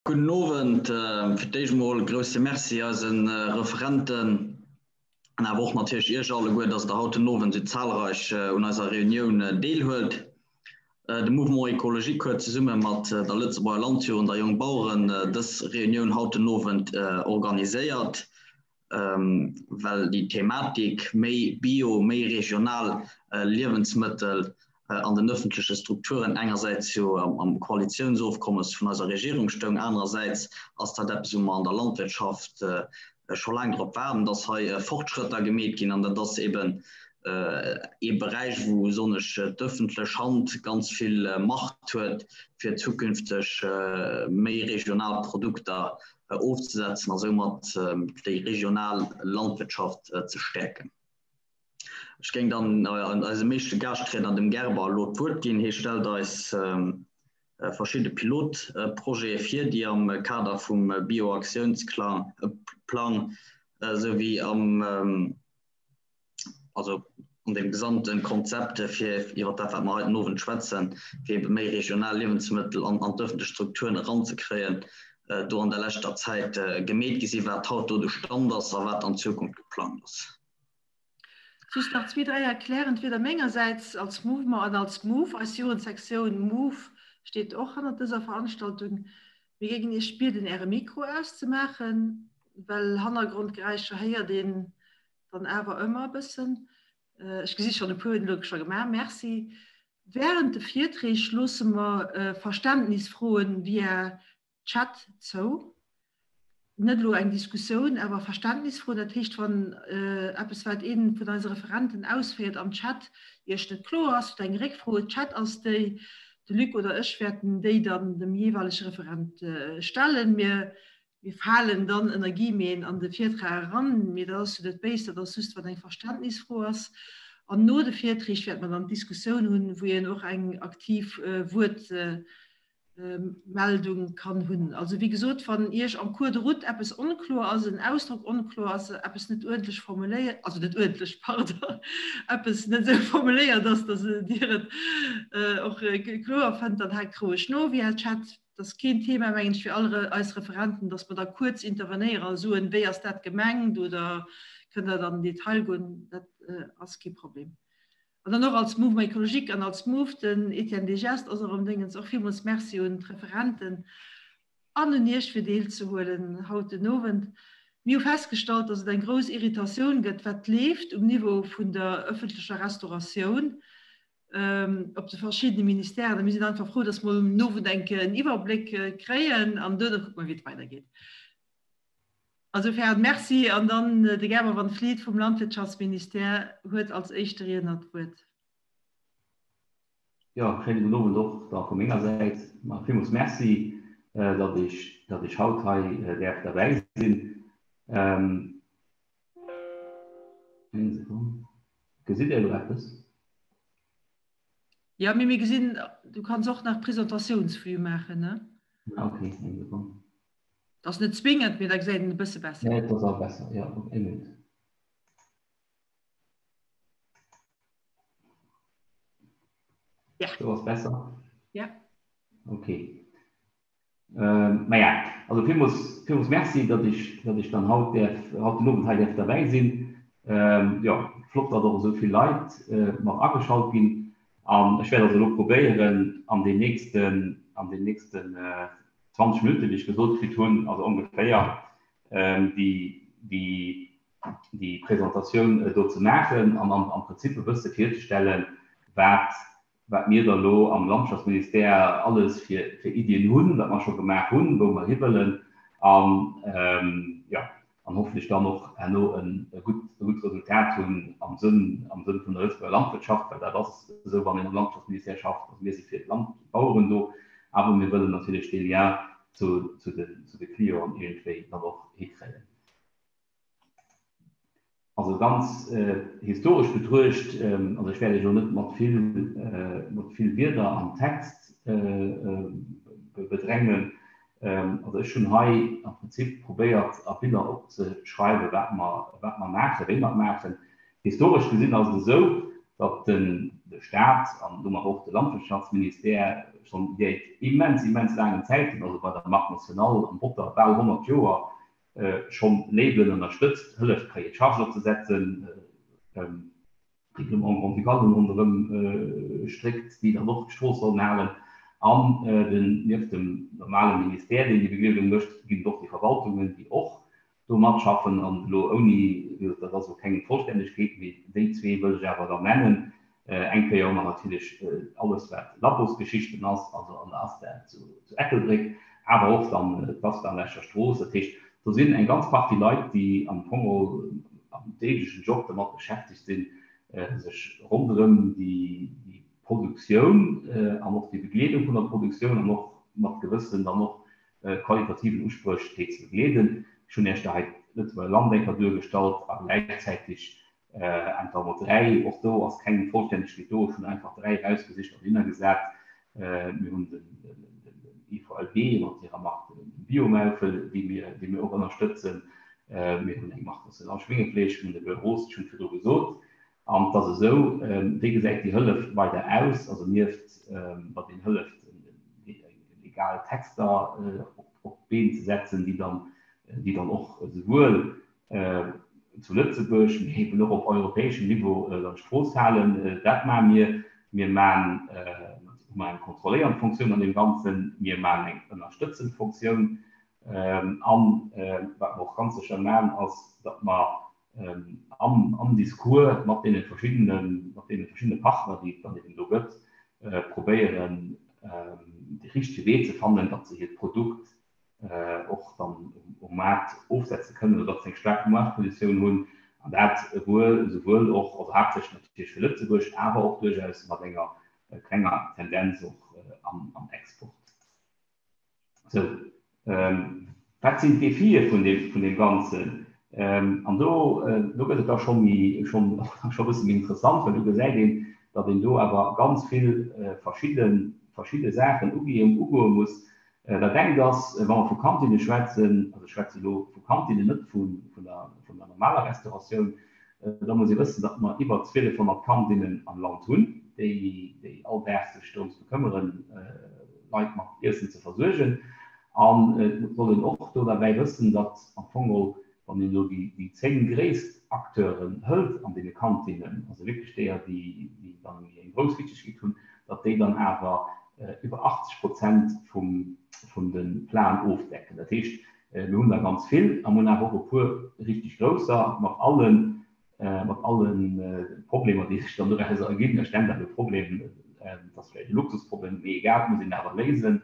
Gudden Owend. Fir d'éischt emol e grousse Merci eise Referenten an awer och natierlech Iech alleguer, dass Der haut den Owend esou zahlreich un eiser Reunioun deelhuelt. De Mouvement Ecologique huet zesumme mat der Lëtzebuerger Landjugend a Jongbaueren dës Reunioun haut den Owend organiséiert. well déi Thematik méi bio, méi regional Liewensmëttel an den ëffentleche Strukturen engersäits jo am Koalitiounsofkommes vun eiser Regierung stoung, anerersäits ass dat eppes, wou mer an der Landwirtschaft scho laang drop waarden, dass hei Fortschrëtter gemeet ginn. An dat ass eben ee Beräich, wou besonnesch d'ëffentlech Hand ganz vill Macht huet, fir zukünfteg méi regional Produkter ofzesetzen a soumat déi regional Landwirtschaft ze stäerken. Ech géing dann eisem éischte Gaaschtriedner, dem Gerber, elo d'Wuert ginn. Hie stellt eis verschidde Pilotprojete vir, déi am Kader vum Bioaktiounsplang souwéi am also an dem gesamte Konzept fir iwwer dat wat mer hei den Owend schwätzen, fir ebe méi regional Liewensmëttel an an d'ëffentlech Strukturen eranzekréien, do an der leschter Zäit gemeet gi sinn, wat haut do de Stand ass a wat an Zukunft geplangt ass. Just nach zwee, dräi erklärend Wierder mengersäits als Mouvement an als Move. Eis Jugendsektioun Move steet och hannert dëser Veranstaltung. Mir géingen Iech bieden, Äre Mikro auszemaachen, well Hannergrondgeräischer héiert een dann awer ëmmer e bëssen. Ech gesi schonn, e puer hunn elo scho gemaach. Merci. Während de Virträg loosse mer Verständnisfroen via Chat zou. Net elo eng Diskussioun, awer Verständnisfroen. Dat heescht, wann eppes, wat ee vun eise Referenten ausféiert am Chat, Iech net kloer ass oder eng Réckfro huet, Chat ass déi, de Luc oder ech wäerten déi dann dem jeeweilege Referent stellen. Mir Mir falen dann ënner Guillemeten an de Virtrag eran, mee dat ass jo net béis, dat ass just, wann eng Verständnisfro ass. An no de Virträg wäerte mer dann d'Diskussioun hunn, wou een och eng aktiv Wuertmeldung kann hunn. Also, wéi gesot, wann Iech en cours de route eppes onkloer ass, en Ausdrock onkloer ass, eppes net uerdentlech formuléiert, also net uerdentlech, pardon, eppes net esou formuléiert ass, dass Dir et och kloer fënnt, dann haakt roueg no via Chat. Et ass keen Thema, mengen ech, fir all eis Referenten, dass mer da kuerz intervenéieren a soen, wéi ass dat gemengt oder kënnt Der an den Detail goen. Dat ass kee Problem. An dann och als Mouvement écologique an als Move, den Etienne Degest ass och am Déngens, och villmools Merci un d'Referenten an un Iech fir deelzehuelen haut den Owend. Mir hu festgestallt, dass et eng grouss Irritatioun gëtt, wat leeft um Niveau vun der öffentlecher Restauratioun. op de verschiddene Ministèren. A mir sinn einfach frou, dass mer um Owend eng Kéier en Iwwerbléck kréien an duerno kucke mer, wéi et weidergeet. Insofern Merci. An dann de Gerber van Vliet vum Landwirtschaftsministère huet als éischte Riedner d'Wuert. Jo, schéine gudden Owend och da vu menger Säit. Ma villmools Merci, datt ech, datt ech haut hei däerf derbäi sinn. Eng Sekonn. Gesitt Dir elo eppes? Jo, mee mir gesinn, du kanns och nach Presentatiounsvue maachen, ne? Ah, okay, eng Sekonn. Dat ass net zwingend, mee da gesäit een e bësse besser. Nee, dat ass och besser, jo. Eng Minutt. Ja. Do ass besser? Ja. Okay. Maja, also villmools, villmools Merci, datt ech, datt ech dann haut däerf, haut den Owend hei däerf derbäi sinn. Jo, flott, datt och esou vill Leit mat ageschalt ginn. An ech wäert also elo probéieren, an den nächsten, an den nächsten 20 Minutten, déi ech gesot kritt hunn, also ongeféier, déi, déi, déi Presentatioun do ze maachen an am Prinzip e bësse virzestellen, wat wat mir da lo am Landschaftsministère alles fir Iddien hunn, wat mer scho gemaach hunn, wou mer hiwëllen an, jo, an hoffentlech dann och herno e gutt, e gutt Resultat hunn am Sënn, am Sënn vun der Lëtzebuerger Landwirtschaft, well dat ass esou, wann een am Landschaftsministère schafft. Also mir si fir d'Landbaueren do, awer mir wëllen natierlech dee Lien zu, zu den, zu de Clienten iergendwéi dann och hikréien. Also ganz historesch betruecht, also ech wäert Iech elo net mat vill, mat vill Wierder am Text bedrängen. Also ech hunn hei am Prinzip probéiert a Biller opzeschreiwen, wat mer, wat mer maachen, wéi mer et maachen. Historesch gesinn ass et esou, datt den. de Staat an domat och de Landwirtschaftsministère schonn säit immens, immens laangen Zäiten, also bei der Marque nationale am Botter bal 100 Joer, schonn Labelen ënnerstëtzt, hëlleft Cahier de charges opzesetzen, Règlement grand-ducal ronderëm stréckt, déi dann och d'Strooss sollen halen. An den, nieft dem normale Ministère, deen déi Begleedung mécht, ginn et och déi Verwaltungen, déi och do matschaffen. An elo ouni, wéi gesot, dat ass elo keng Vollständegkeet, mee déi zwee wëll ech awer dann nennen. Eng Kéier hu mer natierlech alles, wat Labosgeschichten ass, also an der ASTA zu Ettelbréck, awer och dann d'ASTA an der Escher Strooss. Dat heescht, do sinn eng ganz Partie Leit, déi am Fong geholl am deeglechen Job domat beschäftegt sinn, sech ronderëm déi Produktioun an och déi Begleedung vun der Produktioun an och mat gewëssen dann och qualitativen Uspréch déi ze begleeden. Ech hunn Iech da hei d'Lëtzebuerger Land eng Kéier duergestallt a gläichzäiteg Äntwer mat 3, och do ass keng Vollständegkeet do. Ech hunn einfach 3 erausgesicht an dohinner gesat. Mir hunn den IVLB mat hirer Mark Biomaufel, déi mir, déi mir och ënnerstëtzen. Mir hunn eng Marque nationale Schwéngefleesch, mir hunn de Beurre rose, ech hunn et virdru gesot. An et ass esou, wéi gesäit déi Hëllef weider aus? Also nieft, datt een hëlleft, legal Texter op d'Been ze setzen, déi dann, déi dann och esouwuel zu Lëtzebuerg, mee eben och op europäeschem Niveau dann d'Strooss halen. Dat maache mir. Mir maachen, hu mer eng kontrolléiernd Funktioun an deem Ganzen. Mir maachen eng ënnerstëtzend Funktioun. An wat mer och ganz sécher maachen, ass, datt mer am, am Discours mat deene verschiddene, mat deene verschiddene Partner, déi et dann eben do gëtt, probéieren, de richtege Wee ze fannen, datt se hiert Produkt och dann um Maart ofsetze kënnen oder datt se eng staark Maartpositioun hunn, an dat wuel esouwuel och, also haaptsächlech natierlech fir Lëtzebuerg, awer och duerchaus mat enger klenger Tendenz och am Export. Sou, wat sinn d'Defie vun deem Ganzen? An do do gëtt et da scho méi, scho e bësse méi interessant, well do gesäit een, datt een do awer ganz vill verschidde verschidde Saachen ugoe muss, Dat engt ass, wa mer vu Kantinne schwätzen, also ech schwätze elo vu Kantinnen, net vun der normaler Restauratioun, da muss ee wëssen, datt mer iwwer 1.200 Kantinnen am Land hunn, déi all Dag sech dorëms bekëmmeren, Leit mat Iessen ze versuergen. An et soll een och do derbäi wëssen, datt am Fong geholl, wann een elo déi 10 gréisst Acteuren hëlt an deene Kantinnen, also wierklech déier, déi dann méi eng grouss Wichtegkeet hunn, datt déi dann awer iwwer 80 Prozent vum de Platen ofdecken. Dat heescht, mir hunn der ganz vill a mir hunn awer och e puer richteg grousser mat allen, mat alle Problemer, déi sech dann doraus erginn. Ech nennen dat elo Problem, et ass vläicht e Luxusproblem, mee egal, et muss een awer léisen.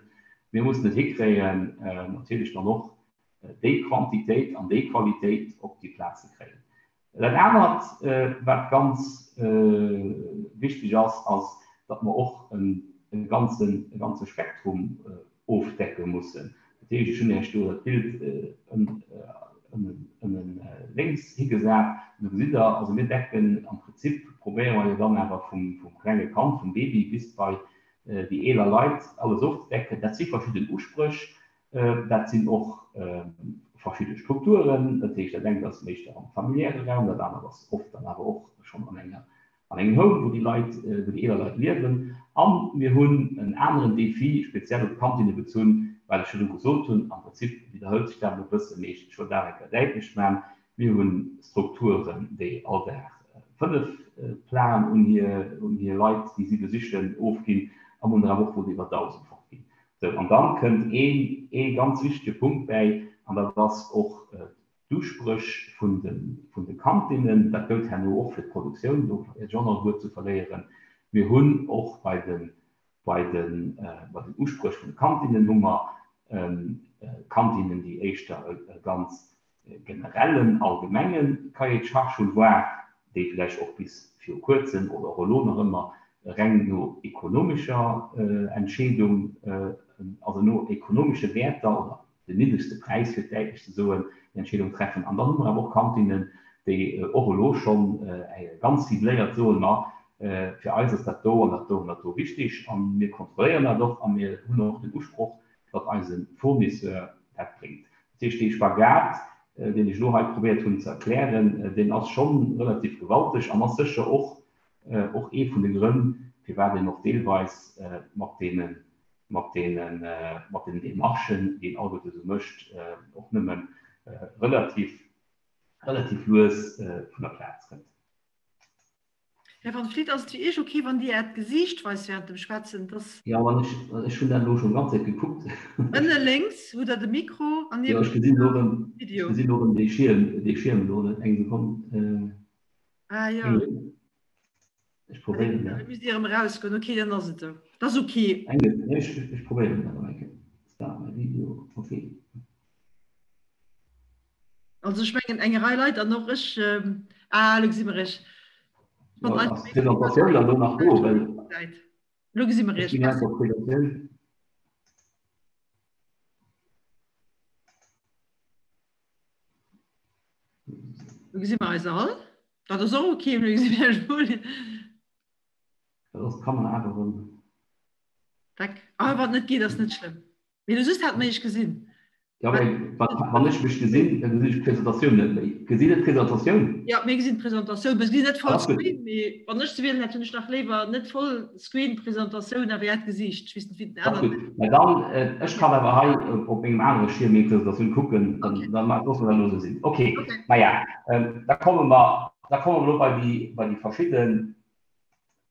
Mir mussen et hikréien, natierlech dann och déi Quantitéit an déi Qualitéit op déi Plaz ze kréien. Dat anert, wat ganz wichteg ass, ass, datt mer och e ganze Spektrum ofdecke mussen. Dat heescht, ech hunn Iech do dat Bild ënnen lénks higesat. Do gesitt Der, also mir decken am Prinzip, probéiere mer jo dann awer vum klenge Kand, vum Baby bis bei déi eeler Leit alles ofzedecken. Dat si verschidden Uspréch, Dat sinn och verschidde Strukturen. Dat heescht, dat engt ass meeschter am familiäre Raum, dat anert ass oft dann awer och schonn an enger, an engem Home, wou déi Leit, wou déi eeler Leit liewen. A mir hunn en aneren Défi, speziell op d'Kantinne bezunn, well ech virdru gesot hunn, am Prinzip widderhëlt sech dat elo e bësse, mee ech wëll dat eng Kéier däitlech maachen, Mir hu Strukturen, déi all Dag 5 Plaen un hir, un hir Leit, déi si besichen, ofginn, a mir hunn der awer och, wou der iwwer 1.000 fortginn. Sou, an dann kënnt een, ee ganz wichtege Punkt bäi, an dat ass och d'Uspréch vun de, vun de Kantinnen. Dat gëllt herno och fir d'Produktioun, do wäert ech och nach e Wuert zu verléieren. Mir hunn och bei de, bei de, bei den Uspréch vun de Kantinnen hu mer Kantinnen, déi éischter e ganz generellen, allgemenge Cahier de charges hunn, voire déi vläicht och bis viru kuerzem oder och elo nach ëmmer reng no ekonomescher Entscheedung, also no ekonomesche Wäerter oder den niddregste Präis, fir et däitlech ze soen, déi Entscheedung treffen. An dann hu mer awer och Kantinnen, déi och elo schonn ganz cibléiert soen, Ma fir eis ass dat do an dat do an dat do wichtig a mir kontrolléieren dat och a mir hunn och den Usproch, datt eise Fournisseur dat bréngt. Dat heescht, dee Spagat, deen ech elo hei probéiert hunn ze erklären, deen ass scho relativ gewalteg an ass sécher och. och ee vun de Grënn, firwat een och deelweis mat deene mat deenen mat den Demarchen, déi een alleguerte esou mécht, och nëmme relativ relativ lues vun der Plaz kënnt. Här Van Vliet, ass et fir Iech ok, wann Dir Äert Gesiicht weist während dem Schwätzen? Dass. Jo, wann ech, ech hunn dat elo schonn ganz Zäit gekuckt. Ënne lénks hutt Der de Mikro an Jo, ech gesinn elo erëm, ech gesinn elo erëm dee Schierm, dee Schierm elo net. Eng Sekonn. Ah jo. Ech probéieren dat. Da misst Dir erëm erausgoen. Ok, dann ass et esou. Dat ass ok. Eng, ech, ech probéieren dat erëm eng Kéier. Start my video. Ok. Also ech mengen eng Rei Leit an och ech ah, lo gesi mer iech. Presentatioun dann do nach do well Lo gesi mer iech. Lo gesi mer eis all. Dat ass och okay, lo gesi mer iech wuel. Dat ass d'Kamera awer erëm. Weg. Ah, wat net geet, ass net schlëmm. Mee du just hat mer iech gesinn. Ja, mee wann ech mech gesinn, da gesinn ech d'Presentatioun net méi. Gesitt Dir d'Presentatioun? Ja, mir gesinn d'Presentatioun. Mir gesinn net voll Screen, mee wann ech ze wielen hätt, hunn ech nach léiwer net voll Screen Presentatioun, awer Äert Gesiicht. Ech weess net, wéi den aneren. Ass gutt. Mä dann, ech kann awer hei op mengem anere Schierm meng Presentatioun kucken. Dann loosse mer dat elo esou sinn. Okay. Maja, da komme mer, da komme mer elo bei déi, bei déi verschidden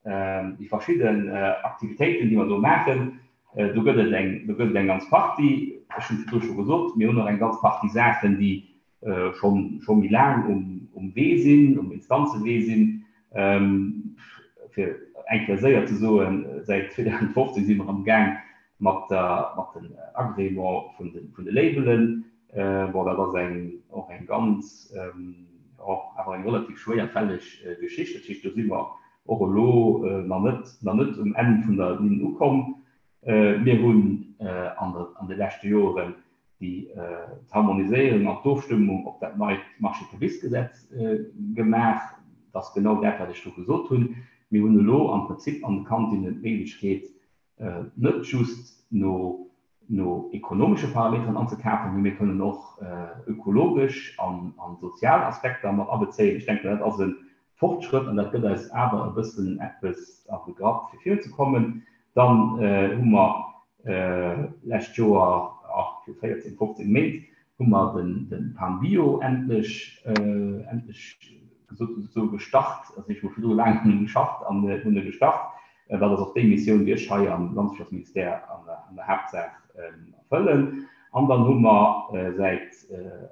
déi verschidden Aktivitéiten, déi mer do maachen, do gëtt et eng, do gëtt et eng ganz Partie. Ech hunn virdru scho gesot, mir hunn och eng ganz Partie Saachen, déi scho scho méi laang um um Wee sinn, um Instanzewee sinn. Fir eng Kéier séier ze soen, säit 2015 si mer amgaang mat der, mat den Agrément vun de, vun de Labelen. Bon, dat ass eng, och eng ganz, jo, awer eng relativ schwéierfälleg Geschicht. Dat heescht, do si mer och elo nach net, nach net um Enn vun der Linn ukomm. Mir hunn an der, an de leschte Joren déi, d'Harmoniséierung an d'Ofstëmmung op dat neit Marchés-publics-Gesetz gemaach. Dat ass genau dat, wat ech do gesot hunn. Mir hunn elo am Prinzip an de Kantinnen d'Méiglechkeet, net just no no ekonomesche Parameteren anzekafen, mee mir kënnen och ökologesch an sozial Aspekter mat abezéien. Ech denken, dat ass e Fortschrëtt an dat gëtt eis awer e bëssen eppes an de Grapp, fir virunzekommen. Dann hu mer lescht Joer, viru 14, 15 Méint, hu mer de PAN Bio endlech endlech esou gestart. Also ech hu virdru laang un em geschafft an hunn e gestart. Dat ass och déi Missioun, déi ech hei am Landwirtschaftsministère an der Haaptsaach erfëllen. An dann hu mer säit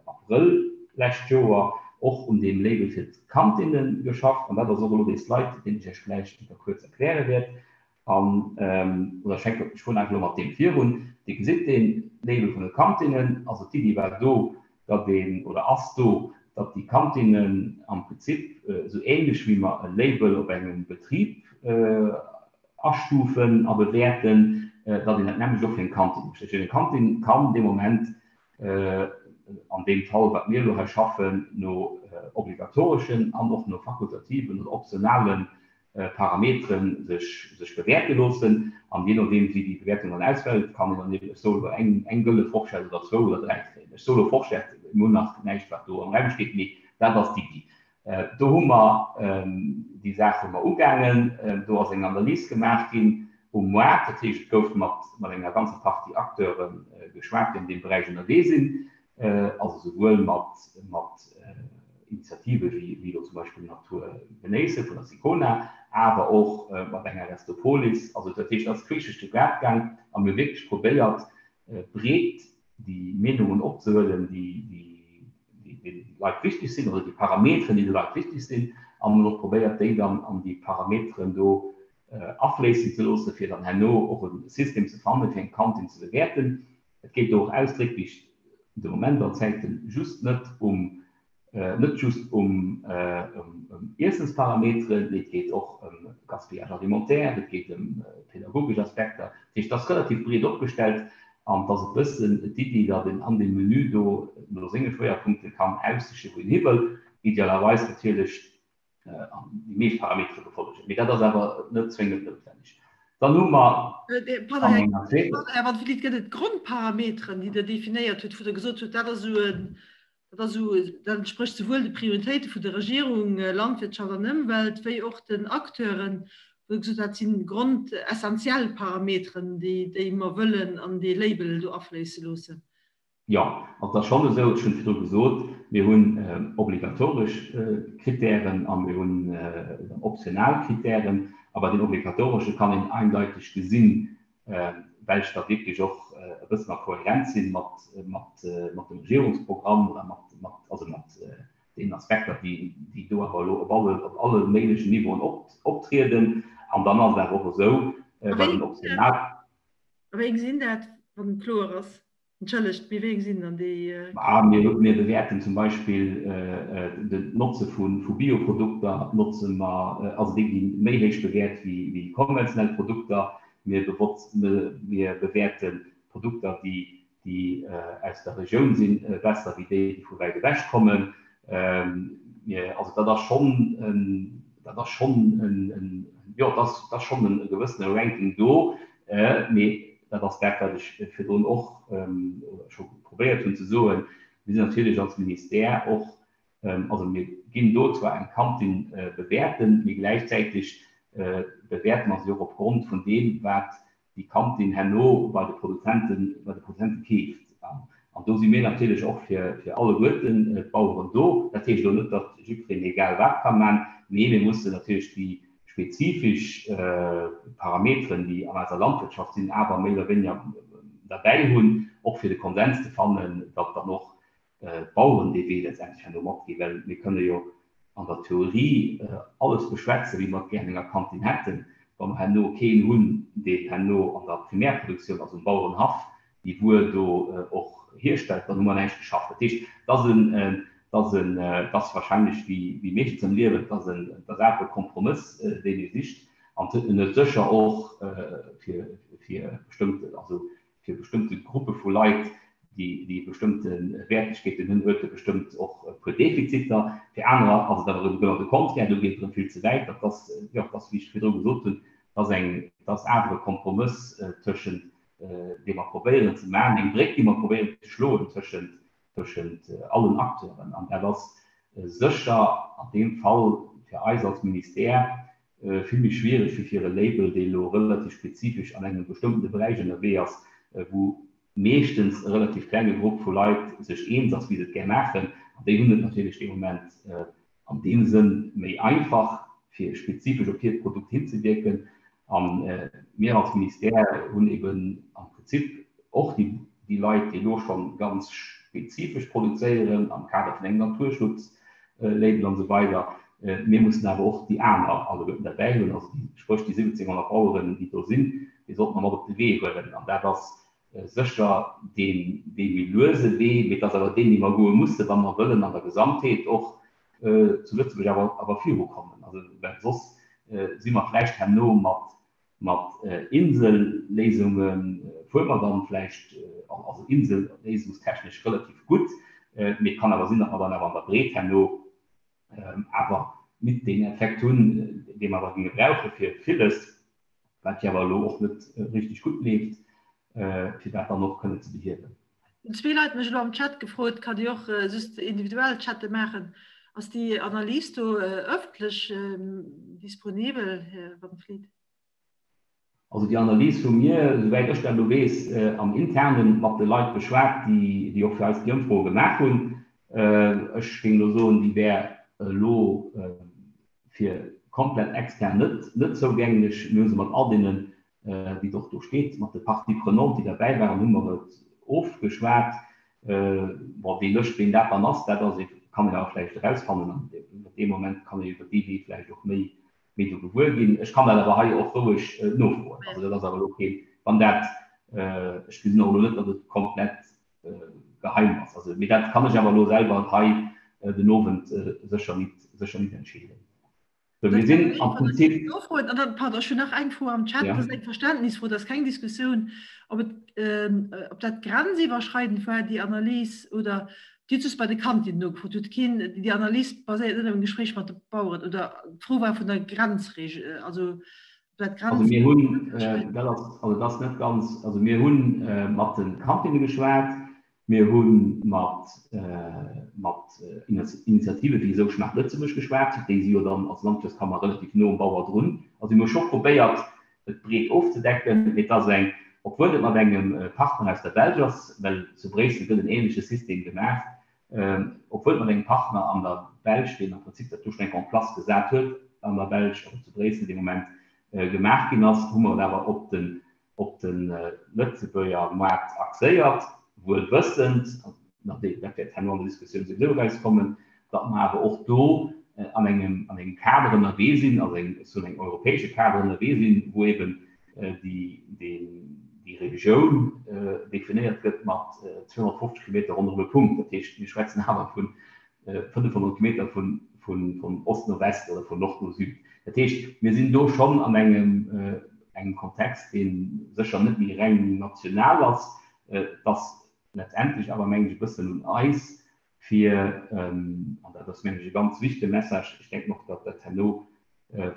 Abrëll lescht Joer och un deem Label fir d'Kantinne geschafft. An dat ass och elo dee Slide, deen ech Iech vläicht eng Kéier kuerz erkläre wäert. An, oder ech fänken, ech fueren einfach elo mat deem virun. Dir gesitt dee Label vun de Kantinnen. Also d'Iddi war do, datt een, oder ass do, datt déi Kantinnen am Prinzip esou ähnlech wéi mer e Label op engem Betrib astufen a bewäerten, datt een dat nämmlecht och fir eng Kantin mécht. Dat heescht, eng Kantin kann dee Moment, an deem Fall wat mir elo hei schaffen, no obligatoreschen an och no fakultativen oder optionale Parametere sech sech bewäerte loossen. An jee nodeem wéi déi Bewäertung dann ausfält, kann een dann eben, ech soe elo eng eng gëlle Forschett oder zwou oder dräi kréien. Ech soe elo Forschett, mir hunn nach näischt wat do am Raum steet, mee dat ass d'Iddi. Do hu mer déi Saach hu mer ugaangen, do ass eng Analys gemaach ginn um Moart, dat heescht et gouf mat mat enger ganzer Partie Acteure geschwat, déi an deem Beräich ënnerwee sinn. also souwuel mat mat Initiative wéi wéi elo zum Beispill Natur genéisse vun der Sicona, awer och mat enger Restopolis. Also dat heescht, dat ass queesch duerch de Gaart gaang a mir hu wierklech probéiert, breet déi Meenungen opzehuelen, déi déi de Leit wichteg sinn oder déi Parameteren, déi de Leit wichteg sinn, an hunn och probéiert, déi dann an déi Parameteren do afléissen ze loossen, fir dann herno och e System ze fannen, fir eng Kantin ze bewäerten. Et geet do och ausdrécklech de Moment an Zäiten just net um, net just um Iessensparameteren, mee et geet och ëm Gaspillage alimentaire, et geet ëm pedagogesch Aspekter. Dat heescht, et ass relativ breet opgestellt an et ass e bëssen d'Iddi, datt een an deem Menü do no senge Schwéierpunkte kann aussichen, wou een hi wëll, idealerweis natierlech an déi meescht Parametere befollegen. Mee dat ass awer net zwéngend noutwenneg. Dann hu mer an enger zweeter. Pardon, Här Van Vliet, gëtt et Grondparameteren, déi Der definéiert hutt, wou Der gesot hutt, dat ass esou en, Dat ass esou, dat entsprécht souwuel de Prioritéite vun der Regierung, Landwirtschaft an Ëmwelt, wéi och den Acteuren, wou gesot, dat si grondessentiell Parameteren, déi, déi mer wëllen an dee Label do afléisse loossen. Jo, et ass schonn esou, ech hunn et virdru gesot, mir hunn obligatoresch Kritären a mir hunn dann optional Kritären. A bei den obligatoresche kann een eindeiteg gesinn, welch da wierklech och e bëssen a Kohärenz sinn mat, mat, mat dem Regierungsprogramm oder mat, mat, also mat deenen Aspekter, déi, déi do awer elo op alle, op alle méiglechen Niveauen op, optrieden. An dann ass et awer och esou bei den optional. A wéi eng sinn dat, wann et kloer ass? Entschëllegt, mee wéi eng sinn dann déi? Ma mir, mir bewäerten zum Beispill d'Notze vu, vu Bioprodukter notze mer, also déi gi méi héich bewäert wéi, wéi konventionell Produkter. Mir bewotz, mir bewäerte Produkter, déi, déi aus der Regioun sinn, besser wéi déi, déi vu wäit ewech kommen. Mir, also dat ass schonn en, dat ass schonn en, en, jo, dat ass, dat ass schonn e gewëssene Ranking do. Mee dat ass dat, wat ech virdrun och scho probéiert hunn ze soen, Mir sinn natierlech als Ministère och, also mir ginn do zwar eng Kantin bewäerten, mee gläichzäiteg bewäerte mer se och opgrond vun deem, wat déi Kantin herno bei de Produzenten, bei de Produzente keeft. An do si mir natierlech och fir alleguerten d'Baueren do. Dat heescht elo net, datt jiddwereen egal wat ka man, mee mir mussen natierlech déi spezifesch Parameteren, déi an eiser Landwirtschaft sinn, awer méi oder wéiniger derbäi hunn, och fir de Konsens ze fannen, datt dann och d'Baueren dee Wee letztendlech herno matginn. Well mir kënne jo an der Theorie alles beschwätzen, wéi mer et gär an enger Kantin hätten, wa mer herno keen hunn, deen herno an der Primärproduktioun, also um Bauerenhaff, déi Wuer do och hierstellt, dann hu mer näischt geschafft. Dat heescht, et ass en, et ass en, et ass wahrscheinlech wéi, wéi meeschtens am Liewen, et ass en, et ass awer e Kompromëss, deen ee sicht. An en huet sécher och fir, fir bestëmmte, also fir bestëmmte Gruppe vu Leit, déi, déi bestëmmte Wäertegkeeten hunn, huet e bestëmmt och e puer Defiziter. Fir anerer ass et awer erëm genau de Contraire, do geet et erëm vill ze wäit. Dat ass, jo, et ass, wéi ech virdru gesot hunn, et ass eng, et ass awer e Kompromëss tëschent dee mer probéieren ze maachen, eng Bréck, déi mer probéieren ze schloen tëschent, tëschent allen Acteuren. An dat ass sécher an deem Fall fir eis als Ministère vill méi schwierig wéi fir e Label, dee elo relativ spezifesch an engem bestëmmtene Beräich ënnerwee ass, wou meeschtens e relativ klenge Grupp vu Leit sech eens ass, wéi se et gär maachen. An déi hunn et natierlech dee Moment an deem Sënn méi einfach, fir spezifesch op hiert Produkt hinzewierken. A mir als Ministère hunn eben am Prinzip och déi Leit, déi elo scho ganz spezifesch produzéieren am Kader vun engem Naturschutzlabel an esou weider. Mir mussen awer och déi aner alleguerten derbäi hunn, also déi, spréch déi 1.700 Baueren, déi do sinn, déi sollte mer mat op de Wee huelen. An dat ass sécher deen méi luese Wee, mee et ass awer deen, dee mer goe mussen, wa mer wëllen an der Gesamtheet och zu Lëtzebuerg awer awer virukommen. Also, well soss si mer vläicht herno mat mat Inselléisunge fuere mer dann vläicht, also inselléisungstechnesch relativ gutt, mee et kann awer sinn, datt mer dann awer an der Breet herno awer nit deen Effekt hunn, dee mer awer géinge brauche fir villes, wat jo awer elo och net richteg gutt leeft, fir dat dann och kënnen ze behiewen. Hunn zwee Leit mech elo am Chat gefrot, kann Dir och just individuell Chatte maachen? Ass déi Analys do ëffentlech disponibel, Här Van Vliet? Also déi Analys hu mir, souwäit ech dat elo weess, am Interne mat de Leit beschwat, déi och fir eis déi Ëmfroe gemaach hunn. Ech géing elo soen, déi wär elo fir komplett extern net zougänglech. Mir hu se mat all deenen, wéi et och do steet, mat de Parties prenantes, déi derbäi waren, hu mer et ofgeschwat. Bon, déi Lëscht, ween dat dann ass, dat ass ee, kann een awer vläicht erausfannen an dee Moment kann ee iwwer dee Wee vläicht och méi méi do gewuer ginn. Ech kann dat awer hei och roueg nofroen. Also dat ass awer elo keen, wann dat, ech gesinn och elo net, datt et komplett geheim ass. Also, mee dat kann ech awer elo selwer hei den Owend sécher nit, sécher nit entscheeden. So, mir sinn am Prinzip. Nofroen, an dann, pardon, ech hunn nach eng Fro am Chat, dat ass eng Verständnisfro, dat ass keng Diskussioun, ob et, ob dat grenziwwerschreidend war, déi Analys, oder Dir hutt just bei de Kantinnen nogefrot, huet keen, déi Analys baséiert net op engem Gespréich mat de Baueren, oder d'Fro war vun der Grenzreg-, also ob dat Grenz. Also mir hunn, dat ass, also dat ass net ganz, also mir hu mat de Kantinne geschwat. Mir hu mat mat Initiative wéi Esou schmaacht Lëtzebuerg geschwat. Déi si jo dann als Landwirtskammer relativ no um Bauer drun. Also mir hu scho probéiert, et breet ofzedecken. Mee et ass eng, obwuel et mat engem Partner aus der Belsch ass, well zu Bréissel gëtt en änleche System gemaach, obwuel et mat engem Partner an der Belsch, deen am Prinzip dat do schonn eng en place gesat huet an der Belsch oder zu Bréissel dee Moment, gemaach ginn ass, hu mer et awer op den op de Lëtzebuerger Moart axéiert, wuel wëssend, an dat wäert herno an der Diskussioun souwisou erauskommen, datt mer awer och do an engem an engem Kader ënnerwee sinn, also engem, ech soen engem europäesche Kader ënnerwee sinn, wou eben déi déi Regioun definéiert gëtt mat 250 Kilometer ronderëm e Punkt. Dat heescht, mir schwätzen awer vun 500 Kilometer vun Ost no West oder vun Nord no Süd. Dat heescht, mir sinn do schonn an engem Kontext, dee sécher net méi reng national ass. Et ass letztendlech awer, mengen ech, e bëssen un eis, fir, an dat ass, mengen ech, e ganz wichtege Message, ech denken och, datt dat herno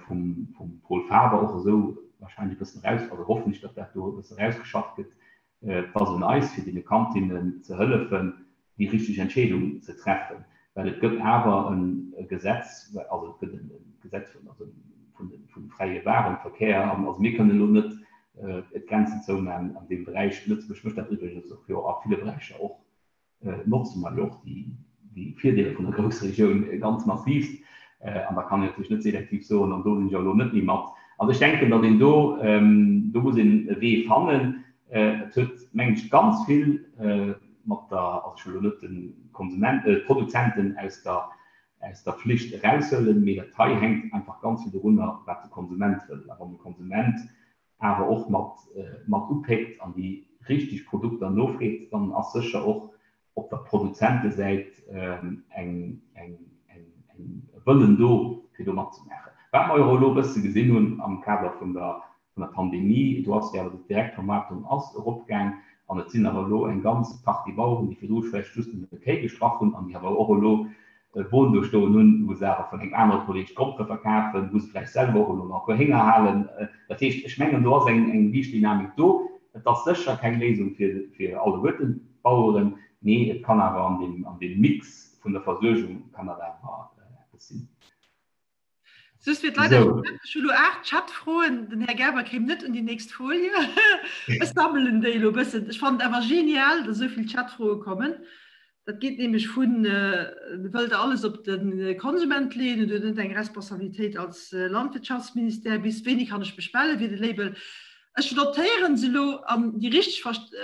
vum Pol Faber och esou wahrscheinlech e bëssen eraus, also hoffen ech, datt dat do e bëssen erausgeschafft gëtt, Et ass un eis, fir deene Kantinnen ze hëllefen, déi richteg Entscheedung ze treffen, well et gëtt awer e Gesetz, also et gëtt e Gesetz vun dem fräie Warenverkehr an also mir kënnen elo net d'Grenzen zoumaachen an deem Beräich. Lëtzebuerg mécht dat iwwregens och jo a ville Beräicher och. notze mer jo och déi Virdeeler vun der Groussregioun ganz massivst. An da kann een natierlech net selektiv soen, an do sinn ech elo net méi mat. Also ech denken, datt een do, do muss een e Wee fannen. Et huet, mengen ech, ganz vill mat der, also ech wëll elo net de Konsument, d'Produzenten aus der, aus der Flicht eraushuelen, mee dat hei hänkt einfach ganz vill dorunner, wat de Konsument wëll. A wann de Konsument awer och mat mat upéckt an déi richteg Produkter nofreet, dann ass sécher och op der Produzentesäit eng eng eng eng Wëllen do, fir do matzemaachen. Wat mer jo elo e bësse gesinn hunn am Kader vun der vun der Pandemie, do ass jo awer d'Direktvermaartung ass eropgaang an et sinn awer elo eng ganz Partie Baueren, déi virdru vläicht just nëmme Kéi gestrach hunn an déi awer och elo e Won do stoen hunn, wou se awer vun engem anere Kolleeg d'Grompere verkafen, wou se vläicht selwer och elo nach e puer Hénger halen. Dat heescht, ech mengen, do ass eng eng liicht Dynamik do. Et ass sécher keng Léisung fir fir alleguerten d'Baueren, mee et kann awer an deem an deem Mix vun der Versuergung kann dat awer eppes sinn. Just fir d'Leit, so. Ech hu lo 8 Chatfroen, den Här Gerber kéim net un déi nächst Folie. Ech sammelen déi elo e bëssen. Ech fannen et awer genial, dass esou vill Chatfroe kommen. Dat geet nämlech vun, wëllt Der alles op de Konsument leeën oder hutt Der net eng Responsabilitéit als Landwirtschaftsministère, bis wéini kann ech mech mellen, wier de Label. Ech notéieren se elo an déi richteg Verst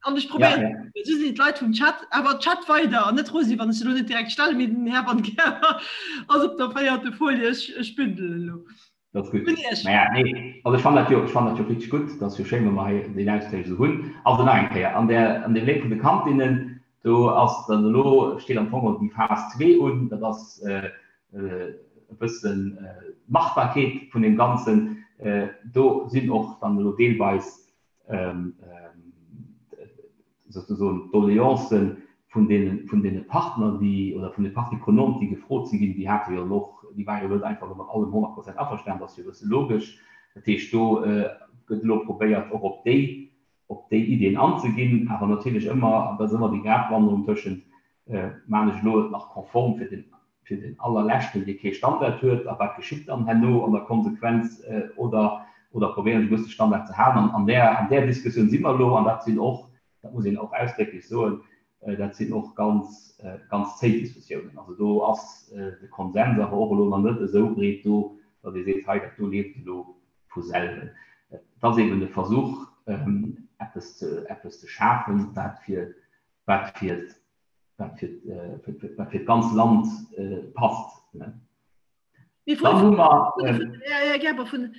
an ech probéieren, ja, ja. sinn d'Leit vum Chat, awer Chat weider an net Rosi, wann ech se elo net direkt stellen, mee den Här Van Gerwer ass op der véierte Folie, ech, ech bündelen elo. Dat ass gutt. Naja, nee, also ech fannen dat jo, ech fannen dat jo richteg gutt, dat ass jo schéin, wa mer hei deen Austausch esou hunn. Also nach eng Kéier, an där, an deem Léck vun de Kantinnen, do ass dann elo, steet am Fong déi Phas zwee un, dat ass e bëssen d'Machbarkeet vun deem Ganzen. Do sinn och dann elo deelweis souzesoen d'Doleancen vun deene, vun deene Partner, déi, oder vun de Parties prenantes, déi gefrot si ginn, déi hate jo elo och, déi ware jo net einfach elo mat allem 100 Prozent averstan, dat ass jo e bësse logesch. Dat heescht, do gëtt elo probéiert, och op déi, op déi Iddien anzeginn, awer natierlech ëmmer, an dat ass ëmmer déi Gratwanderung tëschent, Maan ech elo et nach konform fir den, fir den allerleschten, dee kee Standard huet, a wat geschitt dann herno an der Konsequenz, oder, oder probéieren ech e bësse Standard ze halen? An an där, an där Diskussioun si mer elo, an dat sinn och, dat muss een och ausdrécklech soen, dat sinn och ganz, ganz zéi Diskussiounen. Also do ass de Konsens awer och elo nach net esou breet do, datt ee seet, hei dat do leeft elo vu selwen. Et ass eben de Versuch, eppes ze, eppes ze schafen, wat fir wat fir wat fir wat fir d'ganz Land passt. Dann hu mer Här Gerber vun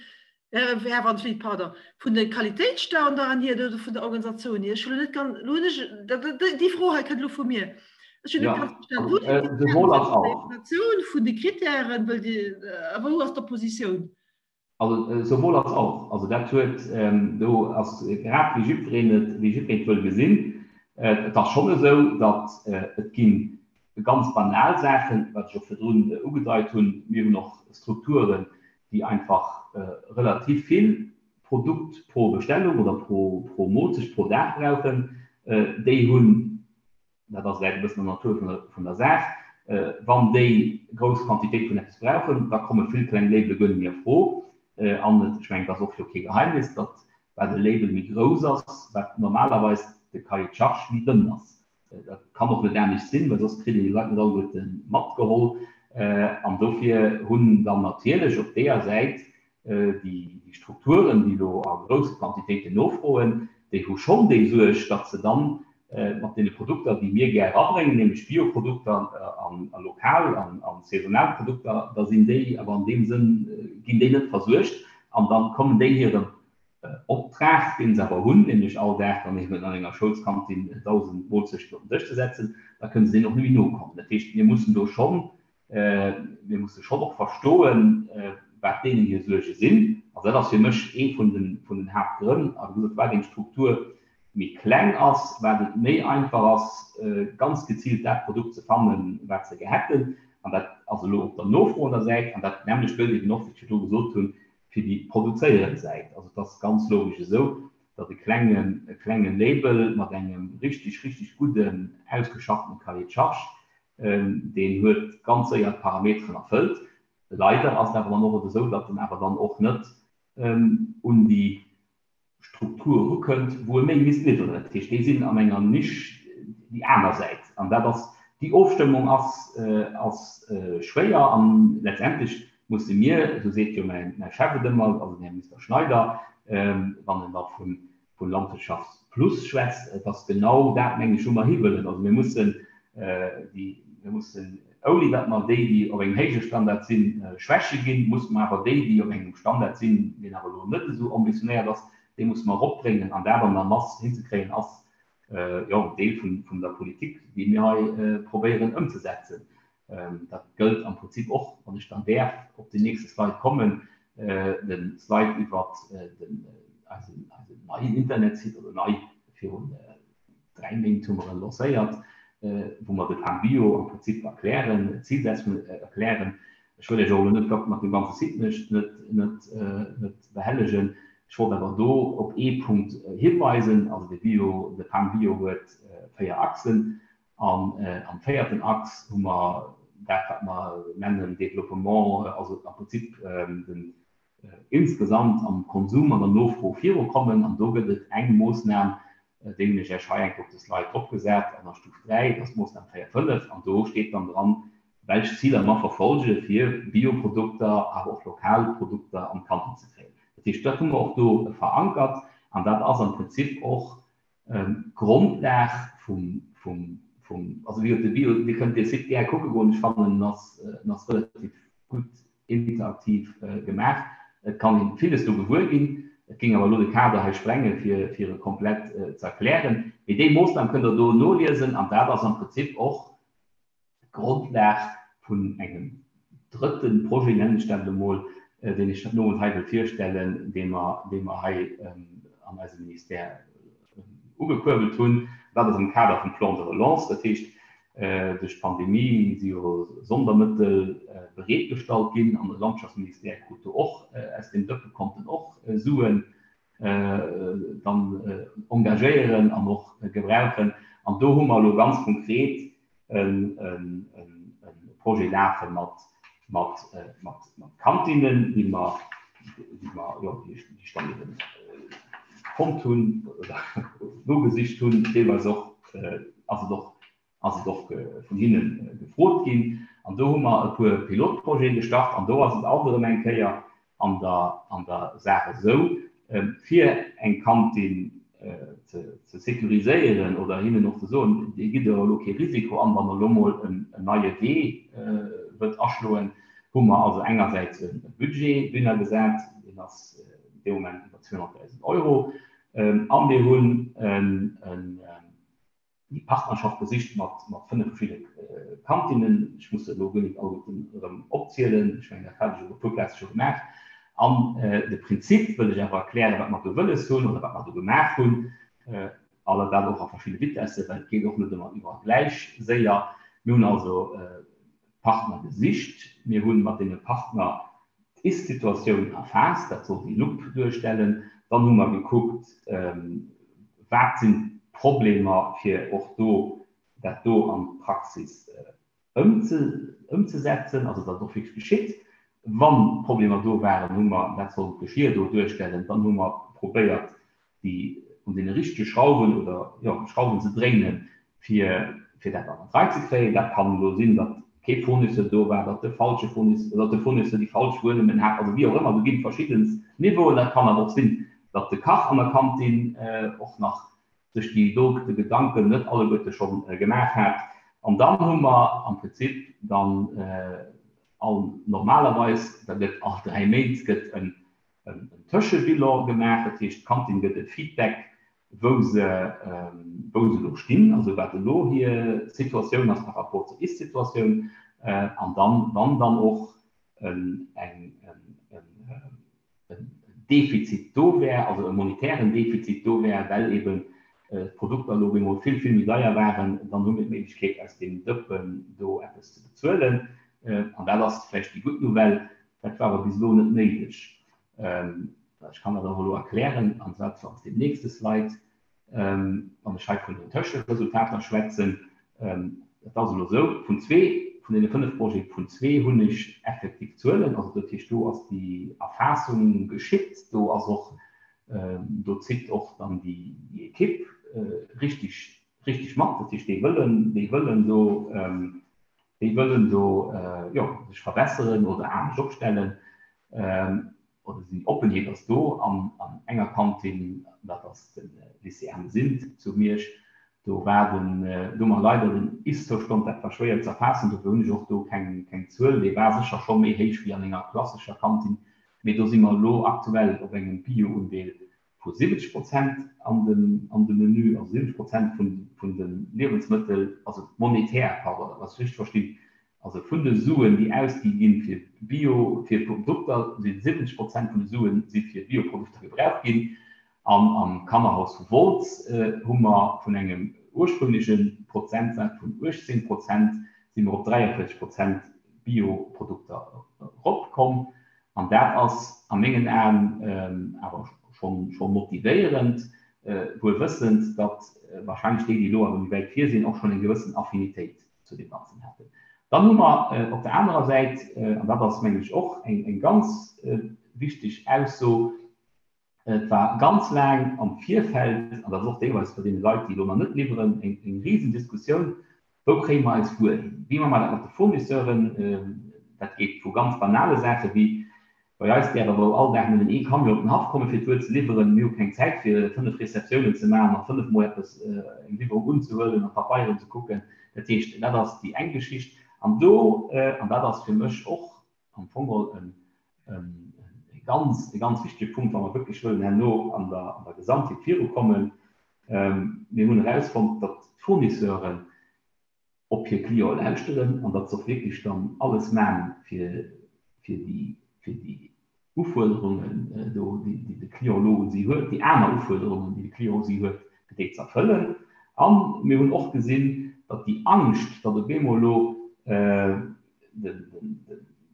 Här Van Vliet, pardon, vun de Qualitéitsstandarden hier oder vun der Organisatioun hier? Ech hunn net ganz, elo hunn ech, déi Fro hei kënnt elo vu mir. Ech hunn net ganz verstanen, wou sinn d'Organisatioun vun de Kritären, wëll Dir, a wou ass d'Oppositioun? Also souwuel als och. Also dat huet, do ass grad wéi jiddwereen et, wéi jiddwereen et wëll gesinn. Et ass schonn esou, datt et gi ganz banal Saachen, wat ech och virdrun ugedeit hunn. Mir hunn och Strukturen, déi einfach relativ vill Produkt pro Bestellung oder pro, pro Moolzecht, pro Dag brauchen. Déi hunn. Dat ass vläicht e bëssen an der Natur vun der Saach. Wann déi grouss Quantitéit vun eppes brauchen, da komme vill kleng Labele guer net méi a Fro. An et, ech mengen, et ass och jo kee Geheimnis, datt wat e Label méi grouss ass, wat normalerweis de Cahier de charges méi dënn ass. Dat kann och net anescht sinn, well soss kritt een déi Leit net alleguerte matgeholl. An dofir hunn dann natierlech op deeër Säit déi Strukturen, déi elo a grousse Quantitéiten nofroen, déi hu schonn déi Suerg, datt se dann mat deene Produkter, déi mir gär erabréngen, nämlech Bioprodukter a lokal a saisonal Produkter, da sinn déi awer an deem Sënn, ginn déi net versuergt an da kommen déi hirem Optrag, dee se awer hunn, nämlech all Dag dann eben an enger Schoulskantin 1.000 Moolzechten op den Dësch ze setzen, da kënne se deenen och net méi nokommen. Dat heescht, mir mussen do schonn Mir musse schonn och verstoen, wat deenen hir Suerge sinn. Also dat ass fir mech ee vun den Haaptgrënn. A wéi gesot, wat eng Struktur méi kleng ass, wat et méi einfach ass, ganz geziilt dat Produkt ze fannen, wat se gär hätten. An dat ass elo op der nofroender Säit. An dat nämmlecht gëllt eben och, wéi ech virdru gesot hunn, fir déi produzéierend Säit. Also et ass ganz logesch esou, datt e klengen, e klenge Label mat engem richtig, richtig gudden, ausgeschaffene Cahier de charges, Deen huet ganz séier d'Parameteren erfëllt. Leider ass et awer dann och esou, datt en awer dann och net un déi Struktur erukënnt, wou e méi misst liwweren. Dat heescht, déi sinn an enger Nisch déi aner Säit. An dat ass, déi Ofstëmmung ass, ass schwéier. An letztendlech musse mir, esou seet jo mäi Chef et ëmmer, also den Här Minister Schneider, wann en da vun vu Landwirtschaft plus schwätzt, et ass genau dat, mengen ech, wou mer hiwëllen. Also mir mussen déi, mir mussen, ouni datt mer déi, déi op engem héije Standard sinn, schwäche ginn, musse mer awer déi, déi op engem Standard sinn, deen awer elo net esou ambitionéiert ass, déi musse mer eropbréngen. An dat an der Mass hinzekréien, ass jo en Deel vun der Politik, déi mir hei probéieren ëmzesetzen. Dat gëllt am Prinzip och, wann ech dann däerf op den nächste Slide kommen, de Slide iwwert den eisen neien Internetsite, oder nei, virun 3 Méint hu mer e lancéiert, wou mer de PAM Bio am Prinzip erklären, d'Zilsetzung erklären. Ech wëll Iech och elo net mat deem ganze Site net net behellegen. Ech wollt awer do op ee Punkt hiweisen, also de Bio, de PAM Bio huet 4 Achsen. An am véierten Achs hu mer dat, wat mer nennen Développement, also am Prinzip den insgesamt am Konsum, an der Nofro virukommen. An do gëtt et eng Moossnam, déi hunn ech Iech hei eng Kéier op de Slide dropgesat, an der Stuf 3, dat ass d'Moossnam 4, 5. An do steet dann dran, welch Ziler mer verfolge fir Bioprodukter, awer och lokal Produkter an d'Kantin ze kréien. Dat heescht, dat hu mer och do verankert an dat ass am Prinzip och D'Grondlag vum, vum, vum, also wéi gesot, de Bio, Dir kënnt dee Site gär kucke goen, ech fannen en ass, en ass relativ gutt interaktiv gemaach. Et kann ee villes do gewuer ginn. Et géing awer elo de Kader hei sprenge fir, fir e komplett ze erklären. Mee déi Moossnam kënnt Der do noliesen an dat ass am Prinzip och, D'Grondlag vun engem drëtte Projet, nennen ech dat elo mol, deen ech den Owend hei wëll virstellen, dee mer, dee mer hei an eisem Ministère ugekuerbelt hunn, dat ass am Kader vum Plan de relance. Dat heescht, duerch d'Pandemie si jo Sondermëttel bereetgestallt ginn an de Landschaftsministère krut do och aus deem Dëppe konnten och Suen dann engagéieren an och gebrauchen. An do hu mer elo ganz konkret e Projet lafe mat Kantinnen, déi mer, jo, déi ech dann eben fonnt hunn oder nogesicht hunn. Deelweis och ass et och ass et och vun hinne gefrot ginn. An do hu mer e puer Pilotprojete gestart. An do ass et alt erëm eng Kéier an der, an der Saach esou, fir eng Kantin ze sécuriséieren oder hinnen och ze soen, Dir gitt jo elo kee Risiko an, wann Der elo mol en neie Wee wëllt aschloen, hu mer also engersäits e Budget dunner gesat, deen ass dee Moment iwwer 200.000 Euro, a mir hunn en, déi Partnerschaft gesicht mat 5 verschidde Kantinnen. Ech muss se elo guer net alleguerten erëm opzielen, ech mengen, dat hat ech op e puer Plaze scho gemaach. An de Prinzip wëll ech awer erklären, wat mer do wëlles hunn oder wat mer do gemaach hunn, aller dat och a verschidde Vitessen, well et geet och net ëmmer iwwerall gläich séier. Mir hunn also Partner gesicht, mir hu mat deene Partner D'Ist-Situatioun erfaasst, dat soll déi Lupp duerstellen. Dann hu mer gekuckt, wat sinn d'Problemer, fir och do dat do an d'Praxis ëmzesetzen, also datt et och wierklech geschitt. Wa Problemer do waren, hu mer, dat soll d'Geschir do duerstellen, dann hu mer probéiert, déi un deene richtege Schrauwen oder, jo, Schrauwen ze dréinen, fir, fir dat an d'Rei ze kréien. Dat kann elo sinn, datt kee Fournisseur do war, datt de falsche Fournisseur, datt de Fournisseur déi falsch Wuer nëmmen hat, also wéi och ëmmer, do ginn et verschidden Niveauen. Dat kann awer och sinn, datt de Kach an der Kantin och nach sech déi dote Gedanken net alleguerte scho gemaach hat. An dann hu mer am Prinzip dann all, normalerweis, dat gëtt all 3 Méint gëtt en Tëschebilan gemaach, dat heescht d'Kantin gëtt e Feedback, wou se wou se elo stinn, also wat elo hir Situatioun ass par rapport zur Ist-Situatioun. An dann, wann dann och eng en Defizit do wär, also e monetären Defizit do wär, well eben d'Produkter elo op eemol vill, vill méi deier waren, dann hu mir d'Méiglechkeet, aus deem Dëppen do eppes ze bezuelen. An dat ass vläicht déi gutt Nouvelle. Dat war awer bis elo net néideg. Ech kann dat och elo erklären, an dat ass op deem nächste Slide. Wann ech hei vun den Tëscheresultater schwätzen, et ass elo esou, vun zwee vun deene 5 Projete, vun zwee hunn ech effektiv Zuelen, also dat heescht, do ass déi Erfaassung geschitt, do ass och, do zitt och dann déi Ekipp richtig, richtig mat, dat heescht, déi wëllen, déi wëllen do, déi wëllen do, jo, sech verbesseren oder anescht opstellen. Oder déi Oppenheet ass do an an enger Kantin, dat ass de Lycée Ermesinde zu Miersch, do war den, do hu mer leider den Ist-Zoustand, dat war schwéier ze erfaassen, dofir hunn ech och do keng keng Zuel, dee war sécher scho méi héich wéi an enger klassescher Kantin, mee do si mer elo aktuell op engem Bio-Undeel vu 70 Prozent an dem an dem Menü, also 70 Prozent vun vun de Liewensmëttel, also monetär, pardon, dass ech richteg verstinn, Also vun de Suen, déi ausgi ginn fir Bio, fir Produkter, si 70 Prozent vun de Suen si fir Bioprodukter gebraucht ginn. An am Kannerhaus vu Wolz hu mer vun engem ursprüngleche Prozentsaz vun 18 Prozent si mer op 43 Prozent Bioprodukter eropkomm. An dat ass a mengen Aen awer scho motivéierend, wuel wëssend, datt wahrscheinlech déi, déi elo awer méi wäit vir sinn, och schonn eng gewëssen Affinitéit zu deem Ganzen hätten. Dann hu mer op der anerer Säit, an dat ass, mengen ech, och eng ganz wichteg Ausso, Et war ganz laang am Virfeld, an dat ass och deelweis bei deene Leit, déi elo nach net liwweren, eng Risendiskussioun, Wou kréie mer eis Wuer hin? Wéi maache mer dat mat de Fournisseuren? Dat geet vu ganz banale Saache wéi Bei eis däerf awer all Dag nëmmen ee Camion op den Haff kommen, fir d'Wuer ze liwweren. Mir hu keng Zäit, fir 5 Receptiounen ze maachen a 5 mol eppes, eng Liwwerung unzehuelen an d'Papeieren ze kucken. Dat heescht, dat ass déi eng Geschicht. An do, an dat ass fir mech och am Fong geholl e ganz, e ganz wichtege Punkt, wa mer wierklech wëllen herno an der, an der Gesamtheet virukommen, Mir hunn erausfonnt, datt d'Fournisseuren op hir Clienten lauschteren an datt se och wierklech dann alles man fir fir déi fir déi Ufuerderungen do, déi déi de Client elo un si huet, déi aner Ufuerderungen, déi de Client u si huet, fir déi ze erfëllen. A mir hunn och gesinn, datt déi Angscht, datt op eemol elo den den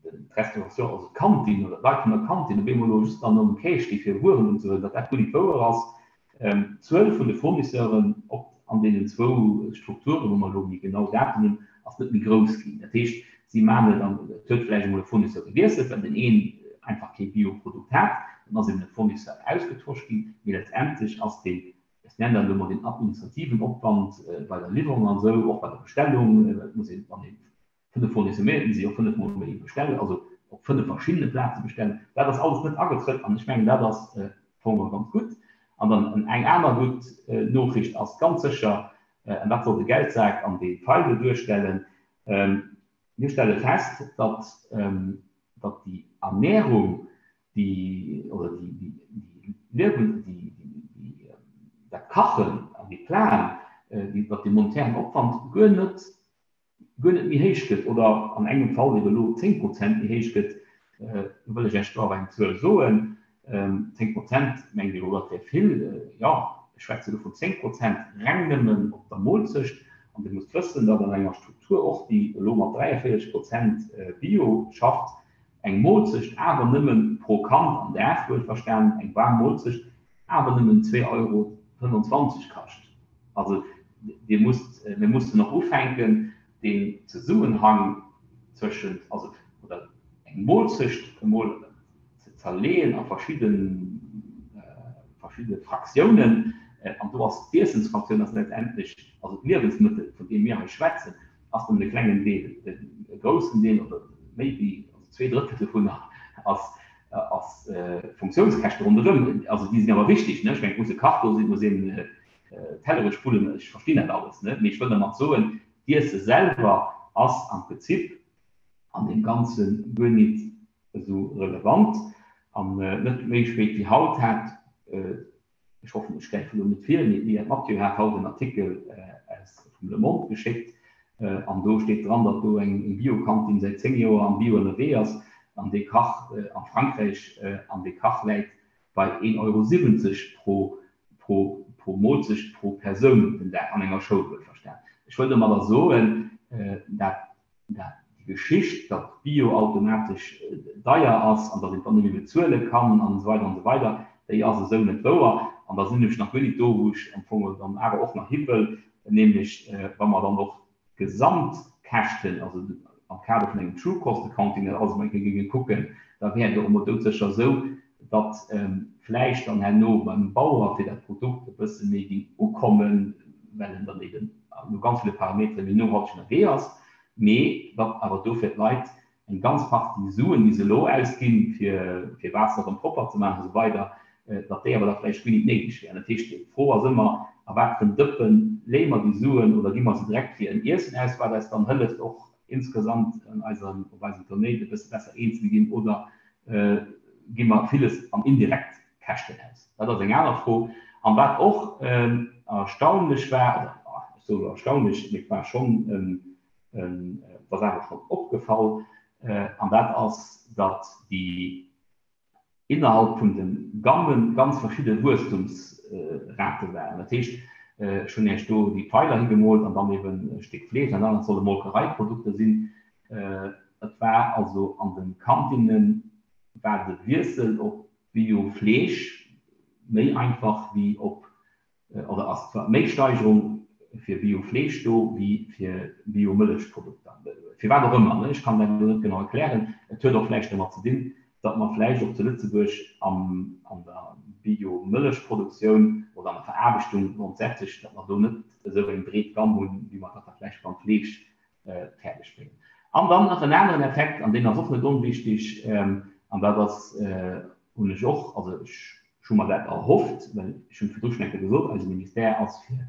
den d'Restauration, also d'Kantin oder d'Leit vun der Kantin op eemol elo just nach nom Quai sti fir Wueren unzehuelen, datt dat guer nit wouer ass. D'Zuel vun de Fournisseuren op an deenen zwou Strukturen, wou mer elo méi genau Daten hunn, ass net méi grouss ginn. Dat heescht, si maachen et an et huet vläicht emol e Fournisseur gewiesselt, well deen een einfach kee Bioprodukt hat, dann ass eben e Fournisseur ausgetosch ginn. Mee letztendlech ass deen, ech nennen dat elo mol deen administrativen Opwand bei der Liwwerung an esou, och bei der Bestellung, et muss een, wann ee 5 Fournisseur méi, et muss ee jo 5 mol méi bestellen, also op 5 verschiddene Plaze bestellen. Dat ass alles net agetrëtt an ech mengen, dat ass am Fong ganz gutt. An dann eng aner gutt Nochricht ass ganz sécher, an dat soll de Geldsak an dee Feil do duerstellen, Mir stelle fest, datt datt déi Ernährung, déi oder déi déi Liewen, déi déi dat Kachen an dee Plan, datt dee monetären Opwand guer net guer net méi héich gëtt oder an engem Fall eben elo 10 Prozent méi héich gëtt, do wëll ech Iech do awer eng Zuel soen, 10 Prozent, mengt Dir elo, dat wär vill? Jo, ech schwätze elo vun 10 Prozent reng nëmmen op der Molzecht. An Dir musst wëssen, datt an enger Struktur och, déi elo mat 43 Prozent Bio schafft, eng Molzecht awer nëmme pro Kand am Dag, wuelverstanen, eng waarm Molzecht awer nëmmen 2,25 Euro kascht. Also. Dir musst, mir mussen och ufänken, deen Zesummenhang zwëschent, also oder eng Moolzecht emol ze zerleeën a verschidde verschidde Fraktiounen. An do ass d'Iessensfraktioun ass letztendlech, also d'Liewensmëttel, vun deem mir hei schwätzen, ass nëmmen e klengen Deel. E groussen Deel oder méi wéi, also 2/3 dovunner ass ass Funktiounskäschte ronderëm. Also déi sinn awer wichtig, ne? Ech mengen, et muss e Kach do sinn, et muss een Tellere spullen, ech verstinn dat alles, ne? Mee ech wëll dermat soen, d'Iesse selwer ass am Prinzip an deem Ganze guer nit esou relevant. An net méi spéit wéi haut hat, ech hoffen, ech gräife lo net vir, mee d'Miette Mathieu hat haut en Artikel aus vum Le Monde geschéckt, an do steet dran, datt do eng Biokantin säit 10 Joer am Bio ënnerwee ass an dee Kach a Frankräich, an dee Kach läit bei 1,70 Euro pro pro pro Moolzecht pro Persoun den Dag an enger Schoul, wuelverstan. Ech wëll domadder soen, dat dat déi Geschicht, datt Bio automatesch deier ass an datt een et dann net méi bezuele kann an esou weider an esou weider, déi ass esou net wouer. An da sinn ech nach guer nit do, wou ech am Fong dann awer och nach hi wëll, nämlech wa mer dann och d'Gesamtkäschten, also am Kader vun engem True Cost Accounting dat alles emol eng Kéier géinge kucken, da wär et och emol doudsécher esou, datt vläicht dann herno beim Bauer fir dat Produkt e bësse méi géing ukommen, well en dann eben no ganz ville Parametere méi nohalteg ënnerwee ass, mee datt awer dofir d'Leit eng ganz Partie Suen, déi se elo ausginn, fir Waasser erëm propper ze maachen a sou weider, datt déi awer da vläicht guer nit néideg wären. Dat heescht, d'Fro ass ëmmer, A wat fir en Dëppe leeë mer déi Suen oder gi mer se direkt fir en Iessen aus, wat eis dann hëlleft, och insgesamt an eisem, op eisem Planéit e bësse besser eens ze ginn, oder gi mer villes an indirekt Käschten aus? Dat ass eng aner Fro. An wat och erstaunlech war, oder ech soe elo erstaunlech, mee et war schonn Et ass awer schonn opgefall, an dat ass, datt déi innerhalb vun de Gamme ganz verschidde Wuesstumsrate waren. Dat heescht, ech hunn Iech do déi Pfeiler higemoolt an dann eben e Stéck Fleesch, dat anert solle Molkereiprodukter sinn. Et war also an de Kantinne war de Wiessel op Bio-Fleesch méi einfach wéi op Oder ass zwar méi Steigerung fir Bio-Fleesch do wéi fir Bio-Mëllechprodukter. Firwat och ëmmer, ech kann dat elo net genau erklären. Et huet och vläicht domat ze dinn, datt mer vläicht och zu Lëtzebuerg an der Bio-Mëllechproduktioun oder an der Veraarbechtung grondsätzlech, datt mer do net esou eng breet Gamm hunn, wéi mer dat da vläicht beim Fleesch fäerdeg bréngen. An dann nach en aneren Effekt, an deen ass och net onwichtig, an dat ass, hunn ech och, also ech hu mer dat erhofft, well ech hunn virdru schonn eng Kéier gesot, eise Ministère ass fir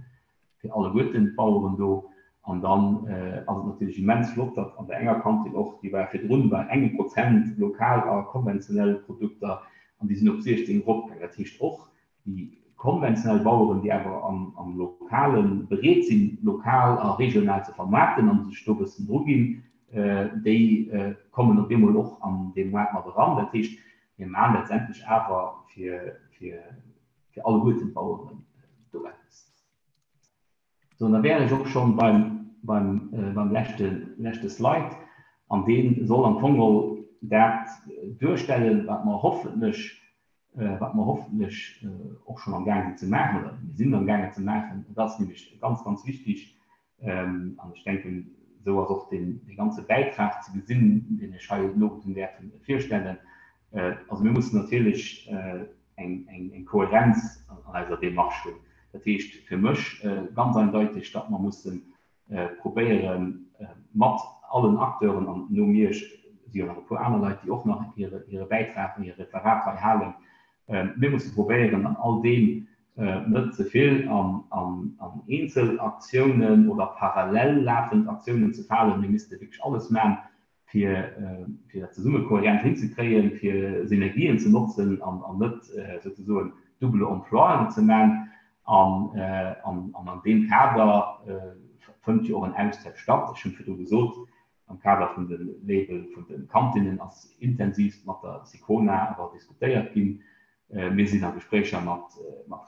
fir alleguerten d'Baueren do. An dann ass et natierlech immens flott, datt an der enger Kantin och, déi war virdrun bei engem Prozent lokal a konventionell Produkter, an déi sinn op 16 eropgaangen. Dat heescht och, déi konventionell Baueren, déi awer am Lokale bereet sinn, lokal a regional ze vermaarten a sech do e bëssen druginn, déi kommen op eemol och an dee Moart mat eran. Dat heescht, mir maachen letztendlech awer fir alleguerten d'Baueren do eppes. Sou, an da wär ech och schonn beim, beim, beim leschte, leschte Slide. An dee soll am Fong geholl dat duerstellen, wat mer hoffentlech, wat mer hoffentlech och schonn amgaang sinn ze maachen, oder mir sinn amgaangen ze maachen. Et ass nämlech ganz, ganz wichtig, an ech denken, esou ass och deen, dee ganze Bäitrag ze gesinn, deen ech hei den Owend hunn däerfen virstellen, Also mir mussen natierlech eng Kohärenz an eiser Démarche hunn. Dat heescht fir mech ganz eindeutig, datt mer musse probéiere mat allen Acteuren, an no mir si jo nach e puer aner Leit, déi och nach hire Bäitrag an hir Referat hei halen, mir musse probéieren an all deem net ze vill an eenzel Aktiounen oder parallel lafend Aktiounen ze falen. Mir misste wierklech alles maachen, fir dat zesumme kohärent hinzekréien, fir Synergien ze notzen an net souzesoen double Emploien ze man. An an deem Kader fënnt jo och en Austausch statt. Ech hunn virdru gesot, am Kader vun de Label vun de Kantinnen ass intensivst mat der SICONA awer diskutéiert ginn. Mir sinn a Gespréicher mat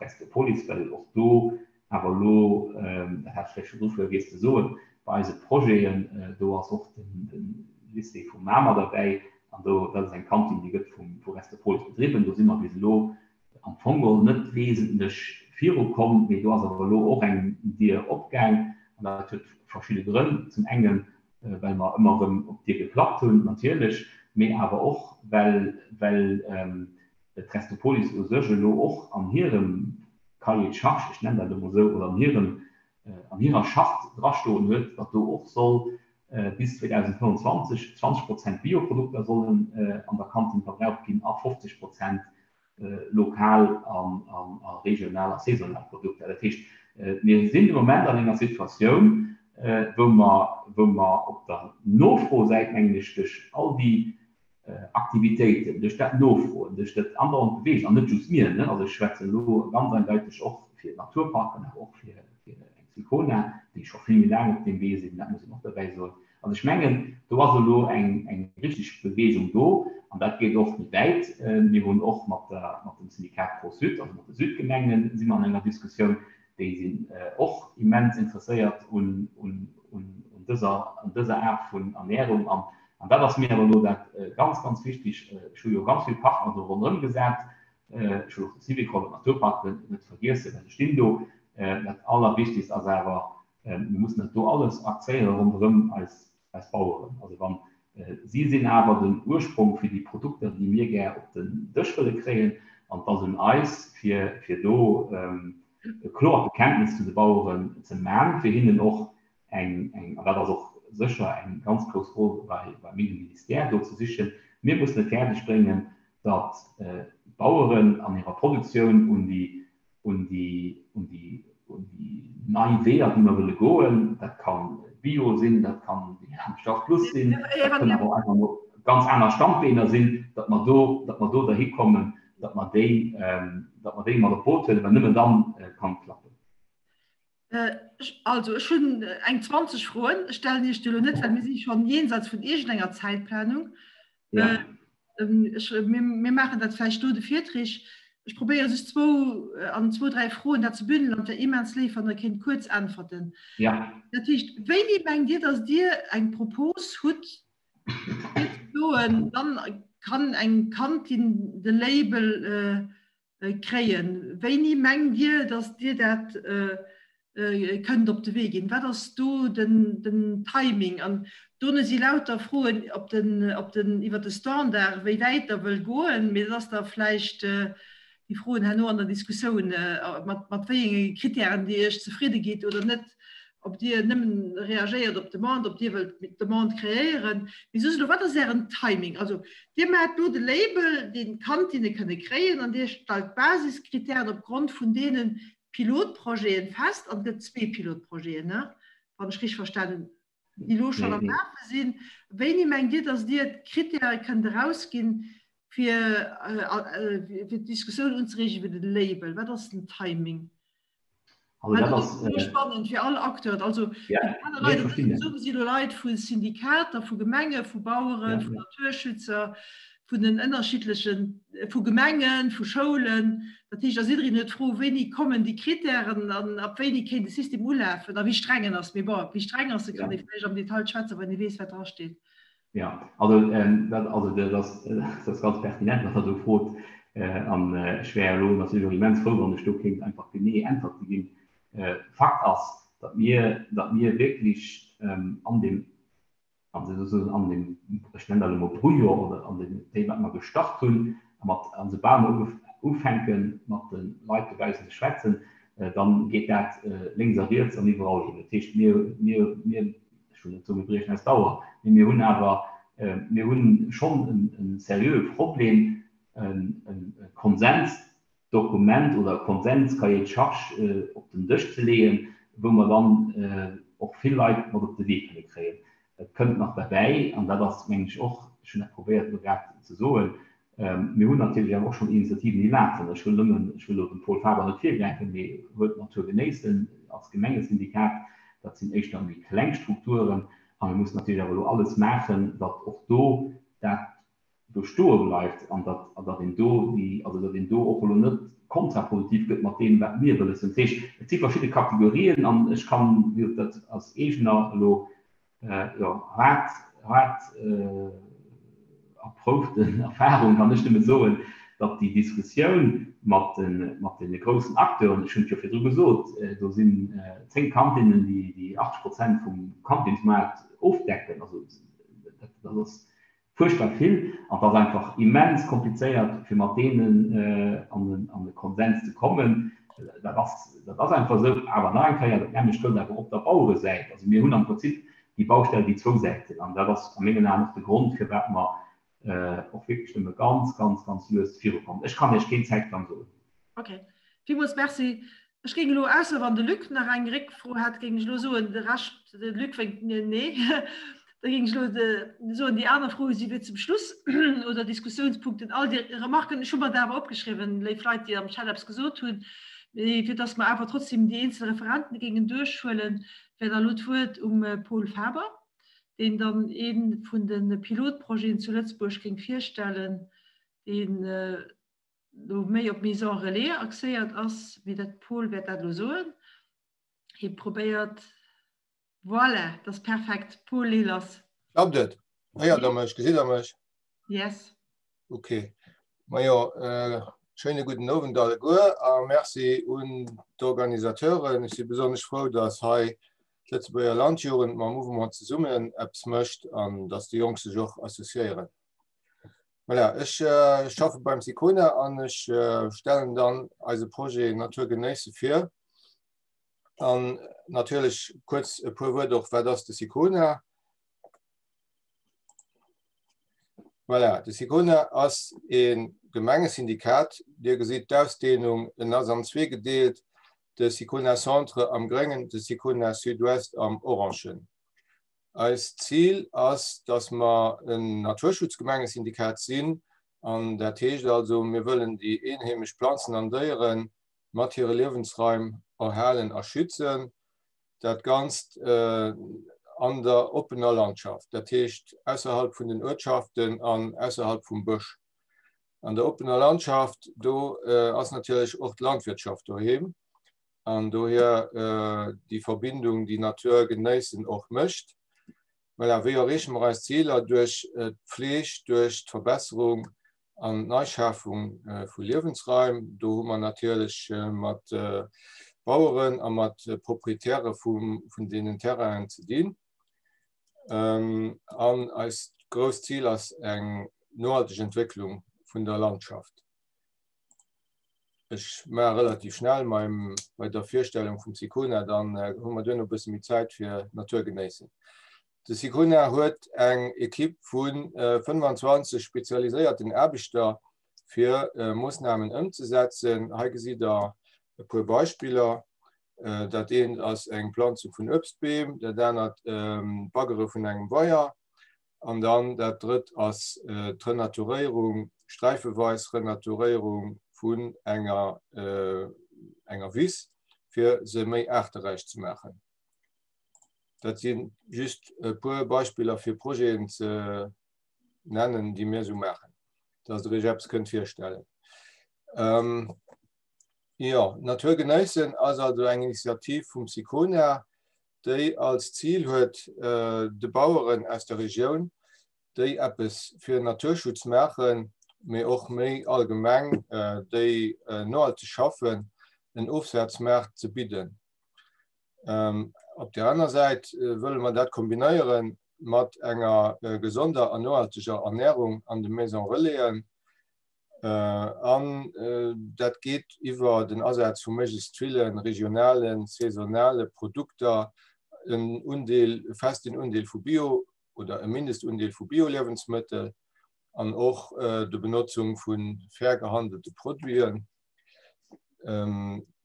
Restopolis, well och do awer elo, dat hat ech vläicht virdru vergiess ze soen, bei eise Projeten, do ass och de Lycée vu Mamer derbäi an do, dat ass eng Kantin, déi gëtt vu Restopolis bedriwwen. Do si mer bis elo am Fong geholl net wesentlech virukomm, mee do ass awer elo och eng Dier opgaang an dat huet verschidde Grënn. Zum engen, well mer ëmmer erëm op d'Dier geklappt hunn natierlech, mee awer och well well d'Restopolis u sech elo och an hirem Cahier de charges, ech nennen dat emol esou, oder an hirem an hirer Charte drastoen huet, datt do och soll bis 2025 20 Prozent Bioprodukter sollen an der Kantin verbraucht ginn a 50 Prozent lokal a regional a saisonal Produkter. Dat heescht, mir sinn de Moment an enger Situatioun, wou mer, wou mer op der Nofrosäit, mengen ech, duerch all déi Aktivitéiten, duerch dat Nofroen, duerch dat andauernd Beweegen, an net just mir, also ech schwätzen elo ganz eindeiteg och fir d'Naturparken, awer och fir eng Sicona, déi scho vill méi laang op deem Wee sinn, dat muss een och derbäi soen. Also ech mengen, do ass elo eng richtig Bewegung do, an dat geet och méi wäit. Mir hunn och mat dem Syndikat Pro-Sud, also mat de Südgemengen, si mer an enger Diskussioun, Déi sinn och immens interesséiert un dëser Aart vun Ernährung. An dat ass mir awer elo dat ganz, ganz wichtig, ech hu jo ganz vill Partner do ronderëm gesat, ech wëll och de Syvicol an d'Naturparken net vergiessen, well se stinn do. Dat Allerwichtigst ass awer, mir mussen dat do alles akzéiere ronderëm eis eis Baueren. Also wann si sinn awer den Ursprong fir déi Produkter, déi mir gär op den Dësch wëlle kréien. An et ass un eis, fir fir do e kloert Bekenntnis zu de Baueren ze man, fir hinnen och eng, eng, an dat ass och sécher eng ganz grouss Roll bei bei mengem Ministère do ze sichen, mir mussen et fäerdeg bréngen, datt d'Baueren an hirer Produktioun un déi un déi, un déi, un déi nei Weeër, déi mer wëlle goen. Dat ka Bio sinn, dat kann Start Plus sinn, dat kënnen awer och einfach mol ganz aner Standbeener sinn, datt mer do, datt mer do derhi kommen, datt mer déi, datt mer déi mat op d'Boot huelen, well nëmmen dann kann et klappen. Also ech hunn eng 20 Froen. Ech stellen Iech déi elo net, well mir si schonn jenseits vun iergendenger Zäitplanung. Ja. Ech, mir, mir maachen dat vläicht no de Virträg. Ech probéiere just zwou, an zwou, dräi Froen dat ze bündelen an et wär immens léif, wann Der kéint kuerz äntwerten. Ja. Dat heescht, wéini mengt Dir, datt Dir eng Propos hutt, fir ze soen, dann kann eng Kantin de Label kréien. Wéini mengt Dir, datt Dir dat kënnt op de Wee ginn? Wat ass do den Timing? An dono si lauter Froen op den, op den, iwwer de Standard, wéi wäit Der wëllt goen. Mee dat ass da vläicht déi Froen herno an der Diskussioun, mat, mat wéi enge Kritären Dir Iech zefridde gitt oder net, ob Dir nëmmen reagéiert op Demande, ob Dir wëllt Demande kreéieren. Mee soss elo, wat ass Ären Timing? Also Dir maacht elo de Label, deen d'Kantinne kënne kréien, an Dir stellt d'Basiskritären opgrond vun deene Pilotprojete fest, an et gëtt zwee Pilotprojeten, ne, wann ech richteg verstanen hunn, déi elo schonn am Lafe sinn. Wéini mengt Dir, datt Dir d'Kritäre kënnt erausginn, fir d'Diskussioun unzereegen iwwer de Label? Wat ass den Timing? Also dat ass äh, spannend fir all Akteur. Also ja, Leit, si Leit vu Syndikater, vu Gemenge, vu Baueren, ja, vu Naturschützer, vun den ënnerschiddlechen vu Gemengen, vu Schoulen. Dat heescht, ass jiddereen huet d'Fro, wéini kommen déi Kritären an ab wéini kéint de System ulafen a wéi streng en ass. Mee bon, wéi streng ass e, kann ee vläicht am Detail schwätzen, wann ee weess, wat drasteet. Ja, also dat, also dat ass, dat ass ganz pertinent, wat Der do frot. An ech wär elo natierlech och immens frou, wann ech do kéint einfach genee Äntwerte ginn. Fakt ass, datt mir, datt mir wierklech an deem, also sozusagen an deem, ech nennen dat elo mol Brouillon oder an deem, deem wat mer gestart hunn, a mat, a soubal mer ufänke mat de Leit dobaussen ze schwätzen, da geet dat lénks a riets an iwwerall hin. Dat heescht, mir, mir, mir ech wëll net soen, mir briechen eis d'Auer, mee mir hunn awer, mir hu schonn e seriöe Problem, e Konsensdokument oder e Konsenscahier de charges op den Dësch ze leeën, wou mer dann och vill Leit mat op de Wee kënne kréien. Et kënnt nach derbäi, an dat ass, mengen ech, och, ech hunn dat probéiert elo grad ze soen, Mir hunn natierlech awer och schonn Initiativen, déi lafen. Ech wëll nëmmen, ech wëll elo dem Paul Faber net virgräifen, mee huelt d'Natur genéissen als Gemengesyndikat, dat sinn éischter méi kleng Strukturen. A mir mussen natierlech awer elo alles maachen, datt och do dat bestoe bleift an datt, an datt een do déi, also datt een do och elo net kontraproduktiv gëtt mat deem, wat mir wëlles hunn. Dat heescht, et si verschidde Kategorien an ech kann, wéi gesot, dat aus eegener elo Jo, haart, haart erprouften Erfahrung kann ech nëmme soen. datt déi Diskussioun mat de, mat deene groussen Acteuren, ech hunn et jo virdru gesot, do sinn 10 Kantinnen, déi, déi 80 Prozent vum Kantinsmaart ofdecken, also dat, dat ass fuerchtbar vill an et ass einfach immens komplizéiert, fir mat deenen an e Konsens ze kommen. Dat ass, dat ass einfach esou. Awer nach eng Kéier, dat nämmlecht gëllt awer op der Baueresäit. Also mir hunn am Prinzip déi Baustell déi zwou Säiten an dat ass a mengen Aen och de Grond, firwat mer och wierklech nëmme ganz, ganz, ganz lues virukommen. Ech kann Iech keen Zäitplang soen. Okay, villmools Merci. Ech géing elo, ausser wann de Luc nach eng Réckfro hätt, géing ech elo soen, de Rescht, de Luc wénkt mir nee, da géing ech elo soen, déi aner Froe si fir zum Schluss oder Diskussiounspunkten. All déi Remarken, ech hu mer der awer opgeschriwwen, léif Leit, déi am Chat eppes gesot hunn, mee fir dass mer awer trotzdem déi eenzel Referenten géingen duerchhuelen, wär da elo d'Wuert um Paul Faber, deen dann ee vun de Pilotprojeten zu Lëtzebuerg géing virstellen, deen lo méi op Maison Relais axéiert ass, mee dat Paul wäert dat lo soen. Hie probéiert, voilà, dat ass perfekt. Paul, lee lass. Klappt et? Héiert der mech? Gesitt der mech? Yes. Ok. Majo, äh, schéine gudden Owend alleguer a Merci un d'Organisateuren. Ech si besonnesch frou, dass hei d'Lëtzebuerger Landjugend mam Mouvement zesummen eppes mécht an dass déi Jonk sech och associéieren. Voilà, ech schaffe beim Sicona an ech stellen dann eise Projet Natur genéisse vir. An natierlech kuerz e puer Wuert och, wat ass de Sicona? Voilà, de Sicona ass e Gemengesyndikat. Dir gesitt d'Ausdehnung, en ass an zwee gedeelt, de Sicona Centre am Gréngen, de Sicona Sud-Ouest am Orangen. Eist Zil ass, dass mer en Naturschutzgemengesyndikat sinn, an dat heescht also, mir wëllen déi eenheemesch Planzen an Déiere mat hire Liewensraim erhalen a schützen. Dat Ganzt an der oppener Landschaft, dat heescht ausserhalb vun den Uertschaften an ausserhalb vum Bësch. An der oppener Landschaft, do ass natierlech och d'Landwirtschaft doheem. an dohier déi Verbindung, déi Natur genéissen och mécht. Voilà, wéi erreeche mer eis Ziler? Duerch d'Pfleg, duerch d'Verbesserung an d'Neischafung vu Liewensraim. Do hu mer natierlech mat Baueren a mat Proprietäre vun deenen Terrainen ze dinn. An eist grousst Zil ass eng nohalteg Entwécklung vun der Landschaft. Ech maache relativ schnell beim, bei der Virstellung vum Sicona, dann hu mer duerno e bësse méi Zäit fir d'Natur genéissen. De Sicona huet eng Ekipp vu 25 spezialiséierten Aarbechter fir Moossnamen ëmzesetzen. Hei gesitt Der e puer Beispiller. Dat eent ass eng Planzung vun Uebstbeem, dat anert d'Baggere vun engem Weier. An dann dat Drëtt ass d'Renaturéierung, sträifeweis Renaturéierung vun enger, enger Wiss, fir se méi aarteräich ze maachen. Dat si just e puer Beispiller, fir Projeten ze nennen, déi mir esou maachen, dass Der Iech eppes kënnt virstellen. Jo, Natur genéissen ass also eng Initiativ vum SICONA, déi als Zil huet, de Baueren aus der Regioun, déi eppes fir Naturschutz maachen, mee och méi allgemeng, déi nohalteg schaffen, en Ofsazmaart ze bidden. Op där aner Säit wëlle mer dat kombinéiere mat enger gesonder an nohalteger Ernärung an de Maison Relaisen, An dat geet iwwer den Asaz vu méiglechst ville regionalen, saisonale Produkter, en Undeel, e festen Undeel vu Bio oder e Mindestundeel vu Bioliewensmëttel an och de Benotzung vu fair gehandelte Produiten.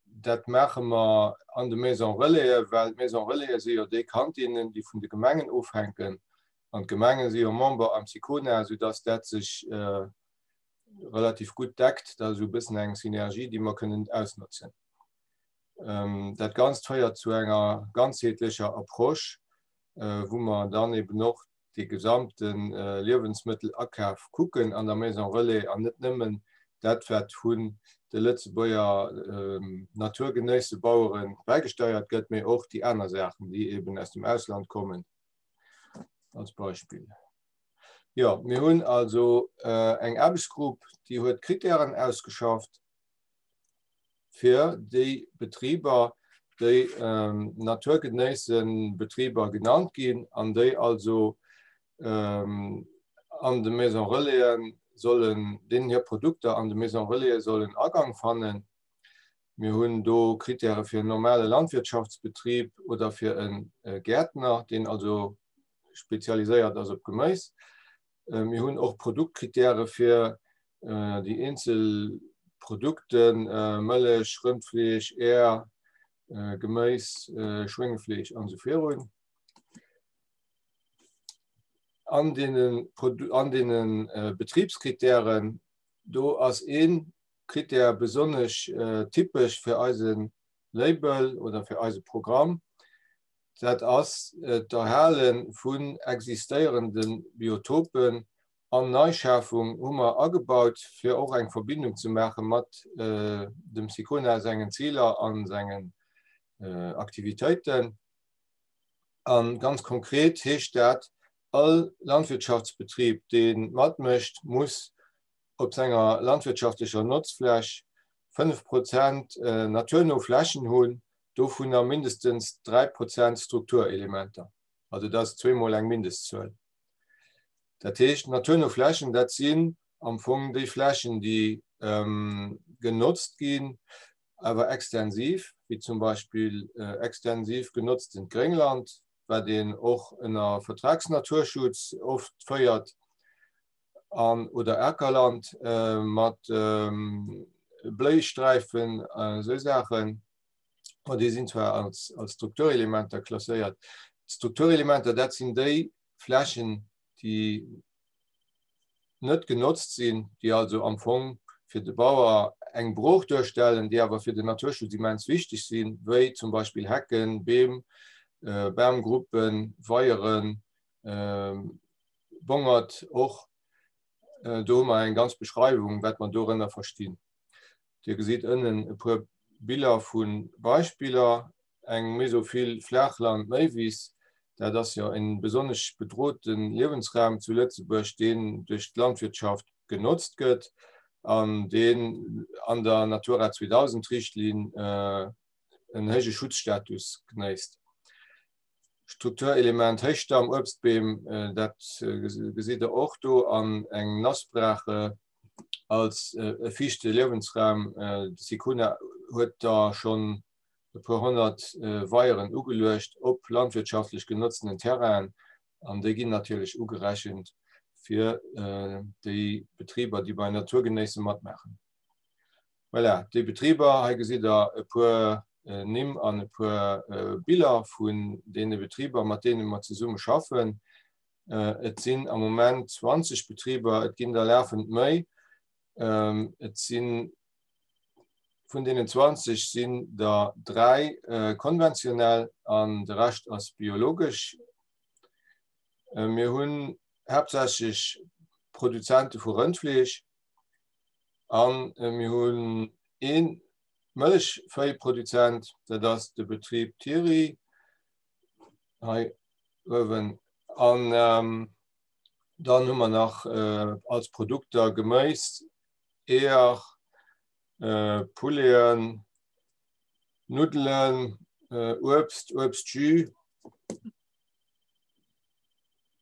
Dat maache mer an de Maisons Relaisen, well d'Maisons Relaisen si jo déi Kantinnen, déi vun de Gemengen ofhänken. An d'Gemenge si jo Member am SICONA, soudass dat sech relativ gutt deckt. Dat ass esou e bëssen eng Synergie, déi mer kënnen ausnotzen. Dat Ganzt féiert zu enger ganzheetlecher Approche, wou mer dann eben och de gesamte Liewensmëttelakaf kucken an der Maison Relais an net nëmmen dat, wat vun de Lëtzebuerger Naturgenéissebauere bäigesteiert gëtt, mee och déi aner Saachen, déi eben aus dem Ausland kommen. Als Beispill. Jo, mir hunn also eng Aarbechtsgrupp, déi huet Kritären ausgeschafft fir déi Betriber, déi Naturgenéissenbetriber genannt ginn an déi also an de Maison Relaisen sollen, deenen hir Produkter an de Maison Relaisen sollen Agang fannen. Mir hunn do Kritäre fir en normale Landwirtschaftsbetrib oder fir e Gäertner, deen also spezialiséiert ass op Geméis. Mir hunn och Produktkritäre fir déi eenzel Produkten, Mëllech, Rëndfleesch, Äer, Geméis, Schwéngefleesch an esou virun. An deene an deene Betribskritären, do ass ee Critère besonnesch typesch fir eise Label oder fir eise Programm, dat ass d'Erhale vun existéierende Biotopen an Neischafung hu mer agebaut, fir och eng Verbindung ze maache mat dem SICONA sengen Ziler a sengen Aktivitéiten. A ganz konkret heescht dat, All Landwirtschaftsbetrib, dee matmécht, muss op senger landwirtschaftlecher Notzfläch 5 Prozent naturno Flächen hunn, dovunner mindestens 3 Prozent Strukturelementer. Also dat ass zweemol eng Mindestzuel. Dat heescht, naturno Flächen, dat sinn am Fong déi Flächen, déi genotzt ginn, awer extensiv, wéi zum Beispill extensiv genotztent Gréngland, wat een och ënner Vertragsnaturschutz oft féiert, an oder Akerland mat Bléisträifen a sou Saachen. Ma déi sinn zwar als, als Strukturelementer klasséiert. D'Strukturelementer, dat sinn déi Flächen, déi net genotzt sinn, déi also am Fong fir de Bauer eng Brooch duerstellen, déi awer fir den Naturschutz immens wichteg sinn, wéi zum Beispill Hecken, Beem, Bamgruppen, Weieren, Bongert och. Do hu mer eng ganz Beschreiwung, wat mer dorënner verstinn. Dir gesitt ënnen e puer Biller vu Beispiller. Eng mesophil Flaachland-Méiwiss, dat ass jo e besonnesch bedrote Liewensraum zu Lëtzebuerg, deen duerch d'Landwirtschaft genotzt gëtt an deen an der Natura 2000-Richtlinn en héije Schutzstatus genéisst. Strukturelement Héichstamm, Uebstbeem, dat gesitt Der och do, an eng Nassbraache als e fiichte Liewensraum. De Sicona huet da schonn e puer 100 Weieren ugeluecht op landwirtschaftlech genotzenen Terrainen an déi ginn natierlech ugerechent fir déi Betriber, déi bei Naturgenéisse matmaachen. Voilà, déi Betriber, hei gesitt Der e puer Nimm an e puer Biller vun deene Betriber, mat deene mer zesumme schaffen. Et sinn am Moment 20 Betriber, et ginn der lafend méi. Et sinn, vun deenen 20 sinn der 3 konventionell an de Rescht ass biologesch. Mir hunn haaptsächlech Produzente vu Rëndfleesch. An mir hunn ee Mëllechvéiproduzent, dat ass de Betrib Thiry hei uewen. An dann hu mer nach als Produkter Geméis, Eeër, Pouleten, Nuddelen, Uebst, Uebstjus.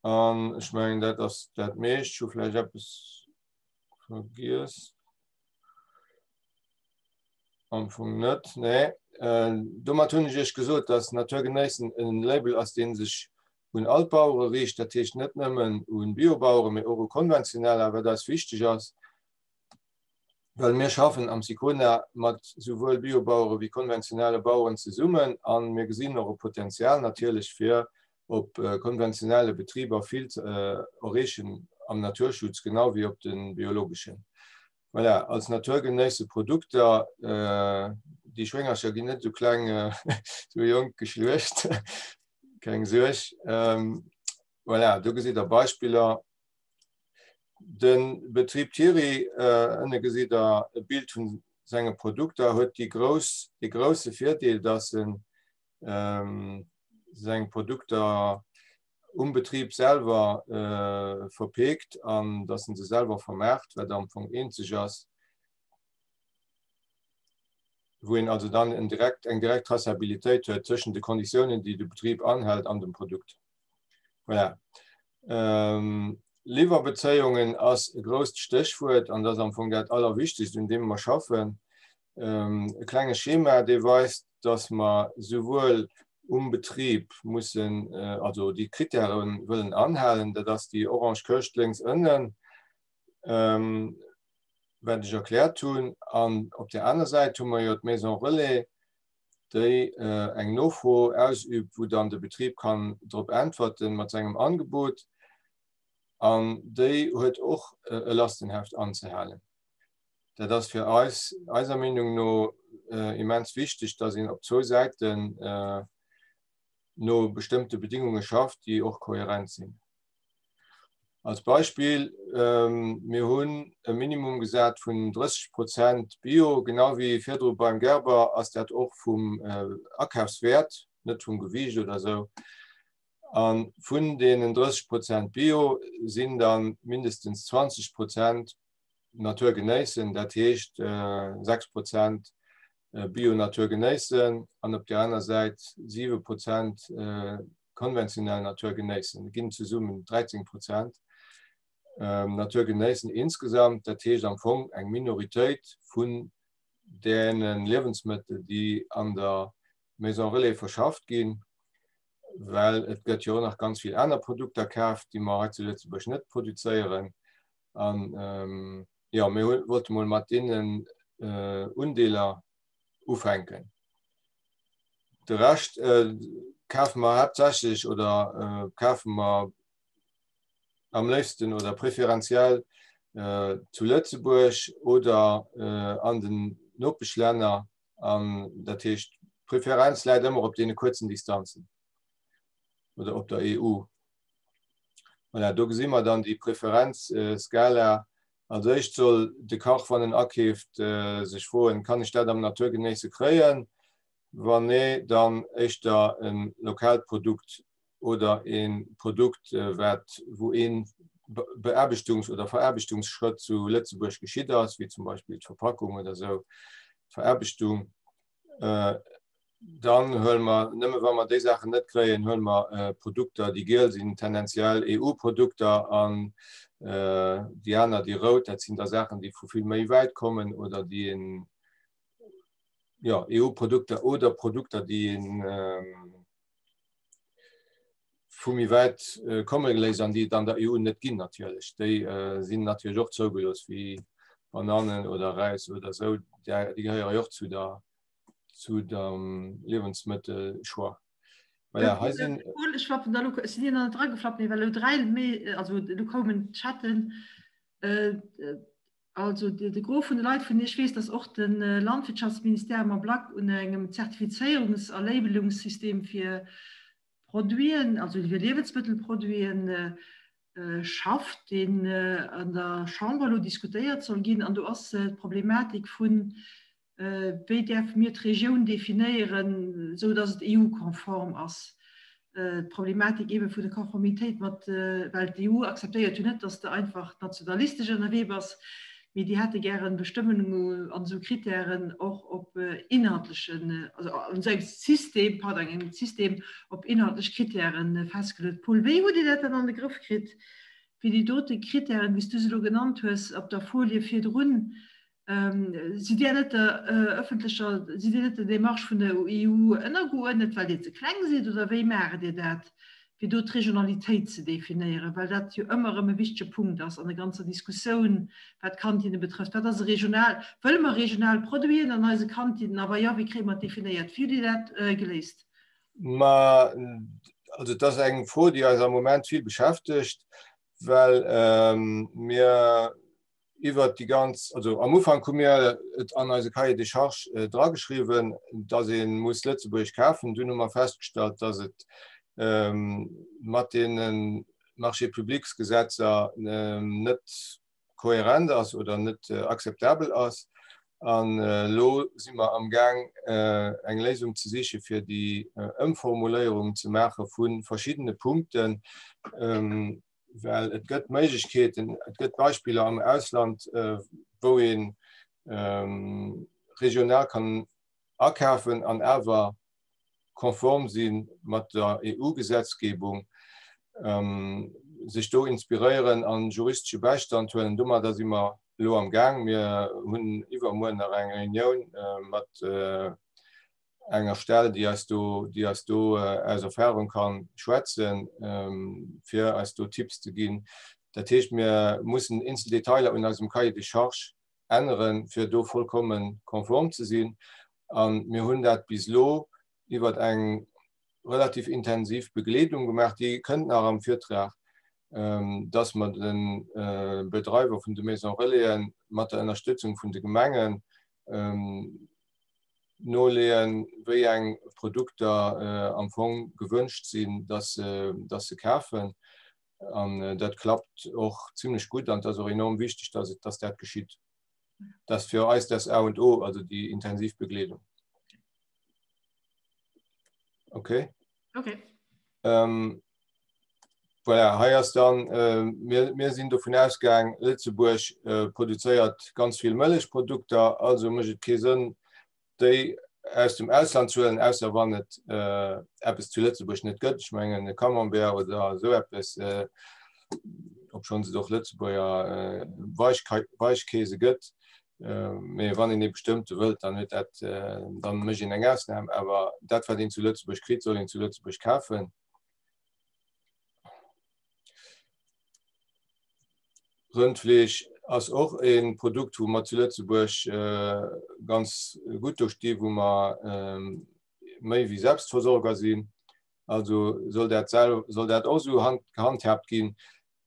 An ech mengen, dat ass dat meescht. Ech hu vläicht eppes vergiess. Am Fong net, nee. Domat hunn ech Iech gesot, dass Natur genéissen en Label ass, dee sech un all d'Bauere riicht. Dat heescht net nëmmen u Biobaueren, mee och u konventioneller, wat eis wichteg ass. Well mir schaffen am SICONA mat souwuel Biobauere wéi konventionelle Baueren zesummen a mir gesinn och e Potenzial natierlech fir op konventionelle Betriber vill ze erreechen am Naturschutz, genau wéi op de biologeschen. Voilà, als naturgenéisse Produkter, déi Schwéngercher ginn net esou kleng, esou jonk geschluecht, keng Suerg. Voilà, do gesitt Der Beispiller. De Betrib Thiry, ënne gesitt Der e Bild vun senge Produkter, huet déi grouss, dee grousse Virdeel, dass en seng Produkter um Betrib selwer verpeekt an dass en se selwer vermaart, wat am Fong eenzeg ass, wou een also dann en direkt, eng direkt Traçabilitéit huet tëschent de Konditiounen, déi de Betrib anhält an dem Produkt. Voilà. Ähm, Liwwerbezéiungen ass e grousst Stéchwuert an dat ass am Fong dat Allerwichtigst, un deem mer schaffen. Ähm, e klenge Schema, dee weist, dass mer souwuel um Betrib mussen, äh, also déi Kritäre wëllen anhalen, dat ass déi orange Këscht lénks ënnen, ähm, wat ech erkläert hunn. An op der aner Säit hu mer jo d'Maison Relais, déi eng Nofro ausübt, wou dann de Betrib kann drop äntwerten mat sengem Angebot. An déi huet och e Lastenheft anzehalen. Dat ass fir eis, eiser Meenung no, immens wichteg, dass een op zwou Säiten no bestëmmte Bedingunge schafft, déi och kohärent sinn. Als Beispill, mir hunn e Minimum gesat vun 30 Prozent Bio, genau wéi virdru beim Gerber ass dat och vum Akafswäert, net vum Gewiicht oder esou. A vun deenen 30 Prozent Bio sinn da mindestens 20 Prozent Natur genéissen, dat heescht 6 Prozent Bio Natur genéissen an op där aner Säit 7 Prozent konventionell Natur genéissen, ginn zesummen 13 Prozent Natur genéissen insgesamt. Dat heescht am Fong eng Minoritéit vun deene Liewensmëttel, déi an der Maison Relais verschafft ginn, well et gëtt jo och nach ganz vill aner Produkter kaaft, déi mer hei zu Lëtzebuerg net produzéieren. An jo, mir wollte mol mat deenen Undeeler ufänken. De Rescht kafe mer haaptsächlech oder kafe mer am léifsten oder preferenziell zu Lëtzebuerg oder an den Nopeschlänner. An dat heescht, d'Preferenz läit ëmmer op deene kuerzen Distanzen oder op der EU. Voilà, do gesi mer dann déi Preferenzskala. Als éischt soll de Kach, wann en akeeft, sech froen, Kann ech dat am Naturgenéisse kréien? Wann nee, dann éischter e lokaalt Produkt oder e Produkt, wat, wou ee Beaarbechtungs oder Veraarbechtungsschrëtt zu Lëtzebuerg geschitt ass, wéi zum Beispill d'Verpackung oder esou, d'Veraarbechtung. Dann huele mer, nëmme wa mer déi Saachen net kréien, huele mer Produkter, déi giel sinn, tendenziell EU-Produkter, an déi aner, déi rout, dat sinn da Saachen, déi vu vill méi wäit kommen oder déi een, jo, EU-Produkter oder Produkter, déi een vu méi wäit komme geléisst an déi et an der EU net ginn natierlech. Déi sinn natierlech och zougelooss, wéi Banannen oder Räis oder esou, déi gehéiere jo och zu der zu dem Liewensmëttelchoix. Voilà, hei sinn. Ech flappen da lo, ech sinn hier nach net drageflappt, mee well elo 3 Mail, also elo koumen d'Chatten, also de Gros vun de Leit vun iech weess, dass och de Landwirtschaftsministère am Ablack un engem Zertifizéierungs a Labelungssystem fir Produiten, also fir Liewensmëttelproduiten schafft, deen an der Chamber elo diskutéiert soll ginn. An do ass d'Problematik vun Wéi däerfe mir d'Regioun definéieren, esou datt et EU-konform ass? D'Problematik eebe vun der Konformitéit mat, well d'EU akzeptéiert jo net, datt s de einfach nationalistesch ënnerwee bass, mee déi hätte gären Bestëmmungen an esou Kritären och op inhaltlechen, also an esou engem System, pardon, engem System op inhaltlech Kritären festgeluet. Paul, wéi hutt Dir dat dann an de Grëff kritt, fir déi dote Kritären, wéi s du se elo genannt hues op der Folie virdrun, Sidd Dir net der ëffentlecher, sidd Dir net der Démarche vun der EU ënnergeuerdnet, well Dir ze kleng sidd, oder wéi maacht Dir dat, fir do d'Regionalitéit ze definéieren, well dat jo ëmmer erëm e wichtege Punkt ass an der ganzer Diskussioun, wat d'Kantinne betrëfft? Wat ass e regional, wëlle mer regional Produiten an eise Kantinnen, a wa jo, wéi kréie mer et definéiert? Wéi hutt Dir dat geléist? Ma also et ass eng Fro, déi eis am Moment vill beschäftegt, well mir iwwert déi ganz, also am Ufank hu mir et an eise Cahier des charges drageschriwwen, datt ee muss Lëtzebuergesch kafen. Dunn hu mer festgestallt, datt et mat deene Marchés-publics-Gesetzer net kohärent ass oder net akzeptabel ass. An elo si mer am Gaang eng Léisung ze siche fir déi Ëmformuléierung ze maache vu verschiddene Punkten, well et gëtt Méiglechkeeten, et gëtt Beispiller am Ausland, wou ee regional kann akafen an awer konform si mat der EU-Gesetzgebung, sech do inspiréieren an juristesche Bäistand huelen. Domadder si mer elo am Gaang. Mir hunn iwwermuer nach eng Reunioun mat enger Stell, déi eis do, déi eis do aus Erfahrung ka schwätzen, fir eis do Tipps ze ginn. Dat heescht, mir mussen eenzel Detailer un eisem Cahier des charges änneren, fir do vollkomme konform ze sinn. A mir hunn dat bis elo iwwer eng relativ intensiv Begleedung gemaach, déi kënnt nach am Virtrag, dass mer de Bedreiwer vun de Maison Relaisen mat der Ënnerstëtzung vun de Gemengen noleeën, wéi eng Produkter am Fong gewënscht sinn, dass se kafen. An dat klappt och zimlech gutt an et ass och enorm wichteg, dass et, dass dat geschitt. Dat ass fir eis das A und O, also déi intensiv Begleedung. Okay. Okay. Ähm, voilà, hei ass dann, äh, mir, mir sinn dovun ausgaang, Lëtzebuerg äh, produzéiert ganz vill Mëllechprodukter, also mécht et kee Sënn, déi aus dem Ausland ze huelen, ausser wann et eppes zu Lëtzebuerg net gëtt. Ech mengen e Camembert oder esou eppes, obschonns et och Lëtzebuerger Weichkäse gëtt. Mee wann een ee bestëmmte wëllt, dann huet dat, dann mécht een eng Ausnam. Awer dat, wat een zu Lëtzebuerg kritt, soll een zu Lëtzebuerg kafen. Rëndfleesch ass och e Produkt, wou mer zu Lëtzebuerg ganz gutt do sti, wou mer méi wéi Selbstversorger sinn. Also soll dat soll dat och esou gehandhaabt ginn.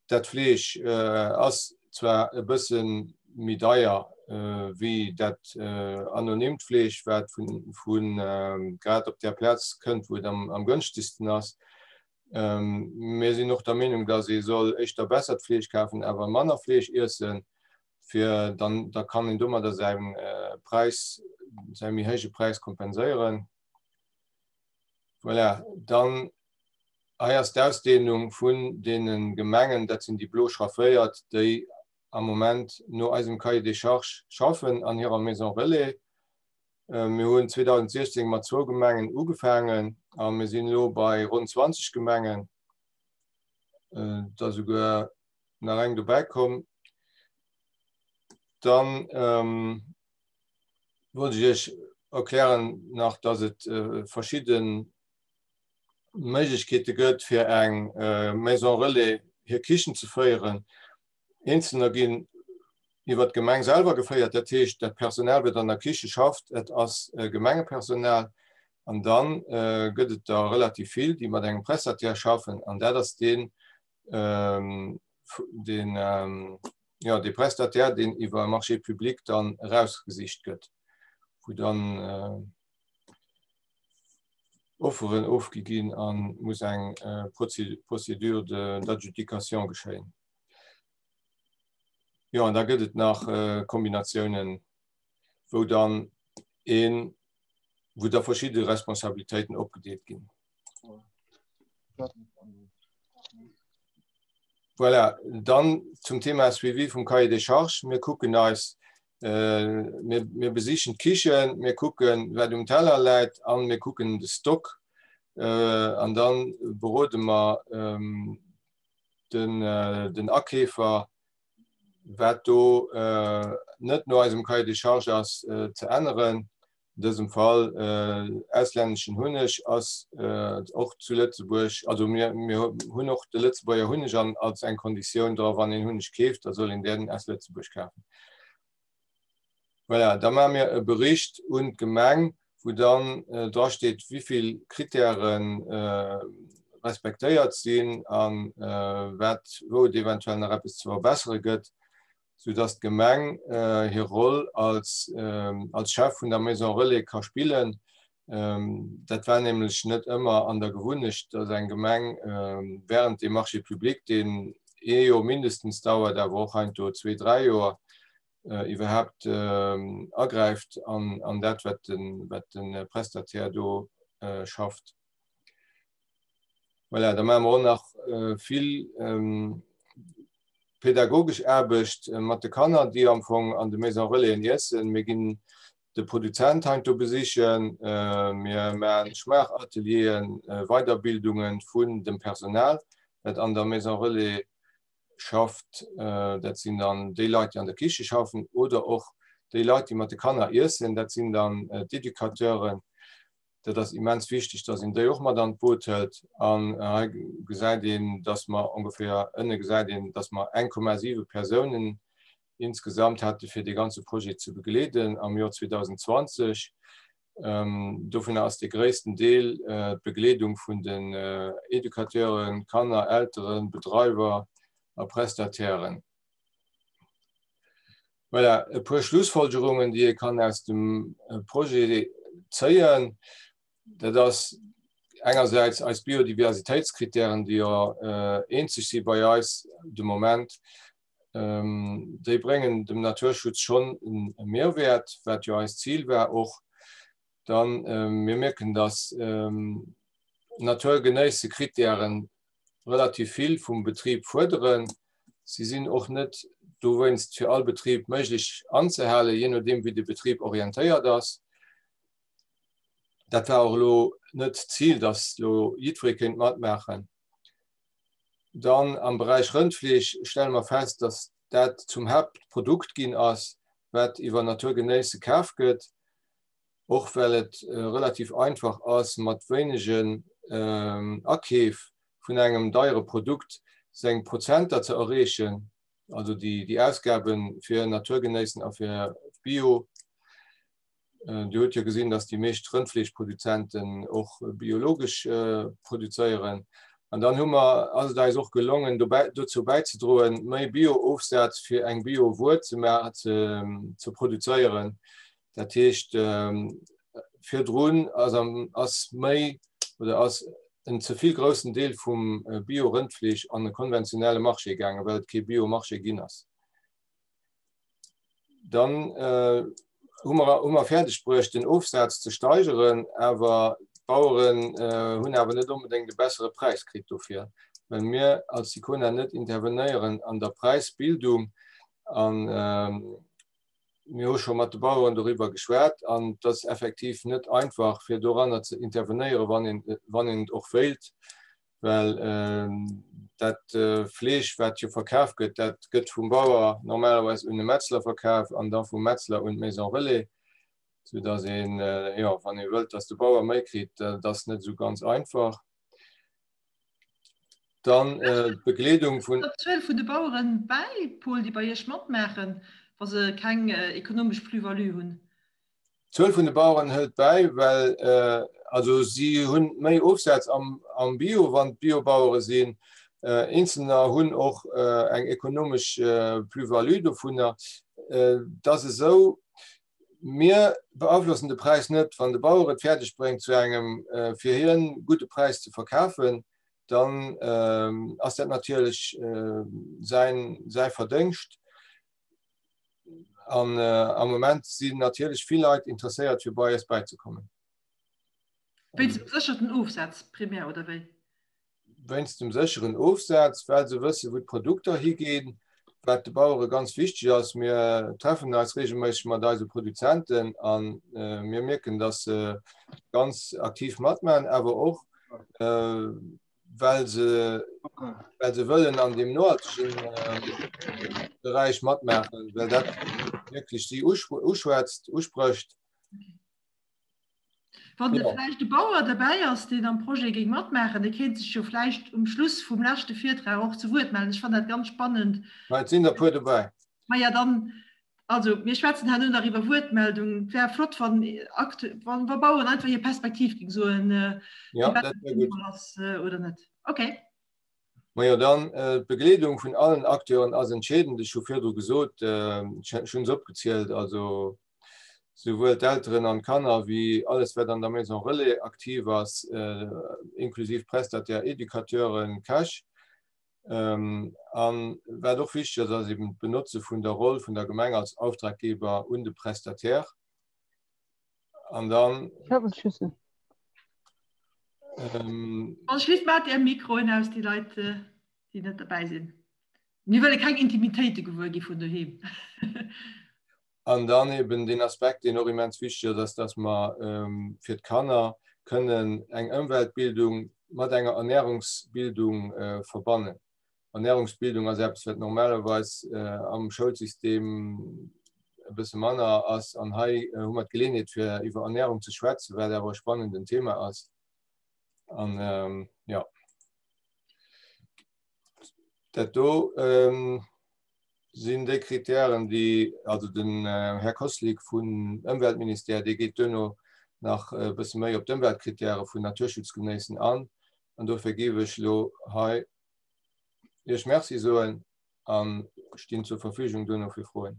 Dat Fleesch ass zwar e bësse méi deier wéi dat anonymt Fleesch, wat vu grad op där Plaz kënnt, wou et am gënschtegsten ass. Mir sinn och der Meenung, datt ee soll éischter bessert Fleesch kafen, awer manner Fleesch iessen, fir dann da kann een domadder säi Präis, säi méi héije Präis kompenséieren. Voilà, dann hei ass d'Ausdehnung vun deene Gemengen, dat sinn déi blo schrafféiert, déi am Moment no eisem Cahier des charges schaffen an hirer Maison relais. Mir hunn 2016 mat zwou Gemengen ugefaangen a mir sinn elo bei ronn 20 Gemengen. Et ass esouguer nach eng dobäi komm. Dann wollt ech Iech erklären nach, dass et verschidde Méiglechkeete gëtt, fir eng Maison relais hir Kichen ze féieren. Eenzelner ginn iwwer d'Gemeng selwer geféiert, dat heescht dat Personal, wat an der Kiche schafft, et ass Gemengepersonal. An da gëtt et der relativ vill, déi mat engem Prestataire schaffen, an dat ass deen, deen, jo, dee Prestataire, deen iwwer e Marché public dann erausgesicht gëtt, wou dann Offeren ofgi ginn a muss eng Procédure d'adjudication geschéien. Jo, an da gëtt et nach Kombinatiounen, wou dann een, wou da verschidde Responsabilitéiten opgedeelt ginn. Voilà, dann zum Thema Suivi vum Cahier des charges. Mir kucken eis, mir, mir besichen d'Kichen, mir kucken, wat um Teller läit an mir kucken de Stock. An dann berode mer den, den Akeefer, wat do net no eisem Cahier des charges ass, ze änneren. An dësem Fall auslänneschen Hunneg ass och zu Lëtzebuerg, also mir hunn och de Lëtzebuerger Hunneg an als eng Konditioun dra, wann een Hunneg keeft, da soll een deen aus Lëtzebuerg kafen. Voilà, da maache mir e Bericht un d'Gemeng, wou dann drasteet, wéi vill Kritäre respektéiert sinn a wat, wou et eventuell nach eppes ze verbessere gëtt. soudass d'Gemeng hir Roll als als Chef vun der Maison Relais ka spillen. Dat war nämlech net ëmmer an der Gewunnecht, dass eng Gemeng während dem Marché public, deen ee Joer mindestens dauert, awer och heiansdo zwee, dräi Joer, iwwerhaapt agräift an dat, wat de Prestataire do schafft. Voilà, da maache mer och nach vill pädagogesch Aarbecht mat de Kanner, déi am Fong an de Maison Relaisen iessen. Mir ginn de Produzent heiansdo besichen, mir maachen Schmaachatelieren, Weiderbildunge vun dem Personal, dat an der Maison Relais schafft. Dat sinn dann déi Leit, déi an der Kiche schaffen oder och déi Leit, déi mat de Kanner iessen. Dat sinn dann d'Educateuren. Dat ass immens wichteg, dass een déi och mat an d'Boot hëlt. An hei gesäit een, dass mer ongeféier, ënne gesäit een, dass mer 1,7 Persounen insgesamt hate fir dee ganze Projet ze begleeden am Joer 2020. Dovunner ass dee gréissten Deel d'Begleedung vun den Educateuren, Kanner, Elteren, Bedreiwer a Prestatairen. Voilà, e puer Schlussfolgerungen, déi ee kann aus dem Projet zéien. Dat ass engersäits eis Biodiversitéitskritären, déi jo eenzeg si bei eis de Moment, Déi bréngen dem Naturschutz schonn e Mehrwäert, wat jo eist Zil war och. Dann, mir mierken, dass naturgenéisse Kritären relativ vill vum Betrib fuerderen. Si sinn och net dowéinst fir all Betrib méiglech anzehalen, jee nodeem wéi de Betrib orientéiert ass. Dat war och elo net d'Zil, dass elo jiddweree kéint matmaachen. Dann am Beräich Rëndfleesch stelle mer fest, dass dat zum Haaptprodukt ginn ass, wat iwwer Natur genéisse kaf gëtt, och well et relativ einfach ass, mat wéinegen Akeef vun engem deiere Produkt seng Prozenter ze erreechen, also déi Ausgabe fir Natur genéissen a fir Bio. Dir hutt jo gesinn, dass déi meescht Rëndfleeschproduzenten och biologesch produzéieren. An dann hu mer, ass et eis och gelongen, dobäi, dozou bäizedroen, méi Bio-Ofsaz fir eng Bio-Wuer ze maachen, ze produzéieren. Dat heescht, virdrun ass am, ass méi oder ass en ze vill groussen Deel vum Bio-Rëndfleesch an e konventionelle Marché gaangen, well et kee Bio-Marché ginn ass. Dann hu mer, hu mer fäerdeg bruecht, den Ofsaz ze steigeren, awer d'Baueren hunn awer net onbedéngt e bessere Präis kritt dofir, well mir als SICONA net intervenéieren an der Präisbildung. A mir hu scho mat de Baueren doriwwer geschwat an et ass effektiv net einfach, fir doranner ze intervenéieren, wann een, wann een et och wéilt. Well dat Fleesch, wat jo verkaf gëtt, dat gëtt vum Bauer normalerweis un de Metzler verkaf an da vum Metzler un d'Maison Relais, soudass een, jo, wann ee wëllt, dass de Bauer méi kritt, dat ass net esou ganz einfach. Dann d'Begleedung vun. D'Zuel vun de Baueren bäi, Paul, déi bei Iech matmaachen, wa se keng ekonomesch Plus-value hunn? D'Zuel vun de Baueren hëlt bäi, well also si hunn méi Ofsaz am, am Bio, wann et Biobauere sinn. Eenzelner hunn och eng ekonomesch Plus-value dovunner. Et ass esou, mir beaflossen de Präis net. Wann de Bauer et fäerdeg bréngt, zu engem fir hien gudde Präis ze verkafen, dann ass dat natierlech säin, säi Verdéngscht. An am Moment sinn natierlech vill Leit interesséiert, fir bei eis bäizekommen. Wéinst dem sécherten Ofsaz primär, oder wéi? Wéinst dem sécheren Ofsaz, well se wëssen, wou d'Produkter higinn, wat de Bauere ganz wichteg ass. Mir treffen eis reegelméisseg mat eise Produzenten a mir mierken, datt se ganz aktiv matmaachen, awer och well se, well se wëllen an deem nohaltegen Beräich matmaachen, well dat wierklech si uschwätzt, usprécht. Wann de vläicht e Bauer derbäi ass, deen am Projet géing matmaachen, dee kéint sech jo vläicht um Schluss vum leschte Virtrag och zu Wuert mellen. Ech fannen dat ganz spannend. Ma et sinn der e puer dobäi. Maja, dann, also mir schwätzen herno nach iwwer Wuertmeldung. Et wär flott, wann wann wa Baueren einfach hir Perspektiv géing soen, ja, dat wär gutt. Ass oder net. Okay. Majo, dann d'Begleedung vun allen Acteuren ass entscheedend. Ech hu virdru gesot, ech hunn se opgezielt, also souwuel d'Elteren an d'Kanner wéi alles, wat an der Maison Relais aktiv ass, inklusiv Prestataire, Educateuren, Käch. An wat och wichteg ass, ass eben d'Benotze vun der Roll vun der Gemeng als Auftraggeber un de Prestataire. An dann. Wann schlitt mat Är Mikroen aus, déi Leit, déi net derbäi sinn. Mir wëlle keng Intimitéite gewuer gi vun doheem. An dann eben deen Aspekt, deen och immens wichteg ass, ass, dass mer fir d'Kanner kënnen eng Ëmweltbildung mat enger Ernährungsbildung verbannen. Ernährungsbildung ass eppes, wat normalerweis am Schoulsystem e bësse manner ass. An hei hu mer d'Geleeënheet, fir iwwer Ernährung ze schwätzen, wat awer e spannenden Thema ass. An jo. Dat do sinn déi Kritären, déi, also den Här Koslik vum Ëmweltministère, dee geet duerno nach e bësse méi op d'Ëmweltkritäre vun Naturschutzgenéissen an. An dofir géif ech elo hei Iech Merci soen a stinn zur Verfügung duerno fir Froen.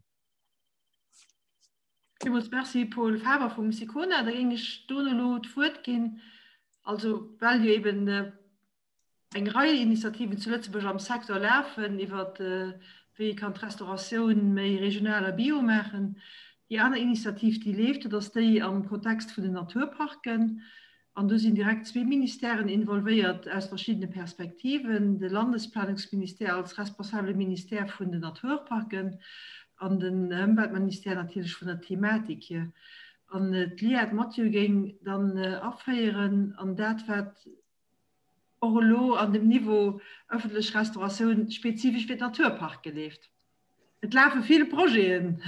Villmools Merci Paul Faber vum SICONA. Da géing ech dono elo d'Wuert ginn, also well jo eben eng Rei Initiativen zu Lëtzebuerg am Secteur lafen, iwwer wéi ee kann d'Restauratioun méi regional a bio maachen. Déi aner Initiativ, déi leeft, dat ass déi am Kontext vun den Naturparken. An do sinn direkt zwee Ministèren involvéiert aus verschiddene Perspektiven, de Landesplanungsministère als responsabele Ministère vun den Naturparken an den Ëmweltministère natierlech vun der Thematik hier. An d'Liette Mathieu géing dann aféieren an dat, wat och elo an dem Niveau öffentlech Restauratioun spezifesch fir d'Naturparke leeft. Et lafe vill Projeten.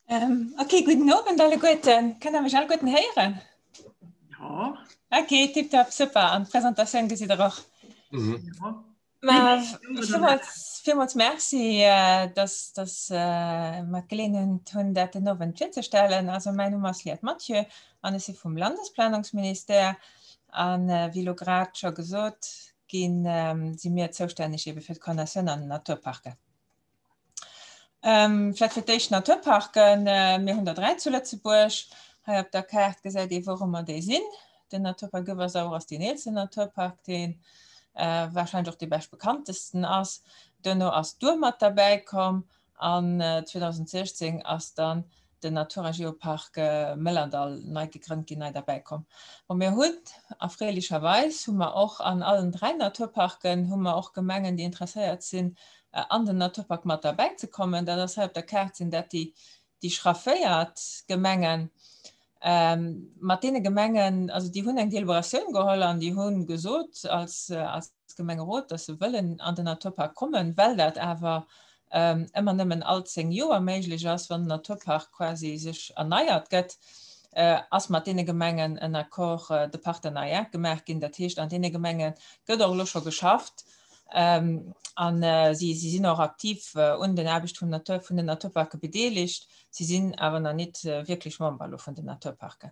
Ähm, okay, guten Abend alleguerten. Kënnt Der mech alleguerten héieren? Ja. Okay, tipptopp, super. An d'Presentatioun gesitt Der och. Mhm. Ja. Ma villmools, villmools Merci, äh, dass, dass äh, mer d'Geleeënheet hunn, dat den Owend virzestellen. Also mäin Numm ass Liette Mathieu an ech si vum Landesplanungsministère. An äh, wéi elo grad scho gesot ginn, ähm, si mir zoustänneg ebe fir d'Coordinatioun an den Naturparken. Ähm, vläicht fir d'éischt Naturparken. Äh, mir hunn der 3 zu Lëtzebuerg. Hei op der Kaart gesäit ee wourëmmer déi sinn. Den Naturpark Öewersauer ass deen eelsten Naturpark, deen äh, wahrscheinlech och dee beschtbekanntesten ass. Duerno ass d'Our mat derbäi komm an 2016 ass dann den Natura Geopark Mëllerdall nei gegrënnt ginn, nei derbäi komm. Bon, mir hunn erfreelecherweis hu mer och an allen 3 Naturparken hu mer och Gemengen, déi interesséiert sinn, an den Naturpark mat derbäi ze kommen. Dat ass hei op der Kaart sinn dat déi, déi schrafféiert Gemengen. Mat deene Gemengen, also déi hunn eng Deliberatioun geholl an déi hu gesot als, als Gemengerot, dass se wëllen an den Naturpark kommen, well dat awer ëmmer nëmmen all 10 Joer méiglech ass, wann den Naturpark quasi sech erneiert gëtt, ass mat deene Gemengen en Accord de partenariat gemaach ginn. Dat heescht, an deene Gemenge gëtt och elo scho geschafft a si sinn och aktiv un den Aarbechte vum Natur, vun den Naturparke bedeelegt. Si sinn awer nach nit wierklech Member elo vun den Naturparken.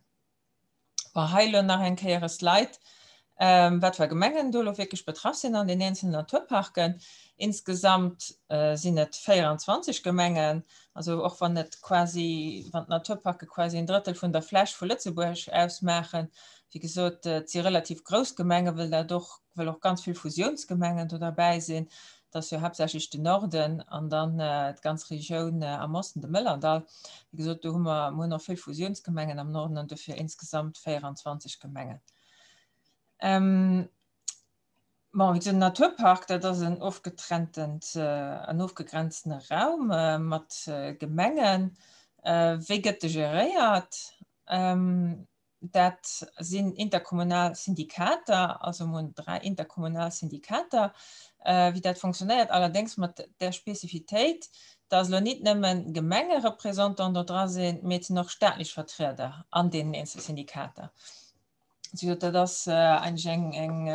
Bon, hei elo nach eng Kéier e Slide, wat fir Gemengen do elo wierklech betraff sinn an den eenzelnen Naturparken. Insgesamt sinn et 24 Gemengen, also och wann et quasi, wann d'Naturparke quasi en Drëttel vun der Fläch vu Lëtzebuerg ausmaachen. Wéi gesot, et si relativ grouss Gemengen, wëll dat och, wëll och ganz vill Fusiounsgemengen do derbäi sinn. Et ass jo haaptsächlech den Norden an dann d'ganz Regioun am Osten, de Mëllerdall. Wéi gesot, do hu mer, mer hunn och vill Fusiounsgemengen am Norden an dofir insgesamt 24 Gemengen. Bon, wéi gesot, den Naturpark, dat ass en ofgetrenntent, en ofgegrenztene Raum mat Gemengen. Wéi gëtt de geréiert? Dat sinn interkommunal Syndikater, also mir hunn 3 interkommunal Syndikater, wéi dat fonctionnéiert, allerdéngs mat där Spezifitéit, dass elo nit nëmmen Gemengereprésentanten do dra sinn, mee et sinn och staatlech Vertrieder an deenen eenzel Syndikater. Also dat ass eigentlech eng, eng,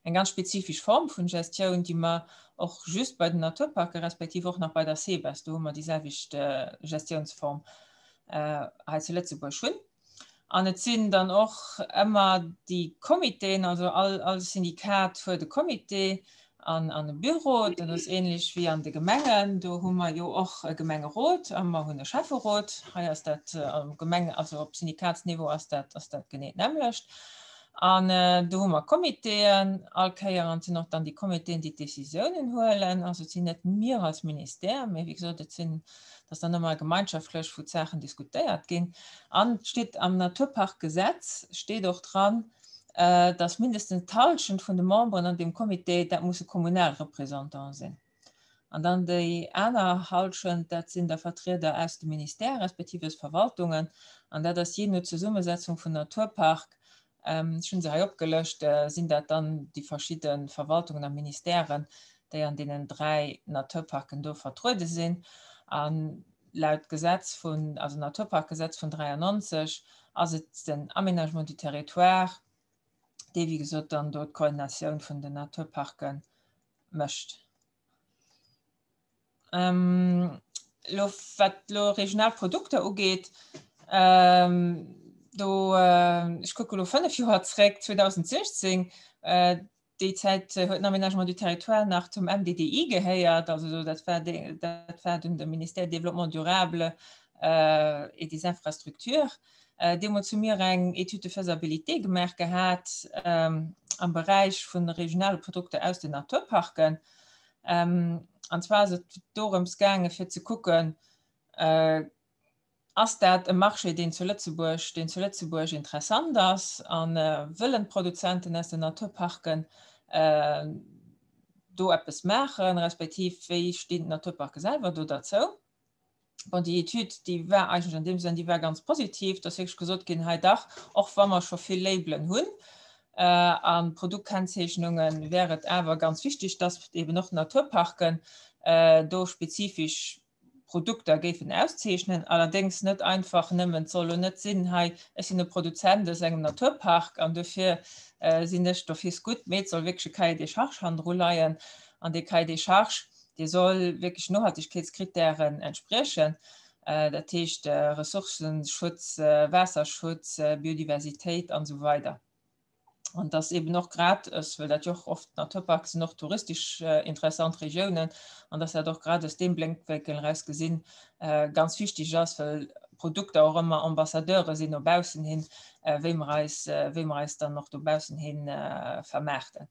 eng ganz spezifesch Form vun Gestioun, déi mer och just bei den Naturparke respektiv och nach bei der SEBES, do hu mer déi selwecht Gestiounsform hei zu Lëtzebuerg hunn. An et sinn dann och ëmmer déi Comitéen, also all, all Syndikat huet e Comité an, an e Büro. Dat ass ähnlech wéi an de Gemengen. Do hu mer jo och e Gemengerot a mer hunn e Schäfferot. Hei ass dat am Gemeng, also op Syndikatsniveau ass dat, ass dat genee d'nämmlecht. An do hu mer Comitéen all Kéier an et sinn och dann déi Comitéen, déi d'Décisiounen huelen. Also et sinn net mir als Ministère, mee wéi gesot, et sinn, et ass dann ëmmer gemeinschaftlech, wou d'Saachen diskutéiert ginn. An et steet am Naturparkgesetz steet och dran, dass mindestens d'Hallschent vun de Memberen an deem Comité, dat musse kommunal Représentants sinn. An dann déi aner Hallschent, dat sinn da Vertrieder aus de Ministèrë respektiv aus Verwaltungen. An dat ass jee no Zesummesetzung vun Naturpark, ech hu se hei opgelëscht, sinn dat dann déi verschidde Verwaltungen a Ministèren, déi an deenen 3 Naturparken do vertruede sinn. A laut Gesetz vun, also Naturparkgesetz vun 93, ass et den Aménagement du territoire, dee wéi gesot dann do d'Koordinatioun vun den Naturparke mécht. Ähm, lo, wat lo regional Produkter ugeet, ähm, do äh, ech kucke lo 5 Joer zréck, 2016, äh, déi Zäit huet den Aménagement du Territoire nach zum MDDI gehéiert, also dat war, de, dat war dunn de Ministère Développement durable äh, et des Infrastructures. Deemools hu mir eng Étude de faisabilité gemaach gehat am Beräich vun regionale Produkter aus den Naturparken. An zwar ass et dorëms gaange fir ze kucken, ass dat e Marché, deen zu Lëtzebuerg, deen zu Lëtzebuerg interessant ass a wëllen d'Produzenten aus den Naturparken do eppes maachen, respektiv wéi stinn d'Naturparke selwer do derzou. Bon, déi Etüd, déi war eigentlech an deem Sënn, déi war ganz positiv, dass wierklech gesot ginn, hei dach, och wa mer scho vill Labelen hunn a Produktkennzeechnungen, wär et awer ganz wichtig, dass eben och d'Naturparken do spezifesch Produkter géifen auszeechnen. Allerdéngs net einfach nëmmen, et soll elo net sinn, hei, ech sinn e Produzent aus engem Naturpark an dofir sinn ech d'office gutt, mee et soll wierklech e Cahier des charges hannendru leien an dee Cahier des charges, Dee soll wierklech Nohaltegkeetskrittären entspriechen, dat heescht Ressourcenschutz, Waasserschutz, Biodiversitéit an esou weider. An dass eben och grad, well dat jo och oft Naturparke sinn och touristesch interessant Regiounen, an dass dat och grad aus deem Bléckwénkel eraus gesinn ganz wichteg ass, well Produkter och ëmmer Ambassadeure sinn no baussen hin, wéi mer eis, wéi mer eis dann och dobaussen hin vermaarten.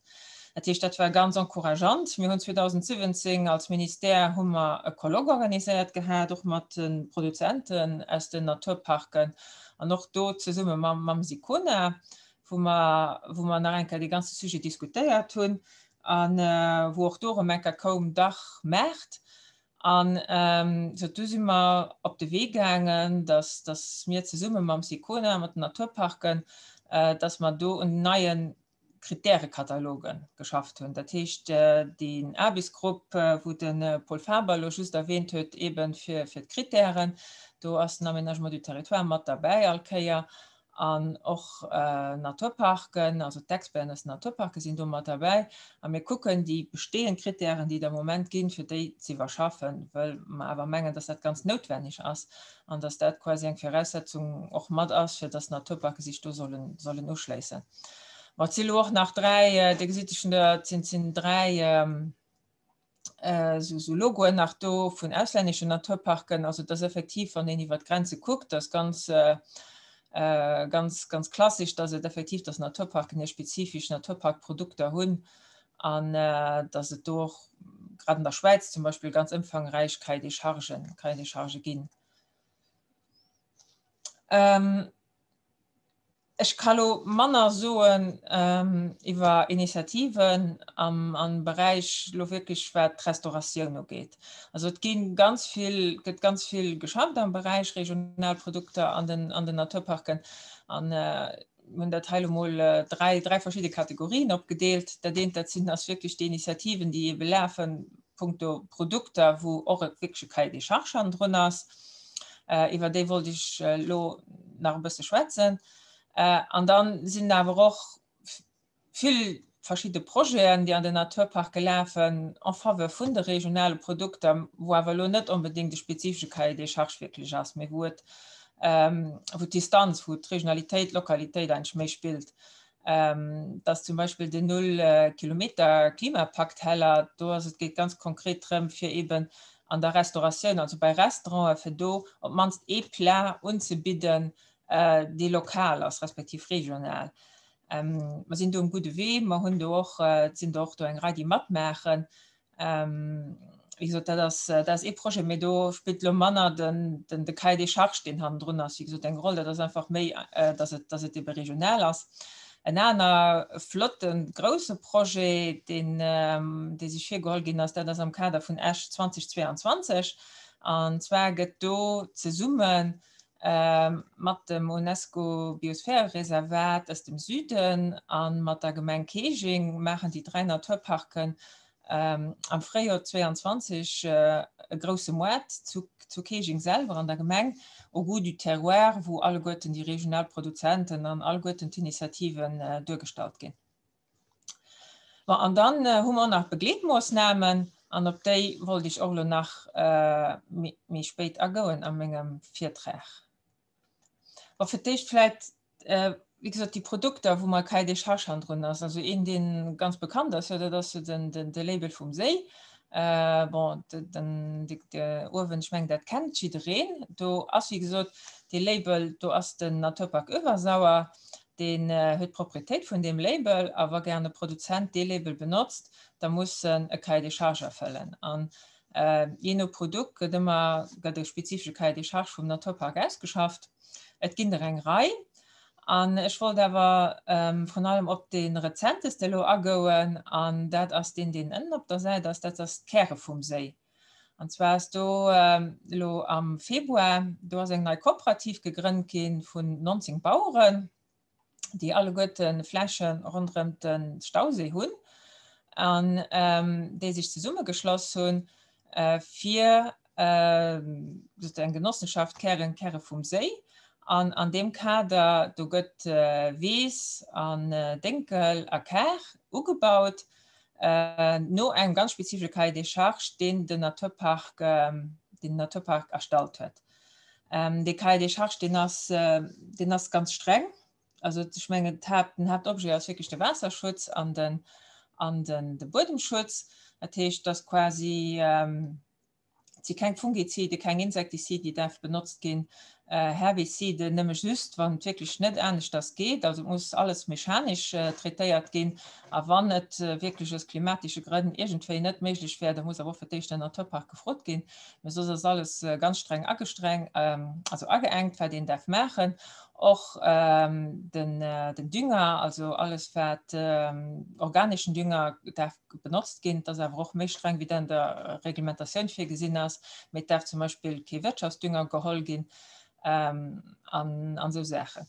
Dat heescht, dat war ganz encourageant. Mir hunn 2017 als Ministère hu mer e Colloque organiséiert gehat, och mat de Produzenten aus den Naturparken an och do zesumme mam, mam SICONA, wou mer, wou mer nach eng Kéier dee ganze Sujet diskutéiert hunn a wou och do erëm eng Kéier koum, dach, maacht. An sou du si mer op de Wee gaangen, dass, dass mir zesumme mam SICONA, mat den Naturparken, dass mer do un neie Kritärekataloge geschafft hunn. Dat heescht, deen Aarbechtsgrupp, wou de Paul Faber elo just erwähnt huet, eebe fir, fir d'Kritären, do ass den Aménagement du territoire mat derbäi all Kéier an och Naturparken, also d'Experten aus den Naturparke sinn do mat derbäi. A mir kucken déi bestehend Kritären, déi et am Moment ginn, fir déi ze iwwerschaffen, well mer awer mengen, dass dat ganz noutwenneg ass an dass dat quasi eng Viraussetzung och mat ass, fir dass d'Naturparke sech do sollen, sollen uschléissen. Ma et si lo och nach dräi, Dir gesitt, ech hunn der, et sinn, sinn dräi esou, esou Logoen nach do vun auslänneschen Naturparken. Also dass effektiv, wann een iwwer d'Grenze kuckt, dass ganz, ganz, ganz klassisch, dass et effektiv, dass Naturparken hir spezifesch Naturparkprodukter hunn an dass et do och grad an der Schwäiz zum Beispill ganz ëmfangräich Cahier des charges, Cahier des charges ginn. Ähm, ech ka lo manner soen ähm, iwwer Initiativen am, am Beräich lo wierklech wat d'Restauratioun ugeet. Also et ginn ganz vill, gëtt ganz vill geschafft am Beräich Regionalprodukter an den, an den Naturparken an äh, hunn dat hei lo mol 3, 3 verschidde Kategorien opgedeelt. Dat eent, dat sinn, ass wierklech déi Initiativen, déi ebe lafen, punkto Produkter, wou och e wierkleche Cahier des charges hannendrun ass. Iwwer déi wollt ech elo nach e bësse schwätzen. An dann sinn awer och vill verschidde Projeten, déi an den Naturparke lafen, en faveur vun de regionale Produkter, wou awer elo net onbedéngt e spezifesche Cahier des charges wierklech ass, mee wou et, wou d'Distanz, wou d'Regionalitéit, d'Lokalitéit eigentlech méi spillt. Dass zum Beispill den Null-Kilometer-Klimapakt-Heller, do ass et, geet ganz konkret drëm, fir eeben an der Restauratioun, also bei Restauranten, fir do op d'mannst ee Plat unzebidden, dee lokal ass, respektiv regional. Mer sinn do um gudde Wee, mer hunn do och, et sinn der och do eng Rei, déi matmaachen. Wéi gesot, dat ass, dat ass ee Projet, mee do spillt elo manner den, den, de Cahier des charges, deen hannendrun ass, wéi gesot, eng Roll. Dat ass einfach méi, dass et, dass et ebe regional ass. En aner flotten, grouse Projet, deen, dee sech virgeholl ginn ass, dat ass am Kader vun Esch 2022. An zwar gëtt do zesumme mat dem UNESCO Biosphärereservat aus dem Süden a mat der Gemeng Keejing maachen déi 3 Naturparken am Fréijoer 22 e grousse Moart zu Keejing selwer an der Gemeng, Au goût du terroir, wou alleguerten déi regional Produzenten an alleguerten d'Initiativen duergestallt ginn. Bon, an dann hu mer och nach Begleetmoossnamen an op déi wollt ech och elo nach méi spéit agoen a mengem Virtrag. Bon, fir d'éischt vläicht, wéi gesot, déi Produkter, wou mer Cahier des charges hannendrun ass. Also een, dee ganz bekannt ass, jo, dat ass jo den, den, de Label vum Séi. Bon, den, de, de uewen, ech mengen, dat kennt jiddereen. Do ass, wéi gesot, dee Label, do ass den Naturpark Öewersauer, deen huet d'Proprietéit vun deem Label a wa gären e Produzent dee Label benotzt, da muss en e Cahier des charges erfëllen. An jee no Produkt gëtt ëmmer gëtt e spezifesche Cahier des charges vum Naturpark ausgeschafft. Et ginn der eng Rei an ech wollt awer vrun allem op dee rezenteste elo agoen an dat ass deen, deen ënnen op der Säit ass, dat ass d'Käre vum Séi. An zwar ass do elo am Februar, do ass eng nei Kooperativ gegrënnt gi vun 19 Baueren, déi alleguerte Fläche ronderëm de Stauséi hunn an déi sech zesummegeschloss hunn, fir eng Genossenschaft Kären, Käre vum Séi. An an deem Kader, do gëtt Weess an Dénkel a Kar ugebaut no engem ganz spezifesche Cahier des charges, deen den Naturpark, deen den Naturpark erstallt huet. Dee Cahier des charges, deen ass, deen ass ganz streng. Also ech mengen, d'Haupt, den Hauptobjet ass wierklech de Waasserschutz an den, an den, de Buedemschutz. Dat heescht, dass quasi, Et si keng Fungizide, keng Insektizide, déi däerfe benotzt ginn, Herbizide nëmme just, wann et wierklech net aneschters geet. Also et muss alles mechanesch traitéiert ginn. A wann et wierklech aus klimatesche Grënn iergendwéi net méiglech wär, da muss awer och fir d'éischt den Naturpark gefrot ginn. Mee soss ass alles ganz streng agestreng, also ageengt, wat een däerf maachen. Och den Dünger, also alles wat organeschen Dünger däerf benotzt ginn. Et ass awer och méi streng, wéi dat an der Reglementatioun virgesinn ass. Mee et däerf zum Beispill kee Wirtschaftsdünger geholl ginn an esou Saachen.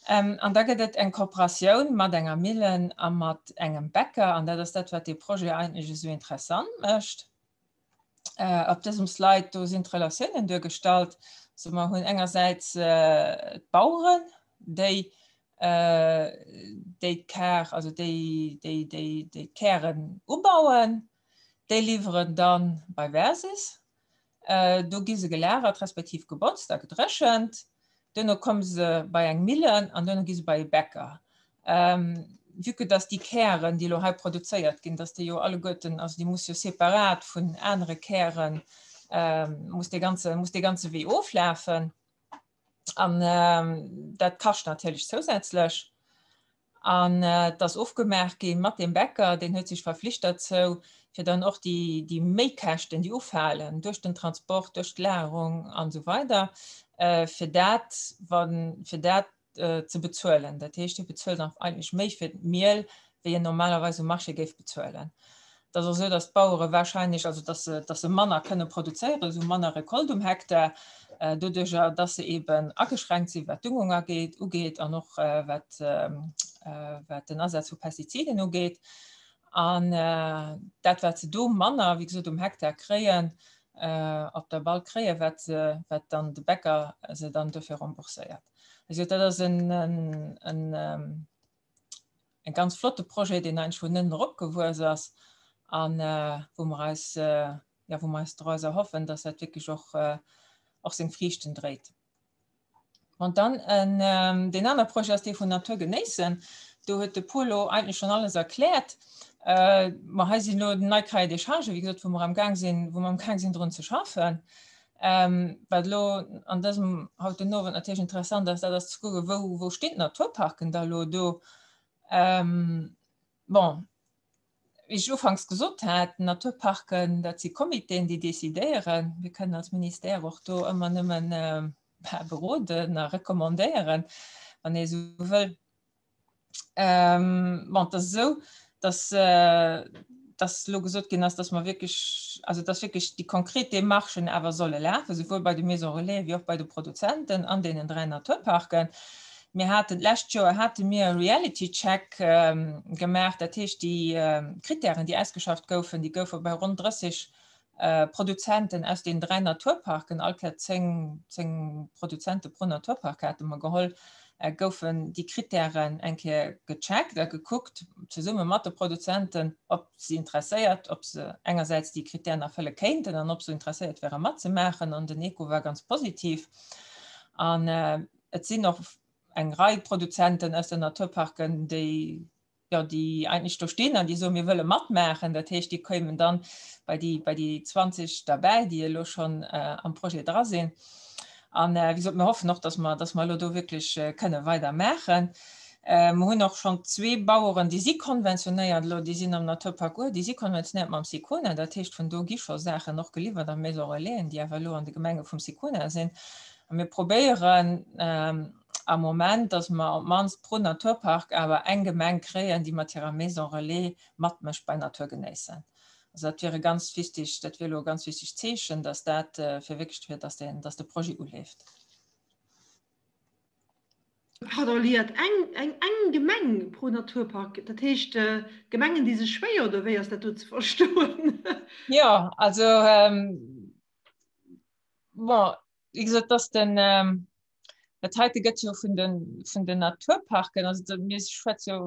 An da gëtt et eng Kooperatioun mat enger Millen a mat engem Bäcker. An dat ass dat, wat dee Projet eigentlech esou interessant mécht. Op dësem Slide do sinn d'Relatiounen duergestallt. Also mer hunn engersäits d'Baueren, déi déi d'Kar, also déi déi déi déi d'Kären ubauen, déi liwweren dann bei Versis. Do gi se gelagert respektiv gebotzt a gedréchent. Duerno komme se bei eng Millen an duerno gi se bei e Bäcker. Vue que dass déi Kären, déi elo hei produzéiert ginn, dass déi jo alleguerten, also déi muss jo separat vun anere Kären, muss dee ganze, muss dee ganze Wee oflafen. An dat kascht natierlech zousätzlech. An et ass ofgemaach gi mat deem Bäcker, deen huet sech verflicht derzou, fir dann och déi, déi Méikäschten, déi ufalen duerch den Transport, duerch d'Lagerung an esou weider, fir dat, wa fir dat ze bezuelen. Dat heescht, hie bezuelt eigentlech méi fir d'Miel, wéi en normalerweis um Marché géif bezuelen. Et ass och esou, datt d'Bauere wahrscheinlech, also datt se, datt se manner kënne produzéieren, esou manner Recolte um Hektar, doduerjer, datt se eeben ageschränkt sinn, wat d'Düngung ageet, ugeet an och wat, wat den Asaz vu Pestiziden ugeet. An dat, wat se do manner, wéi gesot, um Hektar kréien, op der Ball kréien, wat se, wat dann de Bäcker se dann dofir rembourséiert. Also dat ass en, en, en e ganz flotte Projet, deen eigentlech vun ënnen erop gewuess ass an wou mer eis, ja, wou mer eis draus erhoffen, dass dat wierklech och, och seng Friichten dréit. An dann en, deen anere Projet ass dee vun Natur genéissen. Do huet de Polo eigentlech schonn alles erkläert. Ma hei sinn elo nei Cahiers des charges, wéi gesot, wou mer am Gaang sinn, wou mer am Gaang sinn drun ze schaffen. Wat elo an dësem haut den Owend natierlech interessant ass, dat ass ze kucken, wou, wou stinn d'Naturparken da elo do? Bon, wéi ech ufanks gesot hat, Naturparken, dat si Comitéen, déi decidéieren. Mir kënnen als Ministère och do ëmmer nëmmen beroden a recommandéieren, wann ee esou wëll. Ähm, bon, das esou, dass, äh, dass lo gesot ginn ass, dass mer wierklech, also dass wierklech déi konkret Demarchen awer solle lafen, souwuel bei de Maisons Relais wéi och bei de Produzenten an deenen 3 Naturparken. Mir haten d'lescht Joer hate mir e Reality Check ähm, gemaach, dat heescht déi äh, Kritären, déi ausgeschafft goufen, déi goufe bei ronn 30 Produzenten aus den 3 Naturparken, all Kéier 10, 10 Produzente pro Naturpark hate mer geholl, goufen déi Kritären eng Kéier gecheckt a gekuckt, zesumme mat de Produzenten, ob se interesséiert, ob se engersäits déi Kritären erfëlle kéinten an ob se interesséiert wäre matzemaachen. An den Echo war ganz positiv. An et sinn och eng Rei Produzenten aus den Naturparken, déi jo, déi eigentlech do stinn an déi soen, mir wëlle matmaachen. Dat heescht, déi kéimen dann bei déi, bei déi 20 derbäi, déi elo schonn am Projet dra sinn. An wéi gesot, mir hoffen och, dass mer, dass mer elo do wierklech kënne weidermaachen. Mer hunn och schonn zwee Baueren, déi si konventionéiert elo, déi sinn am Naturpark Our, déi si konventionéiert mam SICONA. Dat heescht, vun do gi scho Saachen och geliwwert a Maison Relaisen, déi awer elo an de Gemenge vum SICONA sinn. A mir probéieren, am Moment, dass mer op d'mannst pro Naturpark awer eng Gemeng kréien, déi mat hirer Maison Relais matmécht bei Natur genéissen. Also dat wier e ganz wichtig, dat wier elo e ganz wichtegt Zeechen, dass dat verwirklecht wier, dass deen, dass de Projet uleeft. Pardon, Liette, eng, eng, eng Gemeng pro Naturpark, dat heescht Gemengen, déi sech schwéier, oder wéi ass dat do ze verstoen? Jo, also bon, wéi gesot, dass den, dat heite gëtt jo vun den, vun den Naturparken, also da, mir schwätze jo,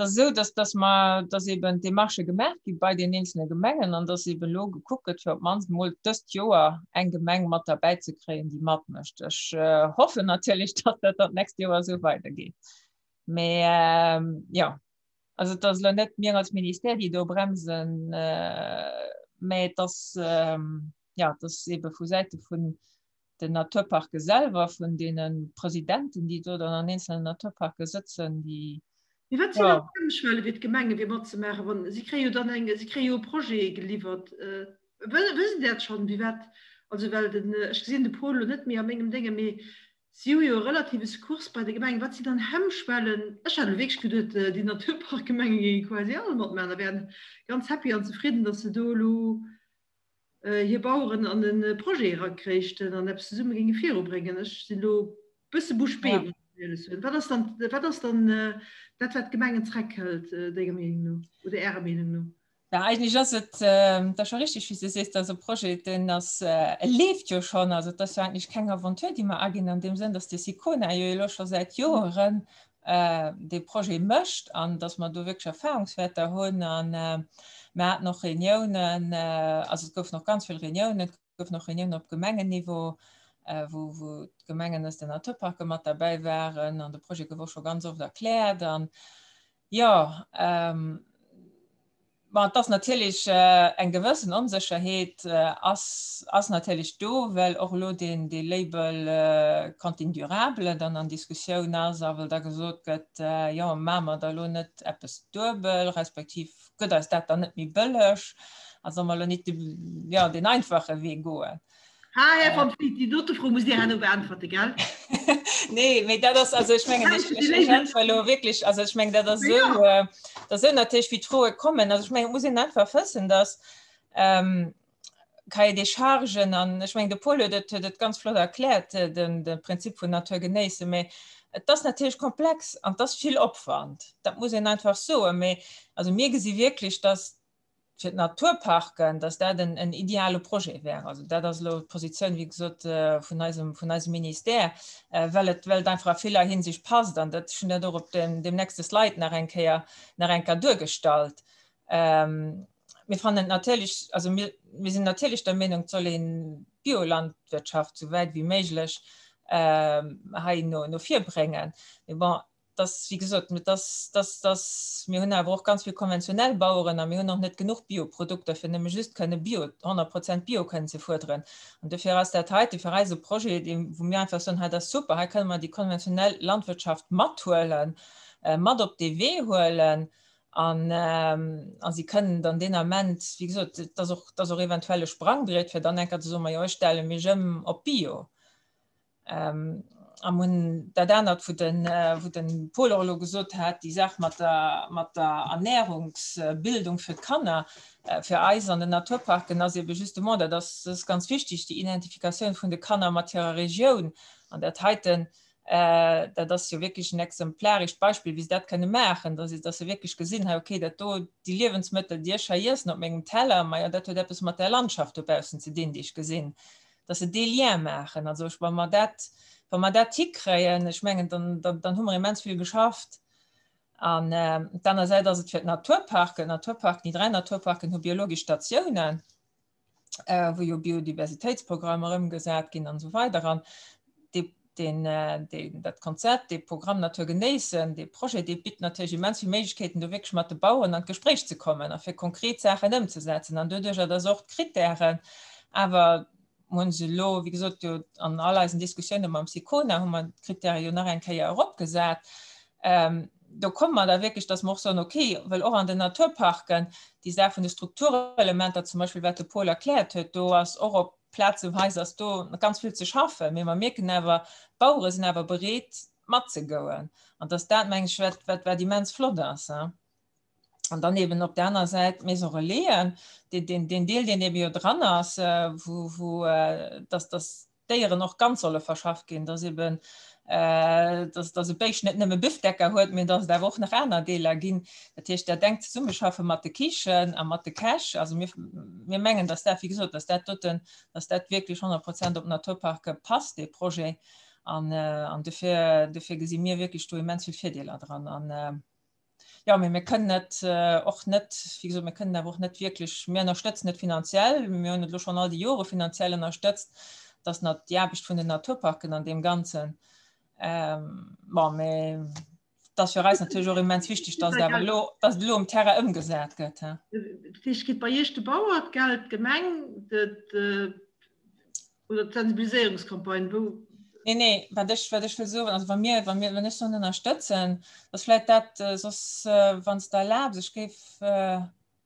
dat ass esou, dass, dass mer, dass eben d'Demarchë gemaach gi bei den eenzelne Gemengen an dass eben elo gekuckt gëtt, fir op d'mannst emol dëst Joer eng Gemeng mat derbäi ze kréien, déi matmécht. Ech hoffen natierlech, dass dat dann d'nächst Joer esou weidergeet. Mä jo, also et ass elo net mir als Ministère, déi do bremsen, mä et ass, jo, et ass ebe vu Säite vun den Naturparke selwer, vun deene Presidenten, déi do dann an eenzelnen Naturparke sëtzen, déi. Mee wat sinn dann d'Hemmschwelle fir d'Gemenge fir matzemaachen, wann si kréie jo dann eng, si kréie jo e Projet geliwwert. Wësst Dir dat schonn, wéi wat, also well den, ech gesinn de Paul elo net méi a mengem Dénge, mee si hu jo e relative Cours bei de Gemengen. Wat sinn dann Hemmschwellen? Ech hat elo wierklech geduet, déi Naturparkgemenge géinge quasi all matmaachen a wären ganz happy an zefridden, datt se do elo hir Baueren an e Projet erakréichten an eppes zesumme géinge virubréngen. Ech sinn elo e bësse bouche bée, muss ech éierlech soen. Wat ass dann, wat ass dann dat, wat d'Gemengen zreckhëlt, denger Meenung no oder Ärer Meenung no? Ja, eigentlech ass et, dat ass scho richtig, wéi s de sees, dat ass e Projet, deen ass, e leeft jo schonn. Also et ass jo eigentlech keng Aventure, déi mer aginn an deem Sënn, dass de SICONA jo elo scho säit Joeren dee Projet mécht an dass mer do wierklech Erfahrungswäerter hunn. A mer haten och Reuniounen, also et goufen och ganz vill Reuniounen, et goufen och Reuniounen op Gemengenniveau, wou wou d'Gemengen aus den Naturparke mat derbäi waren an de Projet gouf och scho ganz oft erkläert. An jo, Ma et ass natierlech eng gewëssen Onsécherheet ass, ass natierlech do, well och elo deen, dee Label Cantine durable dann an Diskussioun ass a well da gesot gëtt, jo maache mer da elo net eppes duebel, respektiv gëtt eis dat dann net méi bëlleg a solle mer elo net de, jo, deen einfache Wee goen. Ha, Här van Vliet, déi dote Fro musst Dir herno beäntwerte, gell? Nee, mee dat ass, also ech mengen, ech, ech, ech äntwere elo wierklech, also ech mengen, dat ass esou, äh, dat ass esou natierlech, wéi d'Froe kommen. Also ech mengen, et muss een einfach wëssen, dass ähm, Cahier des charges an ech mengen, de Paul huet et, huet et ganz flott erkläert, äh, den, de Prinzip vun Natur genéissen, mee et ass natierlech komplex an et ass vill Opwand. Dat muss een einfach soen. Mee also mir gesi wierklech, dass fir d'Naturparken, dass dat en, en ideale Projet wär. Also dat ass elo d'Positioun, wéi gesot, vun eisem, vun eisem Ministère, well et, well et einfach a viller Hinsicht passt. An dat, ech hunn dat och op dem, dem nächste Slide nach eng Kéier, nach eng Kéier duergestallt. Mir fannen et natierlech, also mir, mir sinn natierlech der Meenung, et soll een d'Biolandwirtschaft esou wäit wéi méiglech hei no, no vir bréngen. Mee bon, Dass, wéi gesot, dass, dass, dass, mir hunn awer och ganz vill konventionell Baueren a mir hunn och net genuch Bioprodukter, fir nëmme just kënne Bio, 100 Prozent Bio kënnen ze fuerderen. An dofir ass dat heite fir eis e Projet, dee wou mir einfach soen, hei dat ass super, hei kënne mer déi konventionell Landwirtschaft mathuelen, mat op dee Wee huelen an a si kënnen dann deen Ament, wéi gesot, et ass och, et ass och eventuell e Sprangbriet, fir dann eng Kéier ze soen, majo ech stelle mech ëm op Bio. Ähm, am hunn dat anert, wou den, wou den Paul och elo gesot hat, déi Saach mat der, mat der Ernährungsbildung fir d'Kanner, fir eis an den Naturparken ass ebe justement, dat ass, dat ass ganz wichtig, déi Identifikatioun vun de Kanner mat hirer Regioun. An dat heiten, dat ass jo wierklech en exemplarescht Beispill, wéi se dat kënne maachen, dass, dass se wierklech gesinn, hei okay, dat do, déi Liewensmëttel, déi ech hei iessen op mengem Teller, majo, dat huet eppes mat där Landschaft dobaussen ze dinn, déi ech gesinn. dass se dee Lien maachen. Also ech, wa mer dat, wa mer dat hikréien, ech mengen, dann, dann, dann hu mer immens vill geschafft. An äh, op der aner Säit ass et fir d'Naturparken, Naturparken, déi dräi Naturparken hu biologesch Statiounen, äh, wou jo Biodiversitéitsprogrammer ëmgesat ginn an esou weider. An dee, deen, äh, deen, dat Konzept, dee Programm Natur genéissen, dee Projet, dee bitt natierlech immens vill Méiglechkeeten, do wierklech mat de Baueren an d'Gespréich ze kommen a fir konkret Saachen ëmzesetzen. An doduercher, dass och d'Kritären awer, mer hunn se elo, wéi gesot, jo an all eisen Diskussioune mam SICONA hu mer d'Kritäre jo nach eng Kéier eropgesat, do komme mer da wierklech, dass mer och soen, okay, well och an den Naturparken déi Saach vun de Strukturelementer zum Beispill, wat de Paul erkläert huet, do ass och op Plazeweis ass do ganz vill ze schaffen, mee mer mierken awer, d'Bauere sinn awer bereet matzegoen. An dass dat, meng ech, wat, wat, wat immens flott ass. An dann eben op der aner Säit d'Maison Relaisen, deen, deen, deen Deel, deen eben jo dran ass, wou, wou, dass, dass d'Déieren och ganz solle verschafft ginn, dass eben, dass, dass e Béischt net nëmme Bifdecker huet, mee dass et awer och nach aner Deeler ginn. Dat heescht, dat enkt Zesummeschaffe mat de Kichen a mat de Käch, also mir, mir mengen, dass dat, wéi gesot, dass dat doten, dass dat wierklech 100 Prozent op Naturparke passt, dee Projet. An, an dofir, dofir gesi mir wierklech do immens vill Virdeeler dran. An, jo, mee mir kënnen et och net, wéi gesot, mir kënnen awer och net wierklech, mir ënnerstëtzen et finanziell, mir hunn et elo schonn all déi Jore finanziell ënnerstëtzt, dass nat déi Aarbecht vun den Naturparken an deem Ganzen, bon, mee et ass fir eis natierlech och immens wichteg, dass et awer elo, dass et elo um Terrain ëmgesat gëtt. Dat heescht, kritt bei Iech de Bauer d'Geld, d'Gemeng, de, Oder d'Sensibiliséierungscampagne, wou. Nee, nee, wat ech, wat ech wëll soen, also wa mir, wa mir, wann ech soen ënnerstëtzen, ass vläicht dat, soss, wann s de erlaabs, ech géif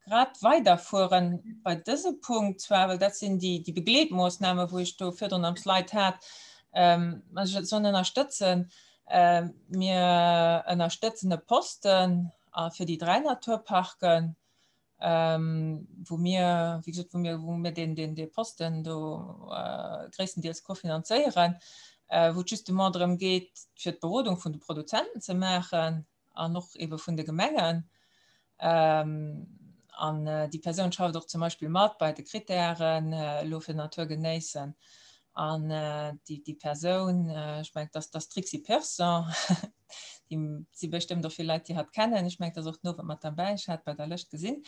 grad weiderfueren bei dëse Punkt zwar, well dat sinn déi, déi Begleetmoossname wou ech do virdrun am Slide hat, wann ech soen ënnerstëtzen, mir ënnerstëtzen e Posten fir déi dräi Naturparken, wou mir, wéi gesot, wou mir, wou mir deen, deen, dee Posten do gréisstendeels kofinanzéieren, wou et justement drëm geet, fir d'Berodung vun de Produzenten ze maachen an och ebe vun de Gemengen. An déi Persoun schafft och zum Beispill mat bei de Kritären elo fir Natur genéissen. An déi, déi Persoun, ech mengen, dass dass d'Trixi Persson, déi si bestëmmt och vill Leit, déi hatt kennen. Ech mengen, et ass och den Owend mat derbäi, ech hat bei der Lëscht gesinn.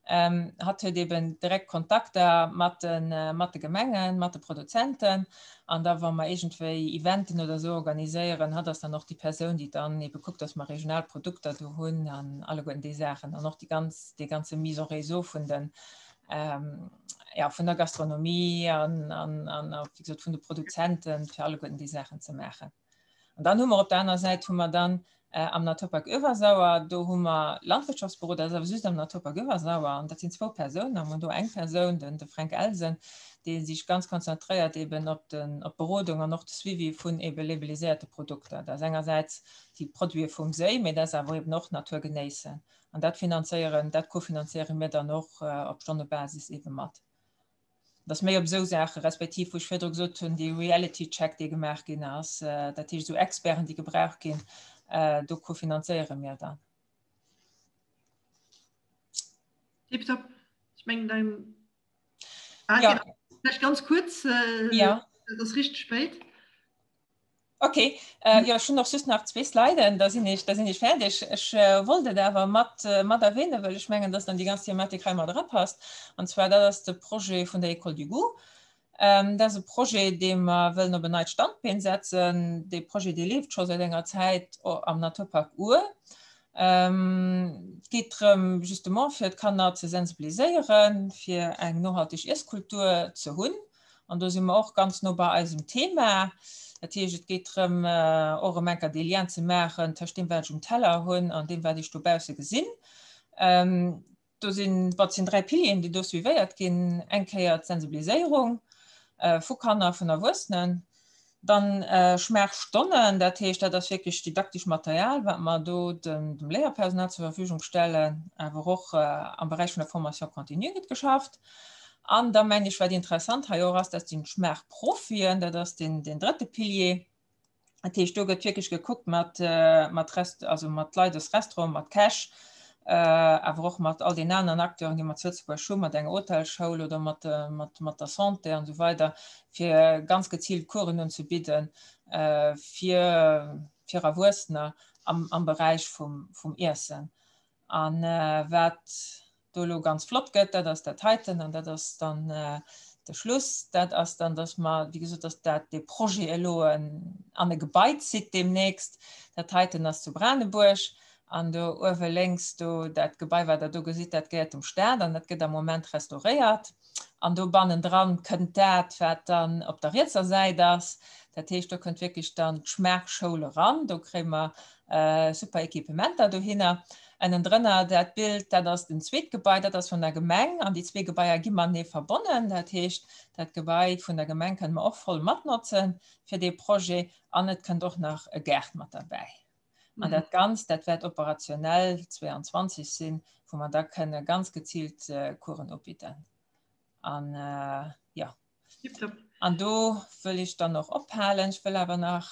Hatt huet eben direkt Kontakter mat de, mat de Gemengen, mat de Produzenten. An da wa mer iergendwéi Eventen oder esou organiséieren, hatt ass dann och déi Persoun, déi dann ebe kuckt, dass mer regional Produkter do hunn an alleguerten déi Saachen. An och déi ganz, dee ganze Mise en réseau vun den, ja, vun der Gastronomie an, an, an, wéi gesot, vun de Produzenten, fir alleguerten déi Saachen ze maachen. An dann hu mer op der aner Säit hu mer dann am Naturpark Öewersauer, do hu mer Landwirtschaftsberoder, dat ass awer just am Naturpark Öewersauer, an dat sinn zwou Persounen. A mer hunn do eng Persoun, den de Fränk Elsen, dee sech ganz konzentréiert eben op den, op d'Berodung an och de Suivi vun ebe labeliséierte Produkter. Dat ass engersäits déi Produite vum Séi, mee dat ass awer eben och Natur genéissen. An dat finanzéieren, dat kofinanzéiere mir dann och op Stonnebasis ebe mat. Dass méi op esou Saache respektiv wou ech virdru gesot hunn, dee Reality Check, dee gemaach ginn ass, dat heescht esou Experten, déi gebraucht ginn, do kofinanzéiere mir dann. Tipptopp. Ech mengen dann ah, ja. Vielleicht ganz kurz, äh, ja. das ist richtig spät. Okay, äh, jo, ech hunn och just nach zwee Sliden, da sinn ech, da sinn ech fäerdeg. Ech äh, wollt et awer mat, äh, mat erwähnen, well ech mengen, dass dann déi ganz Thematik hei mat erapasst. An zwar dat ass de Projet vun der École du Goût. Dat ass e Projet, dee mer wëllen op en neit Standbeen setzen. Dee Projet, dee leeft scho säit enger Zäit am Naturpark Our. Et geet drëm, justement fir d'Kanner ze sensibiliséieren, fir eng nohalteg Iesskultur ze hunn. An do si mer och ganz no bei eisem Thema. Dat heescht, et geet drëm, och erëm enker dee Lien ze maachen tëscht deem, wat ech um Teller hunn an deem, wat ech dobausse gesinn. Do sinn, bon, et sinn 3 Pilieren, déi do suivéiert ginn. Eng Kéier d'Sensibiliséierung vu Kanner, vun Erwuessenen, dann Schmaachstonnen, dat heescht, dat ass wierklech didaktesch Material, wat mer do dem Léierpersonal zur Verfügung stellen, awer och am Beräich vun der Formation continue gëtt geschafft. An da mengen ech, wat interessant hei och ass, dat sinn d'Schmaachprofien, dat ass deen drëtte Pilier. Dat heescht, do gëtt wierklech gekuckt mat, mat Rest, also mat Leit aus Restaurant, mat Käch, awer och mat all den aneren Acteuren, déi mer zu Lëtzebuerg hunn, mat enger Hotelschoul oder mat, mat, mat der Santé an esou weider, fir ganz geziilt Coursen unzebidden fir, fir Erwuessener am, am Beräich vum, vum Iessen. A wat do elo ganz flott gëtt, dat ass dat heiten, an dat ass dann de Schluss, dat ass dann, dass mer, wéi gesot, dass dat dee Projet elo an e Gebai zitt deemnächst. Dat heiten ass zu Branebuerg an do uewe lénks do dat Gebai, wat Der do gesitt, dat gehéiert dem Staat an dat gëtt am Moment restauréiert. An do bannendran kënnt dat, wat dann op der rietser Säit ass. Dat heescht, do kënnt wierklech dann d'Schmaachschoul eran. Do kréie mer super Equipementer dohinner. Ënnendrënner dat Bild, dat ass den zweet Gebai, dat ass vun der Gemeng an déi zwee Gebaier gi matenee verbonnen. Dat heescht, dat Gebai vun der Gemeng kënne mer och voll matnotze fir dee Projet an et kënnt och nach e Gaart mat derbäi. An dat Ganzt, dat wäert operationell 22 sinn, wou mer da kënne ganz geziilt Coursen ubidden. An jo. An do wëll ech dann och ophalen. Ech wëll awer nach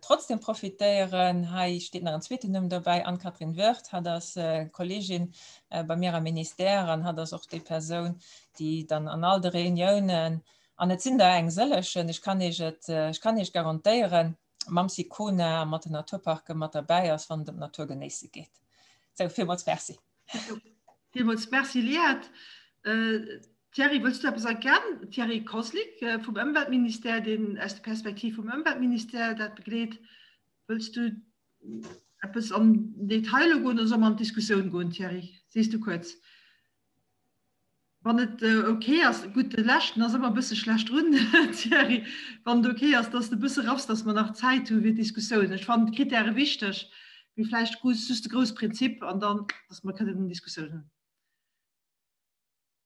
trotzdem profitéieren. Hei steet nach en zweeten Numm dobäi, Anne-Catherine Wirth. Hatt ass Kolleegin bei mir am Ministère an hatt ass och déi Persoun, déi dann an all de Reuniounen, an et sinn der eng sëllegen, ech kann Iech et, ech kann Iech garantéieren, mam SICONA a mat den Naturparke mat derbäi ass, wann et ëm d'Natur genéisse geet. Sou, villmools Merci. Villmools Merci, Liette. Thierry, wëlls du eppes ergän-? Thierry Koslik vum Ëmweltministère, deen aus der Perspektiv vum Ëmweltministère dat begleet. Wëlls du eppes am Detail elo goen oder solle mer an d'Diskussioun goen, Thierry? Sees du kuerz. Wann et ok ass, gutt, de leschten ass ëmmer e bësse schlecht drun, Thierry, wann et ok ass, dass de e bësse raffs, dass mer nach Zäit hu fir d'Diskussioun. Ech fannen d'Kritäre wichteg, mee vläicht just de grousse Prinzip an dann, dass mer kënnen eng Diskussioun hunn.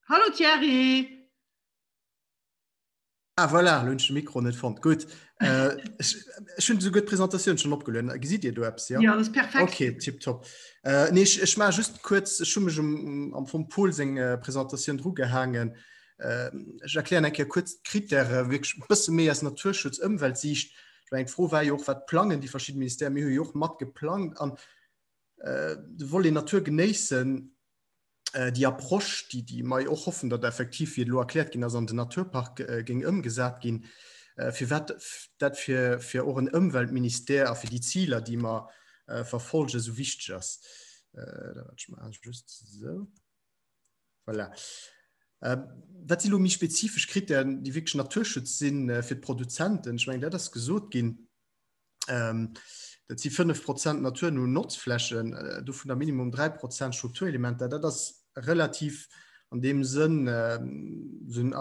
Hallo Thierry! Ah voilà, lo hunn ech de Mikro net fonnt. Gutt. Äh, ech, ech hunn souguer d'Presentatioun schon opgelueden. Gesitt Dir do eppes, ja? Ja, dat ass perfekt. Okay, tipptopp. Äh, nee, ech, ech maache just kuerz, ech hu mech um, am vum Paul seng äh, Presentatioun drugehaangen. Äh, ech erklären eng Kéier kuerz d'Kritäre, wierklech e bësse méi aus Naturschutz, Ëmweltsiicht. Ech mengen, d'Fro war jo och, wat plangen déi verschidden Ministèren? Mir hu jo och mat geplangt an äh, de Volet Natur genéissen, äh, déi Approche, déi, déi mer och hoffen, datt effektiv, wéi et elo erkläert ginn ass, an den Naturpark äh, géing ëmgesat ginn, äh, firwat dat fir, fir och en Ëmweltministère a fir déi Ziler, déi mer äh, verfolgen, esou wichteg ass. Äh, da wat ech mal just esou. Voilà. Äh, wat si lo méi spezifesch Kritären, déi wierklech Naturschutz sinn äh, fir d'Produzenten? Ech mengen, dat ass gesot ginn. Ähm, dat si 5 Prozent naturno Notzflächen, äh, dovun der Minimum 3 Prozent Strukturelementer. Dat ass relativ an deem Sënn äh, so en,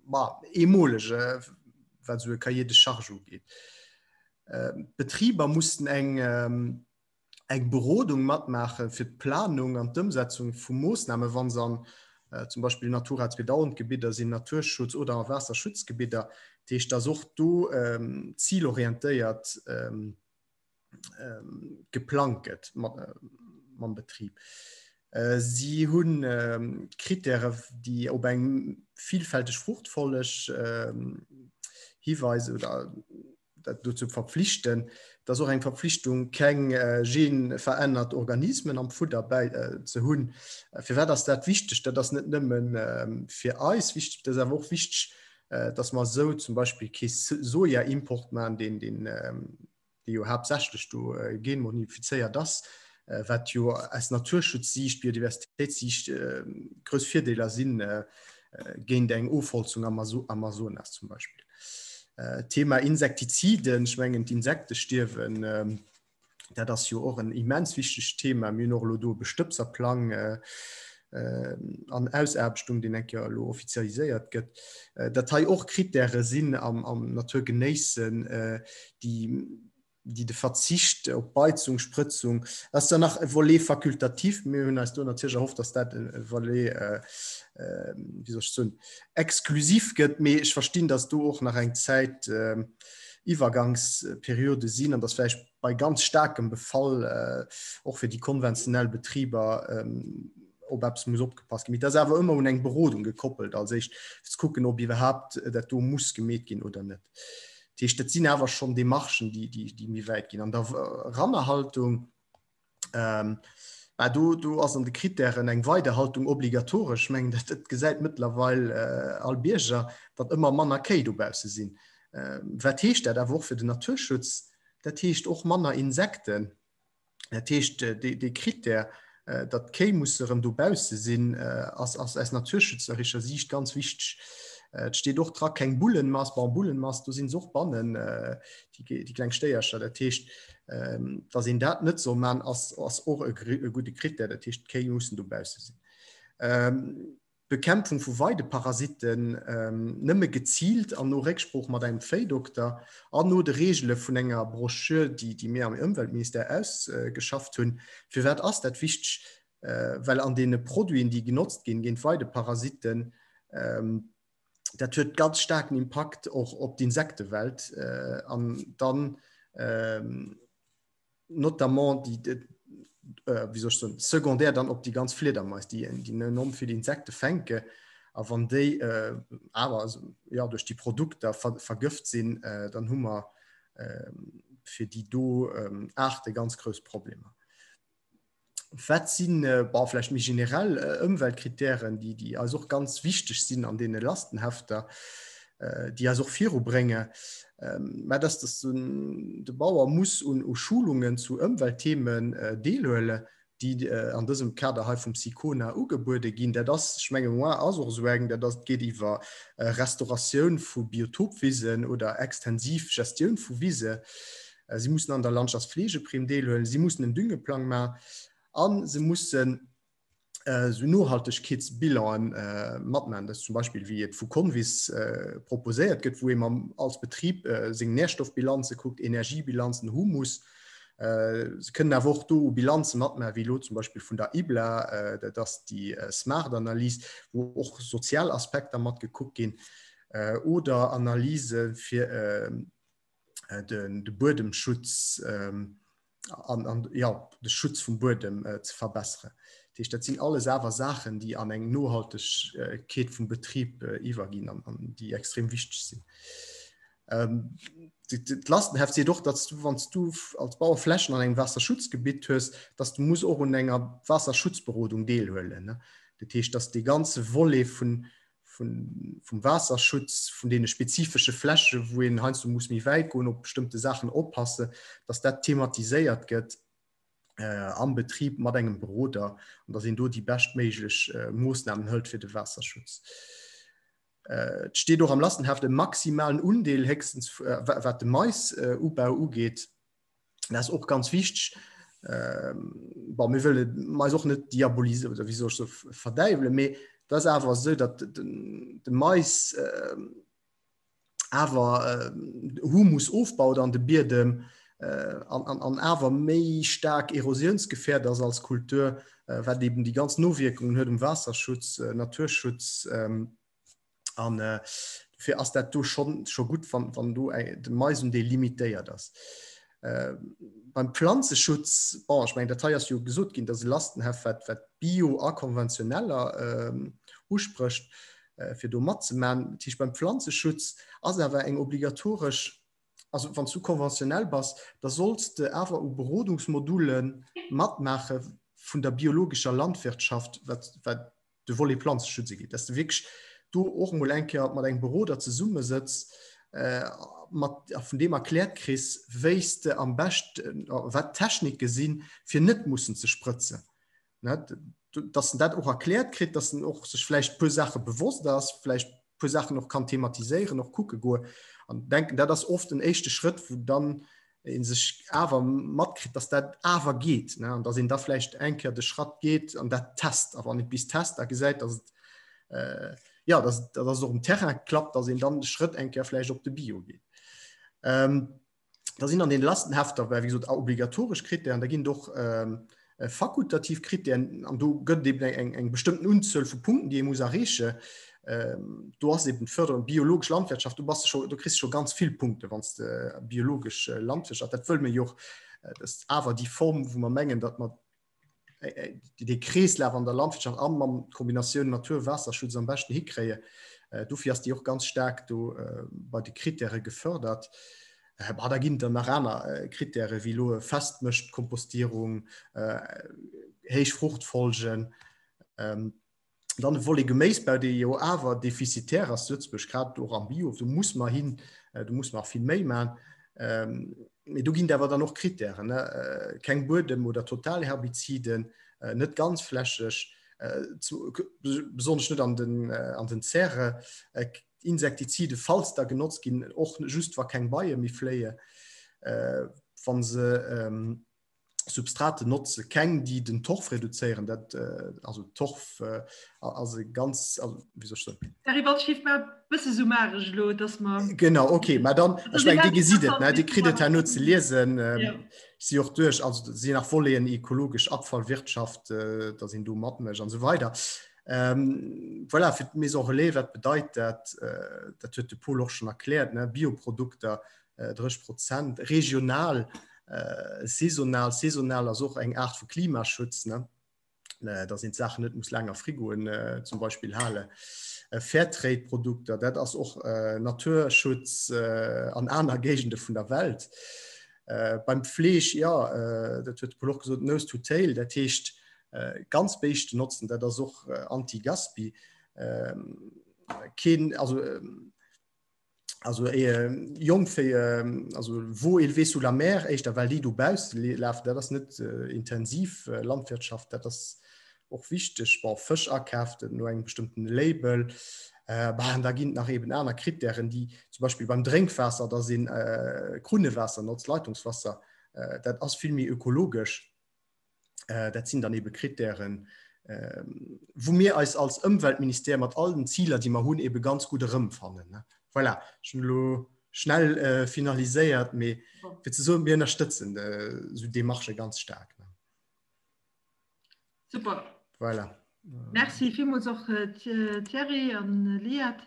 ma, eemolege, wat esou e Cahier de charge ugeet. Äh, Betriber mussten eng ähm, eng Berodung matmaache fir d'Planung an d'Ëmsetzung vu Moossnamen, wa se an zum Beispill Natura 2000 Gebidder sinn, Naturschutz oder a Waasserschutzgebidder. Dat heescht, dass och do zilorientéiert geplangt gëtt mam Betrib. Si hu Krittäre, déi op eng vielfälteg Fruchtfolleg hiweisen oder dat dozou verpflichten, et ass och eng Verpflichtung, keng genverännert Organismen am Fudder bäi ze hunn. Firwat ass dat wichteg? Dat ass net nëmme fir eis wichteg, dat ass awer och wichteg, dass mer esou zum Beispill kee Sojaimport maachen, deen, deen, dee jo haaptsächlech do genmodifizéiert ass, wat jo aus Naturschutzsiicht, Biodiversitéitssiicht grouss Virdeeler sinn. géint eng Ofholzung am Amazonas zum Beispill. Thema Insektiziden, ech mengen d'Insektestierwen, dat ass jo och en immens wichtegt Thema. Mir hunn och elo do e Bestëbserplang an Ausaarbechtung, deen eng Kéier elo offizialiséiert gëtt, datt hei och Krittäre sinn am Naturgenéissen, déi déi de Verzicht op Beizung, Sprëtzung, dat ass dann nach e Volet facultatif, mir hunn eis do natierlech erhofft, datt dat e Volet, wéi soll ech soen, exklusiv gëtt, mee ech verstinn, datt do och nach eng Zäit Iwwergangsperiode sinn an datt vläicht bei ganz staarkem Befall och fir déi konventionell Betriber op eppes muss opgepasst ginn. Mee dat ass awer ëmmer un eng Berodung gekoppelt als éischt, fir ze kucken, ob iwwerhaapt dat do muss gemeet ginn oder net. Dat heescht, dat sinn awer schonn Demarchen, déi, déi, déi méi wäit ginn. An der Rannerhaltung, ähm, bah, do, do ass an de Kritären eng Weidehaltung obligatoresch. Ech mengen, dat, dat gesäit mëttlerweil äh, all Bierger, datt ëmmer manner Kéi dobausse sinn. Äh, wat heescht dat awer och fir den Naturschutz? Dat heescht och manner Insekten. Dat heescht, dee Krittär, datt d'Kéi musse erëm dobausse sinn, ass aus naturschützerischer Siicht ganz wichteg. Et steet och dra, keng Bullenmass. Bon, Bullenmass, do si se och bannen, déi kleng Stéiercher. Dat heescht, datt een dat net soll man, ass och e gudde Krittär. Dat heescht, d'Kéi mussen dobausse sinn. D'Bekämpfung vu Weideparasitten nëmme geziilt an no Récksprooch mat engem Véidokter an no de Reegele vun enger Broschür, déi mir am Ëmweltministère ausgeschafft hunn. Firwat ass dat wichteg? Well an deene Produiten, déi genotzt ginn géint Weideparasitten, dat huet ganz staarken Impakt och op d'Insektewelt an dann notamment déi wéi soll ech soen, secondaire dann op déi ganz Fliedermais, déi déi enorm vill Insekte fänke a wann déi awer ja duerch déi Produkter vergëft sinn, dann hu mer fir déi do Aarte ganz grouss Problemer. Wat sinn bon vläicht méi generell Ëmweltkritären, déi déi eis och ganz wichteg sinn an deene Lastenhefter, déi eis och virubrénge? Mä dass dass de Bauer muss un u Schulungen zu Ëmweltthemen deelhuele, déi an dësem Kader hei vum SICONA ugebuede ginn. Dat ass, ech menge moi ass och esou eng, dat ass, geet iwwer Restauratioun vu Biotopwisen oder extensiv Gestioun vu Wise. Si mussen an der Landschaftspflegeprimm deelhuelen, si mussen en Düngeplang maachen a se mussen esou Nohaltegkeetsbilanen matmaachen. Dat ass zum Beispill, wéi et vu Convis proposéiert gëtt, wou ee mam als Betrib seng Nährstoffbilanze kuckt, Energiebilanzen, Humus. Se kënnen awer och do u Bilanze matmaachen, wéi elo zum Beispill vun der IBLA, dat ass déi Smart-Analys, wou och sozial Aspekter mat gekuckt ginn, oder Analyse fir den de Buedemschutz ähm, an, an ja, de Schutz vum Buedem äh, ze verbessere. Dat heescht, dat sinn alles awer Saachen, déi an eng Nohaltegkeet vum Betrib äh, iwwerginn an, an déi extrem wichteg sinn. Ähm, D'Lastenheft seet och, datt du, wann du als Bauer Flächen an engem Waasserschutzgebitt hues, datt du muss och un enger Waasserschutzberodung deelhuelen. Ne? Dat heescht, datt dee ganze Volet vun vun, vum Waasserschutz, vun deene spezifesche Fläche, wou een heiansdo muss méi wäit goen, op bestëmmte Saachen oppassen, dass dat thematiséiert gëtt äh, am Betrib mat engem Beroder an dass een do déi beschtméiglech äh, Moossnamen hëlt fir de Waasserschutz. Äh, et steet och am Lastenheft e maximalen Undeel héchstens äh, wat de Maisubau ugeet. Dat ass och ganz wichteg. Ähm, bon, mir wëlle Mais och net diabolisieren oder wéi soll ech so verdäiwelen, mee dat ass awer esou, datt den, de Mais äh, awer äh, Humus ofbaut an de Biedem äh, an, an, an awer méi staark erosionsgefährdet ass als Kultur, äh, wat eben déi ganz Nowierkungen huet um Waasserschutz, äh, Naturschutz. Ähm, An äh, dofir ass dat do schon scho gutt, wann, wann do eng, de Maisundeel limitéiert ass. Äh, beim Pflanzeschutz, bon, ech meng, dat hei ass jo gesot ginn, dass e Lastenheft, wat, wat Bio a konventioneller äh, usprécht, äh, fir do matzemachen. Dat heescht, beim Pflanzeschutz ass awer eng obligatoresch also wann du konventionell bass, da solls de awer u Berodungsmodule matmaache vun der biologescher Landwirtschaft, wat, wat de Volet Planzeschutz ugeet, dass de wierklech do och emol eng Kéier mat engem Beroder zesummesëtz, mat a vun deem erkläert kriss, wéi s de am beschten, wat d'Technike sinn, fir net mussen ze sprëtzen. Ne? Dass en dat och erkläert kritt, dass en och sech vläicht e puer Saache bewosst ass, vläicht e puer Saachen och kann thematiséieren, och kucke goen. An denken, dat ass oft en éischte Schrëtt, wou dann ee sech awer matkritt, dass dat awer geet, ne? An dass een da vläicht eng Kéier de Schratt geet an dat test. A wann et bis test a gesäit, dass et, äh, ja, dass, dass et och um Terrain klappt, dass een dann de Schrëtt eng Kéier vläicht op de Bio geet. Ähm, da sinn an den Lastenhefter wéi gesot obligatoresch Krittären, da ginn et och ähm, äh, fakultativ Krittären an do gëtt eben eng, eng, eng bestëmmten Unzuel vu Punkten, déi ee muss erreeche. Ähm, do ass eben d'Förderung biologesch Landwirtschaft, du bass scho, du kriss scho ganz vill Punkte, wann du äh, biologesch äh, Landwirtschaft, dat wëll mir jo och, äh, dat ass awer déi Form, wou mer mengen, datt mer dee Kreeslaf an der Landwirtschaft an mam Kombinatioun Natur-Waasserschutz am beschten hikréie. Äh, dofir ass déi och ganz staark do äh, bei de Kritäre gefördert. Äh, bah, da ginn dann nach aner äh, Kritäre wéi lo Festmëschtkompostierung, äh, héich Fruchtfolgen. Ähm, Dann de Volet Geméisbau, dee jo awer defizitär ass zu Lëtzebuerg, grad och am Bio, do muss mer hin, do muss mer vill méi maachen. Mee do ginn et awer dann och Krittären, ne? Keng Buedem oder Totalherbiziden, net ganzflächeg, besonnesch net an den, an den Zäre, Insektizide, falls der genotzt ginn, och just wa keng Beie méi fléie, wa se Substrate notze keng déi den Torf reduzéieren dat äh, also Torf äh, ass e ganz also, wie soll ich soen? Terry wann ech mal bësse summaresch lo dass mer Genau okay ma dann ech meng Dir gesitt et ne Dir kritt et herno ze liesen ähm, ja. si och duerch also si nach Voléen ekologesch Abfallwirtschaft äh, dass een do matmécht an so weider. Ähm, voilà, fir d'Maison Relais wat bedeit dat äh, dat huet de Paul och schon erkläert ne Bioprodukter 30 Prozent regional, saisonal. Saisonal ass och eng Aart vu Klimaschutz, ne? dass een d'Saachen net muss laang a Frigoen zum Beispill halen. Fairtrade-Produkter, dat ass och Naturschutz an aner Géigende vun der Welt. Beim Fleesch, jo, dat huet de Paul och gesot, nose to tail, dat heescht ganz Béischten notzen, dat ass och anti-Gaspi. Keen, also also äh, Jongféi äh, also wo élevé sous la mer éischter well déi dobausse lafen, dat ass net äh, intensiv äh, Landwirtschaft, dat ass och wichteg. Bon, Fësch akaaft no engem bestëmmten Label. Äh, bah, an da ginn nach eben aner Krittären, déi zum Beispill beim Drénkwaasser, dass een äh, Krunnewaasser notzt, Leitungswasser, äh, dat ass vill méi ökologesch. Äh, dat sinn dann ebe Krittären, äh, wou mir eis als Ëmweltministère mat all den Ziler, déi mer hunn, ebe ganz gutt erëmfannen. Voilà, ech hunn elo schnell äh, finaliséiert, mee fir ze soen, mir ënnerstëtzen äh, esou Demarchë ganz staark. Super. Voilà. Merci villmools och äh, Thierry an Liat.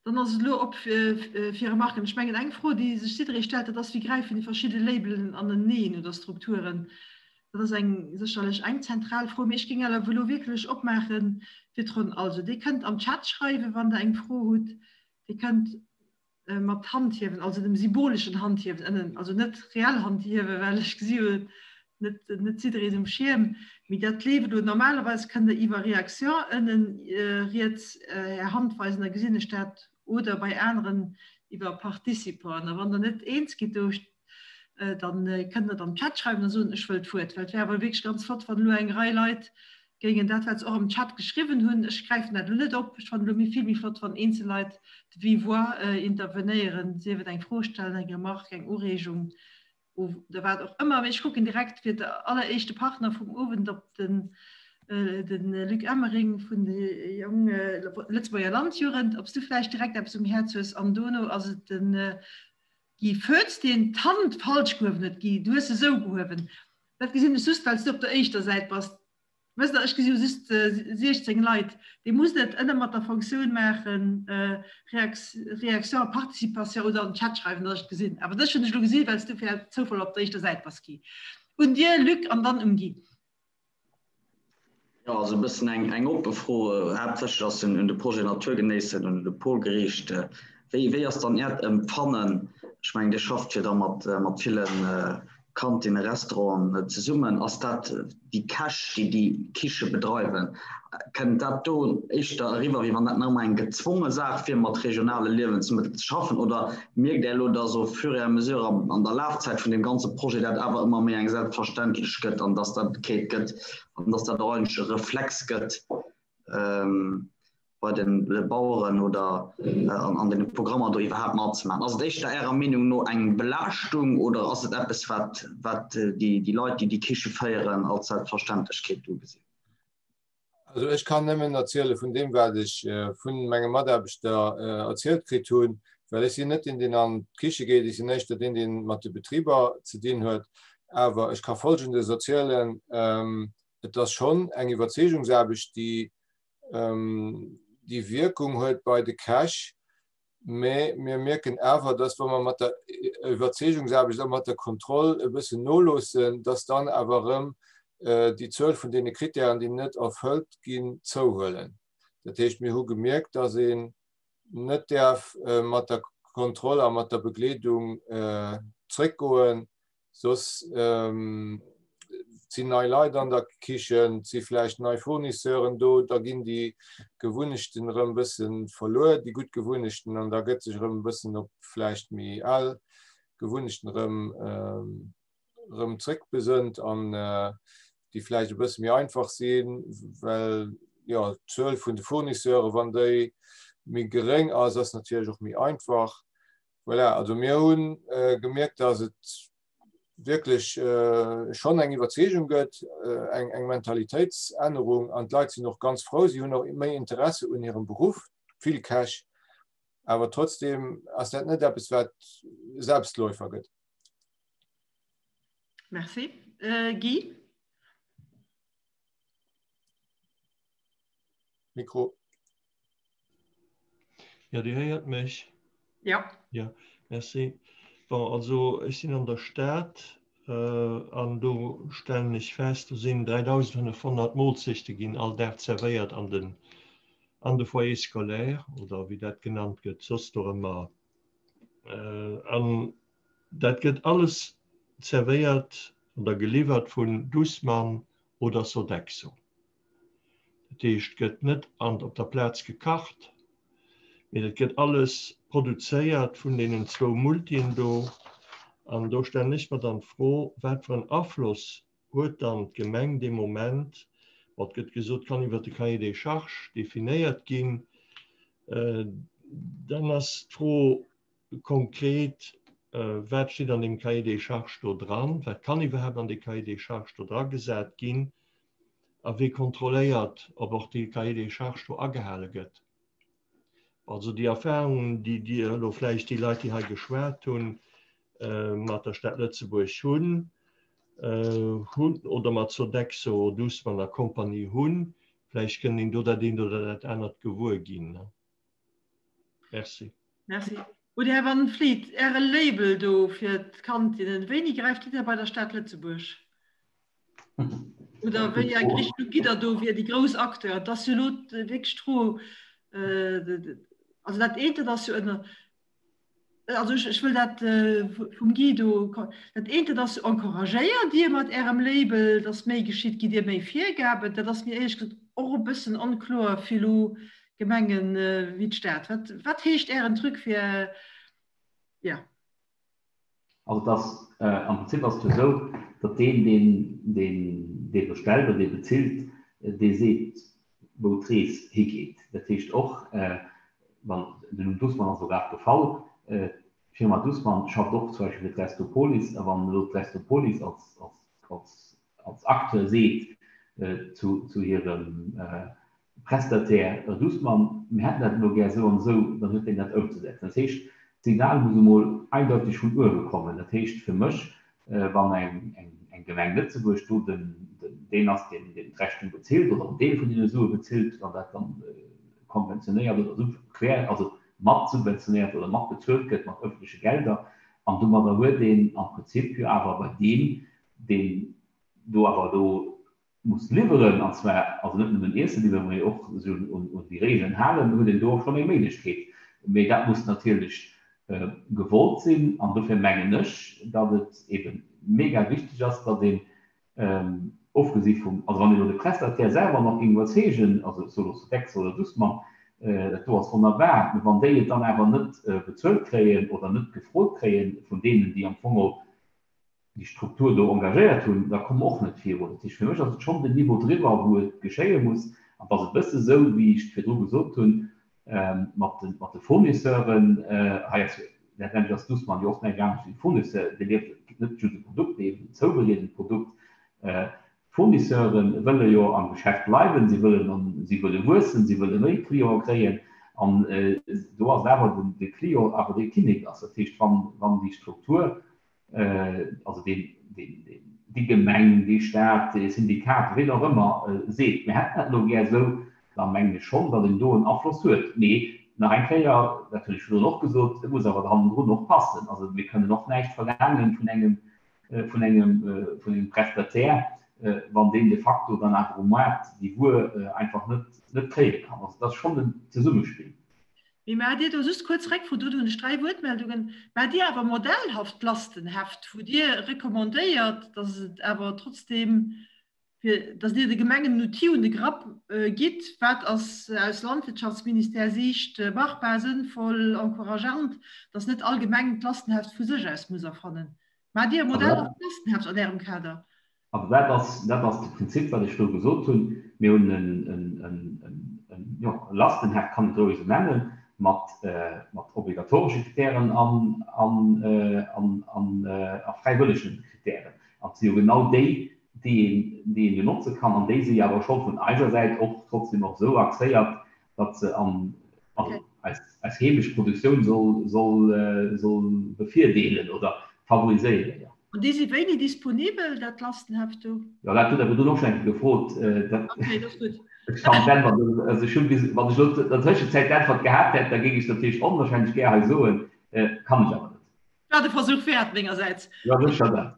Dann ass et elo op fir, fir Remarken. Ech mengen eng Fro, déi sech jidderee stellt, dat ass, wéi gräifen déi verschidde Labelen aneneen oder Strukturen? Dat ass eng sécherlech eng zentral Fro. Mee ech géing awer elo wierklech opmaache fir d'Ronn. Also Dir kënnt am Chat schreiwen, wann Der eng Fro hutt. Dir kënnt mat Handhiewen, also dem symboleschen Handhiewen ënnen, also net reell Handhiewen, well ech gesi jo net, net jiddereen um Schierm, mee dat leeft elo. Normalerweis kënnt Der iwwer Réaction ënnen riets Är Hand weisen, da gesinn ech dat, oder bei aneren iwwer Participant. A wann Der net eens gitt do, dann kënnt Der et am Chat schreiwen a soen, ech wëll d'Wuert. Well et wär awer wierklech ganz flott, wann elo eng Rei Leit géingen dat, wat se och am Chat geschriwwen hunn, ech gräifen dat elo net op, ech fannen elo méi vill méi flott, wann eenzel Leit de vive voix intervenéieren, sief et eng Fro stellen, eng Remarque, eng Ureegung oder wat och ëmmer. Mee ech kucken direkt fir de alleréischte Partner vum Owend op den de Luc Emering vun de Jong Lëtzebuerger Landjugend, ob s du vläicht direkt eppes um Häerz hues an dono ass et de Guy Foetz, deen d'Hand falsch gehuewen huet. Guy, du hues se esou gehuewen. Dat gesinn ech just, well s du op der éischter Säit bass. Wësst Der, ech gesi jo just 16 Leit. Dir musst et ënne mat der Fonctioun maachen, Réaction à participation oder an den Chat schreiwen, datt ech et gesinn. Awer dech hunn ech elo gesinn, well s du per Zoufall op der éischter Säit bass, Guy. Un dir, Luc, an dann um Guy. Jo, also e bëssen eng, eng oppe Fro. Haaptsächlech ass en un de Projet Natur genéissen, un de Paul geriicht. Wéi, wéi ass dann Äert Empfannen? Ech mengen, Dir schafft jo da mat, mat villen. Kantinne, Restauranten zesummen? Ass dat déi Käch, déi déi Kiche bedreiwen, kënnt dat do éischter eriwwer, wéi wann dat nach ëmmer eng gezwonge Saach wier, mat regionale Liewensmëttel ze schaffen? Oder mierkt Där elo, dass au fur et à mesure an der Lafzäit vun deem ganze Projet dat awer ëmmer méi eng Selbstverständlech gëtt an dass dat Keet gëtt an dass dat och eigentlech e Reflex gëtt, bei de Baueren oder an den Programmer do iwwerhaapt matzemaachen? Ass et éischter Ärer Meenung no eng Belaaschtung oder ass et eppes, wat, wat déi, déi Leit, déi déi Kiche féieren, als Selbstverständlechkeet ugesinn? Also ech kann nëmmen erziele vun deem, wat ech vun menge Mataarbechter erzielt kritt hunn, well ech sinn net deen, deen an d'Kiche geet, ech sinn éischter deen, deen mat de Betriber ze dinn huet. Awer ech ka Folgendes erzielen, Et ass schonn eng Iwwerzeegungsaarbecht, déi déi Wierkung huet bei de Käch, mä mir mierken awer, dass wa mer mat der Iwwerzeegungsaarbecht a mat der Kontroll e bëssen noloossen, dass dann awer erëm déi Zuel vun deene Kritären, déi net erfëllt ginn, zouhuelen. Dat heescht, mir hu gemierkt, dass een net däerf mat der Kontroll a mat der Begleedung zréckgoen, Soss sinn nei Leit an der Kichen, et si vläicht nei Fournisseuren do, da ginn déi Gewunnechten erëm e bësse verluer, déi gutt Gewunnechten, an da gëtt sech erëm e bëssen op vläicht méi al Gewunnechten erëm erëm zréckbesënnt an déi vläicht e bësse méi einfach sinn, well jo d'Zuel vun de Fournisseuren, wann déi méi geréng ass, ass natierlech och méi einfach. Voilà, also mir hunn gemierkt, dass et wierklech schonn eng Iwwerzeegung gëtt, eng, eng Mentalitéitsännerung an d'Leit sinn och ganz frou, si hunn och méi Interesse un hirem Beruff, vill Käch, awer trotzdem ass dat net eppes, wat Selbstläufer gëtt. Merci. Guy? Mikro. Ja, Dir héiert mech? Ja. Ja, merci. Bon, also ech sinn an der Stad an do stellen ech fest, do sinn 3.500 Molzechte ginn all Dag zerwéiert an den, an de Foyer scolaire oder wéi dat genannt gëtt soss do ëmmer. An dat gëtt alles zerwéiert oder geliwwert vun Dussmann oder Sodexo. Dat heescht, et gëtt net an op der Plaz gekacht, mee dat gëtt alles produzéiert vun deenen zwou Multien do. An do stellen ech mer dann d'Fro, Wat fir en Afloss huet dann d'Gemeng dee Moment? Bon, et gëtt gesot, et kann iwwert de Cahier des charges definéiert ginn. Dann ass d'Fro konkret, Wat steet an deem Cahier des charges do dran? Wat kann iwwerhaapt an dee Cahier des charges do dragesat ginn? A wie kontrolléiert, ob och dee Cahier des charges do agehale gëtt? Also déi Erfahrungen, déi Dir elo vläicht, déi Leit, déi hei geschwat hunn, mat der Stad Lëtzebuerg hunn, hunn oder mat Sodexo, Dussmann a Compagnie hunn, vläicht kënnt een do dat eent oder dat anert gewuer ginn. Merci. Merci. Oder Här Van Vliet, Äre Label do fir d'Kantinnen, wéini gräift Dir da bei der Stad Lëtzebuerg? Oder wéi eng Richtung gitt Der do fir déi grouss Acteuren? Et ass jo elo wierklech d'Fro, also dat eent, dat ass jo ënner, also ech, ech wëll dat vum Guy do, dat eent, dat ass jo encouragéiert Dir mat Ärem Label, datt méi geschitt, gitt Dir méi Virgaben? Dat ass mir éierlech gesot och e bëssen onkloer fir elo Gemengen wéi d'Stad. Wat, wat heescht Ären Truc fir, ja. Also et ass, am Prinzip ass et jo esou, datt deen, deen, deen, dee bestellt oder dee bezilt, dee seet, wou d'Rees higeet. Dat heescht och, wann, den Numm Dussmann ass elo grad gefall, d'Firma Dussmann schafft och zum Beispill fir d'Restopolis, a wann elo d'Restopolis als, als, als, als Acteur seet zu, zu hirem Prestataire Dussmann, mir hätten dat elo gär esou an esou, dann huet deen dat ëmzesetzen. Dat heescht, d'Signal muss emol eindeuteg vun uewe kommen. Dat heescht fir mech, wann eng Gemeng Lëtzebuerg do deen ass, deen d'Rechnung bezilt oder en Deel vun deene Sue bezilt, wann dat dann konventionéiert oder sub quer, also mat subventionéiert oder mat bezuelt gëtt mat ëffentleche Gelder, an domadder huet een am Prinzip jo awer bei deem, deen do awer do muss liwweren, an zwar also net nëmmen Iesse liwweren, mee och sech un déi Regeln halen, huet een do och schonn eng Méiglechkeet. Mee dat muss natierlech gewollt sinn. An dofir mengen ech, datt et eben. mega wichteg ass, datt een, ofgesi vum, also wann een elo de Prestataire selwer nach géing iwwerzeegen, also ech soe elo Sodexo oder Dussmann, dat do ass wonnerbar, mä wann déi et dann awer net bezuelt kréien oder net gefrot kréie vun deenen, déi am Fong och déi Struktur do engagéiert hunn, da komme mer och net virun. Dat heescht, fir mech ass et schonn den Niveau driwwer, wou et geschéie muss. An et ass e bësse sou, wéi ech et virdru gesot hunn, mat de, mat de Fournisseuren. Hei ass jo, letztendlech ass Dussmann jo och näischt anescht wéi e Fournisseur. Dee liwwert net just e Produkt, mee eben en zoubereedent Produkt. D'Fournisseure wëlle jo am Geschäft bleiwen, si wëllen, si wëlle wuessen, si wëlle méi Cliente kréien. An do ass et awer den, de Client awer dee Kinnek ass. Dat heescht, wann, wann déi Struktur, also deen, deen, deen, déi Gemeng, dee Staat, dee Syndikat, ween och ëmmer, seet, mir hätten dat elo gär esou, da mengen ech schonn, datt een do en Afloss huet. Mee nach eng Kéier, dat hunn ech virdrun och gesot, et muss awer hannendrun och passen. Also mir kënnen och näischt verlaangen vun engem, vun engem, vun engem Prestataire, wann deen de facto dann awer um Moart déi Wuer einfach net, net kréie kann. Also et ass schonn en Zesummespill. Mee maacht Dir do, just kuerz Réckfro, do hunn ech 3 Wuertmeldungen, maacht Dir awer modellhaft Lastenheft, wou Dir recommandéiert, dass et awer trotzdem fir dass Dir de Gemengen en Outil un de Grapp gitt, wat ass aus Landwirtschaftsministère-Siicht machbar, sënnvoll, encourageant, dass net all Gemeng d'Lastenheft vu sech aus muss erfannen. Maacht Dir e modellhaft Lastenheft an Ärem Kader? Also dat ass, dat ass de Prinzip, wat ech do gesot hunn. Mir hunn en, jo, e Lastenheft, kann een et roueg esou nennen, mat, mat obligatoresche Kritären an, an, an, a fräiwëllege Kritären. An et si jo genau déi, déi een, déi een jo notze kann an déi si awer scho vun eiser Säit och trotzdem och esou axéiert, datt se an, also eis, eis heemesch Produktioun soll, soll, soll bevirdeelen oder favoriséieren, jo. An déi si wéini disponibel, dat Lastenheft do? Jo, dat hutt Der virdrun och schonn eng Kéier gefrot. Dat, Okay, dat ass gutt. ech kann d'Äntwert, also ech hunn bis, wann ech elo an der Tëschenzäit d'Äntwert gehat hätt, da géing ech natierlech onwahrscheinlech gär hei soen, kann ech awer net. War de Versuch wäert mengersäits. Ja, sécher dat.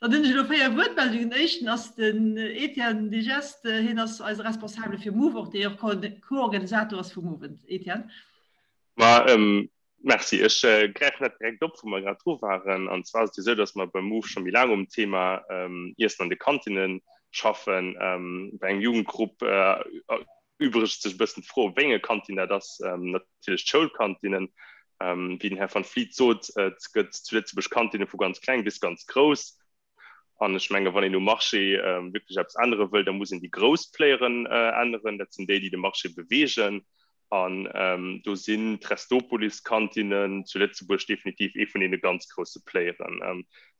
Dann hunn ech elo 4 Wuertmeldungen. Den éischten ass den Etienne Digeste. Hien ass eise Responsabele fir Move, och dee och Co-Organisator ass vum Owend. Etienne. Ma Merci. Ech gräifen dat direkt op, wou mer grad dru waren. An zwar ass et jo esou, datt mer beim Move scho méi laang um Thema Iessen an de Kantinne schaffen. Bei engem Jugendgrupp Erübregt sech e bëssen d'Fro, wéi enge Kantin dat ass. Natierlech d'Schoulkantinnen. Wéi den Här Van Vliet sot, et gëtt zu Lëtzebuerg Kantinne vu ganz kleng bis ganz grouss. An ech menge wann een um Marché wierklech eppes ännere wëll, da muss een déi grouss Playeren änneren. Dat sinn déi, déi de Marché beweegen. An do sinn d'Restopolis-Kantinnen zu Lëtzebuerg definitiv ee vun deene ganz grousse Playeren,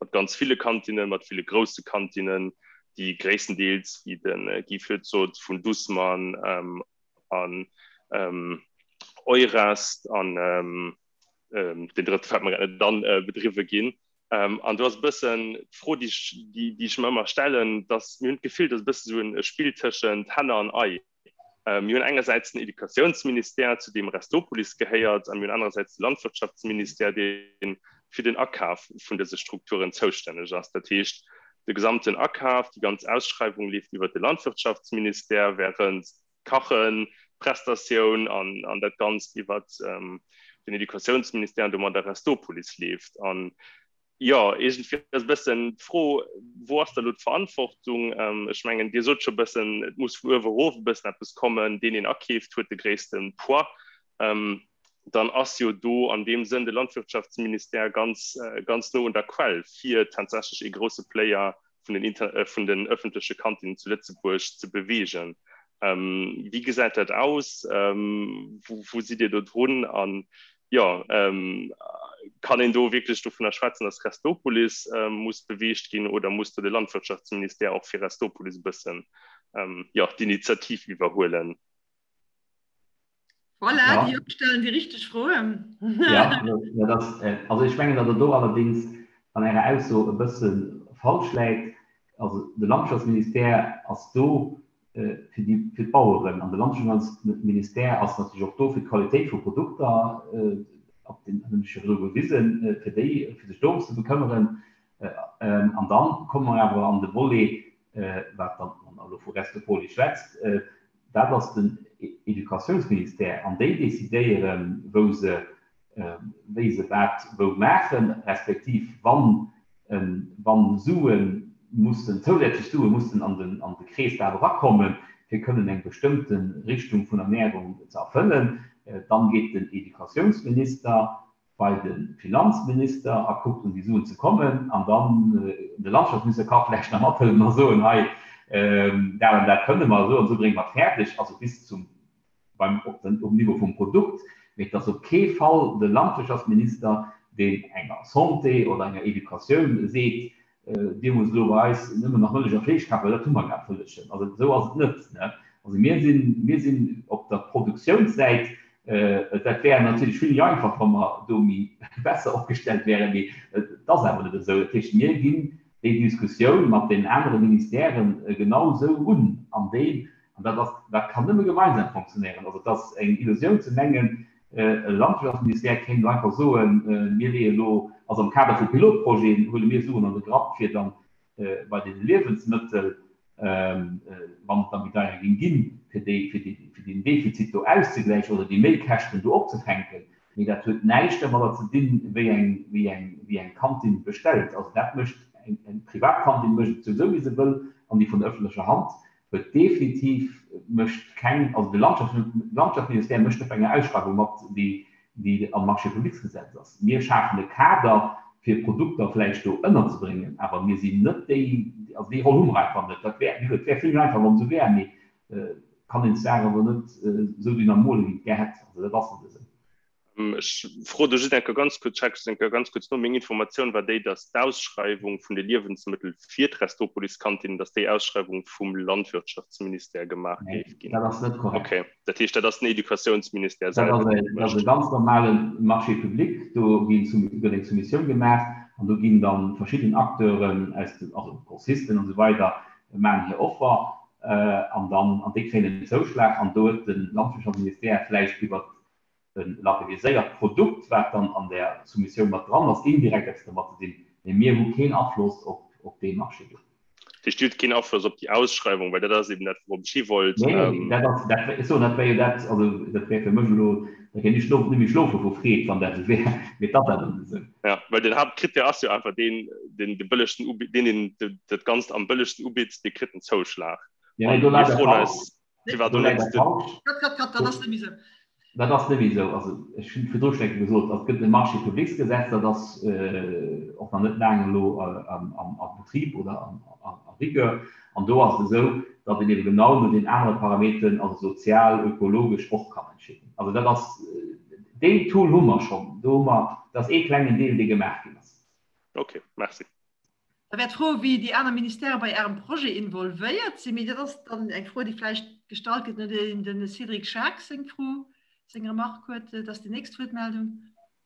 mat ganz ville Kantinnen, mat ville grousse Kantinnen, déi gréisstendeels, wéi de Guy Fürth sot, vun Dussmann an Eurest an deen drëtte fält mer grad net an, bedriwwe ginn. An do ass e bëssen d'Fro, déi ech mer ëmmer stellen, dass mir hunn d'Gefill, dass e bësse sou e Spill tëschent Henne an Ei. Mir hunn engersäits den Educatiounsministère, zu deem Restopolis gehéiert, a mir hunn anerersäits de Landwirtschaftsministère, dee fir den Akaf vun dëse Strukturen zoustänneg ass. Dat heescht, de gesamten Akaf, déi ganz Ausschreiwung leeft iwwert de Landwirtschaftsministère, während d'Kachen, d'Prestatioun an dat Ganzt iwwert den Educatiounsministère an domadder Restopolis leeft. An Jo, iergendwéi ass e bëssen d'Fro, wou ass da lo d'Verantwortung? Ech mengen, Dir sot scho e bëssen, et muss vun uewe erof e bëssen eppes kommen. Deen, deen akeeft, huet de gréisste Poids. Dann ass jo do an deem Sënn de Landwirtschaftsministère ganz, ganz no un der Quell, fir tatsächlech ee grousse Player vun den, vun den öffentleche Kantinnen zu Lëtzebuerg ze beweegen. Wéi gesäit dat aus? Wou sidd Dir do drun? An jo, kann een do wierklech dovunner schwätzen, datt Restopolis muss beweegt ginn oder muss do de Landwirtschaftsministère och fir Restopolis e bëssen, jo, d'Initiativ iwwerhuelen? Voilà, ja. déi Jonk stellen déi richteg Froen. ja, ja, das, äh, also ech mengen, datt Der do allerdings an Ärer Ausso e bësse falsch läit. Also de Landwirtschaftsministère ass do äh, fir déi, fir d'Baueren an de Landwirtschaftsministère ass natierlech och do fir d'Qualitéit vu Produkter, äh, op den hunn ech jo virdru gewisen, äh, fir déi, fir sech dorëms ze bekëmmeren. Äh, ähm, an dann komme mer awer an de Volet, äh, wat dann, wann Der elo vu Restopolis schwätzt, äh, Dat ass den Educatiounsministère an déi decidéieren, wou se, wéi se wat wou maachen, respektiv wann. Wa Sue mussen, zousätzlech Sue mussen an den an de Kreeslaf erakommen, fir kënnen eng bestëmmte Richtung vun Ernährung ze erfëllen, dann geet den Educatiounsminister bei de Finanzminister a kuckt un déi Suen ze kommen an dann de Landschaftsminister ka vläicht nach mathëllen a soen, hei dat an dat kënne mer esou an esou brénge mer et fäerdeg, also bis zum beim op den um Niveau vum Produkt, mee et ass op kee Fall de Landwirtschaftsminister, deen enger Santé oder enger Educatioun seet, Dir musst elo bei eis nëmmen nach Mëllech a Fleesch kafen, well dat hu mer grad vëllechen. Also esou ass et net, ne. Also mir sinn, mir sinn op der Produktiounssäit, dat wär natierlech vill méi einfach, wa mer do méi besser opgestellt wären, mee et ass awer net esou. Dat heescht, mir ginn déi Diskussioun mat deenen anere Ministèren genau esou un an déi, an dat ass, dat kann nëmme gemeinsam fonctionnéieren. Also et ass eng Illusioun ze mengen, E Landwirtschaftsministère kéint elo einfach soen, mir leeë elo, also am Kader vu Pilotprojeten, huele mir Suen an de Grapp, fir dann bei deene Liewensmëttel, wann et da méi deier géing ginn, fir déi, fir déi, fir deen Defizit do auszegläichen oder déi Méikäschten do opzefänken. Mee dat huet näischt dermadder ze dinn, wéi eng, wéi eng, wéi eng Kantin bestellt. Also dat mécht eng, eng privat Kantin mécht et souwisou, wéi se wëll, an déi vun der öffentlecher Hand huet definitiv mécht keng, also de Landschaftsministère mécht net bei enger Ausschreiwung mat, déi déi am Marché-publics-Gesetz ass. Mir schafen e Kader, fir Produkter vläicht do ënnerzebréngen, awer mir sinn net déi, also déi Roll hu mer einfach net. Dat wär, wéi gesot, et wär vill méi einfach, wann et esou wär, mee et kann een d'Saach awer net esou dynamolen, wéi et gär hätt. Also dat ass net esou. Ech froe do just eng Kéier ganz kuerz, check just eng Kéier ganz kuerz no. Meng Informatioun war déi, dass d'Ausschreiwung vun de Liewensmëttel fir d'Restopolis-Kantin, dass déi Ausschreiwung vum Landwirtschaftsministère gemaach géif ginn. Dat ass net korrekt. Okay, dat heescht, dat ass den Educatiounsministère Dat ass selwer, deen et dat ass e mécht. ganz normale Marché public. Do ginn gëtt eng Soumissioun gemaach an do ginn da verschidden Acteuren aus de, also Grossisten an esou weider, maachen hir Offer an dann, an déi kréien en Zouschlag an do huet de Landwirtschaftsministère vläicht iwwert e labelliséiert Produkt, wat dann an där Soumissioun mat dran ass, indirekt eppes dermat ze dinn, mee mir hu keen Afloss op dee Marché do. Dat heescht, Dir hutt keen Afloss op déi Ausschreiwung, well dat ass eben dat, wourop ech hi wollt. Nee, nee, dat ass, dat, ech soen, dat wär jo dat, also dat wär fir mech elo, da kéint ech net méi schlofe vu Freed, wann dat esou wär, mee et ass awer net esou. Jo, well den Haaptkrittär ass jo einfach deen, deen de bëllegsten Ubi-, deen, deen dat Ganzt am bëllegsten ubitt, dee kritt den Zouschlag. Jo, mee do An läit mir der froen falsch. eis, Firwat do net de. Cut, cut, cut, dat ass net méi esou. Dat ass net méi esou. Also ech hunn virdru schonn eng Kéier gesot, et gëtt e Marché-publics-Gesetz, dat ass och nach net laang elo am Betrib oder en vigueur. An do ass et esou, datt een ebe genau no den anere Parameteren, also sozial, ökologesch, och kann entscheeden. Also dat ass, deen Tool hu mer schonn. Do hu mer, dat ass ee klengen Deel, dee gemaach ginn ass. Okay, merci. Da wär d'Fro, wéi déi aner Ministèrë bei Ärem Projet involvéiert sinn. Mee dat ass dann eng Fro, déi vläicht gestallt gëtt, nodeem de Cédric Schaack seng Fro, seng Remark huet. Dat ass déi nächst Wuertmeldung.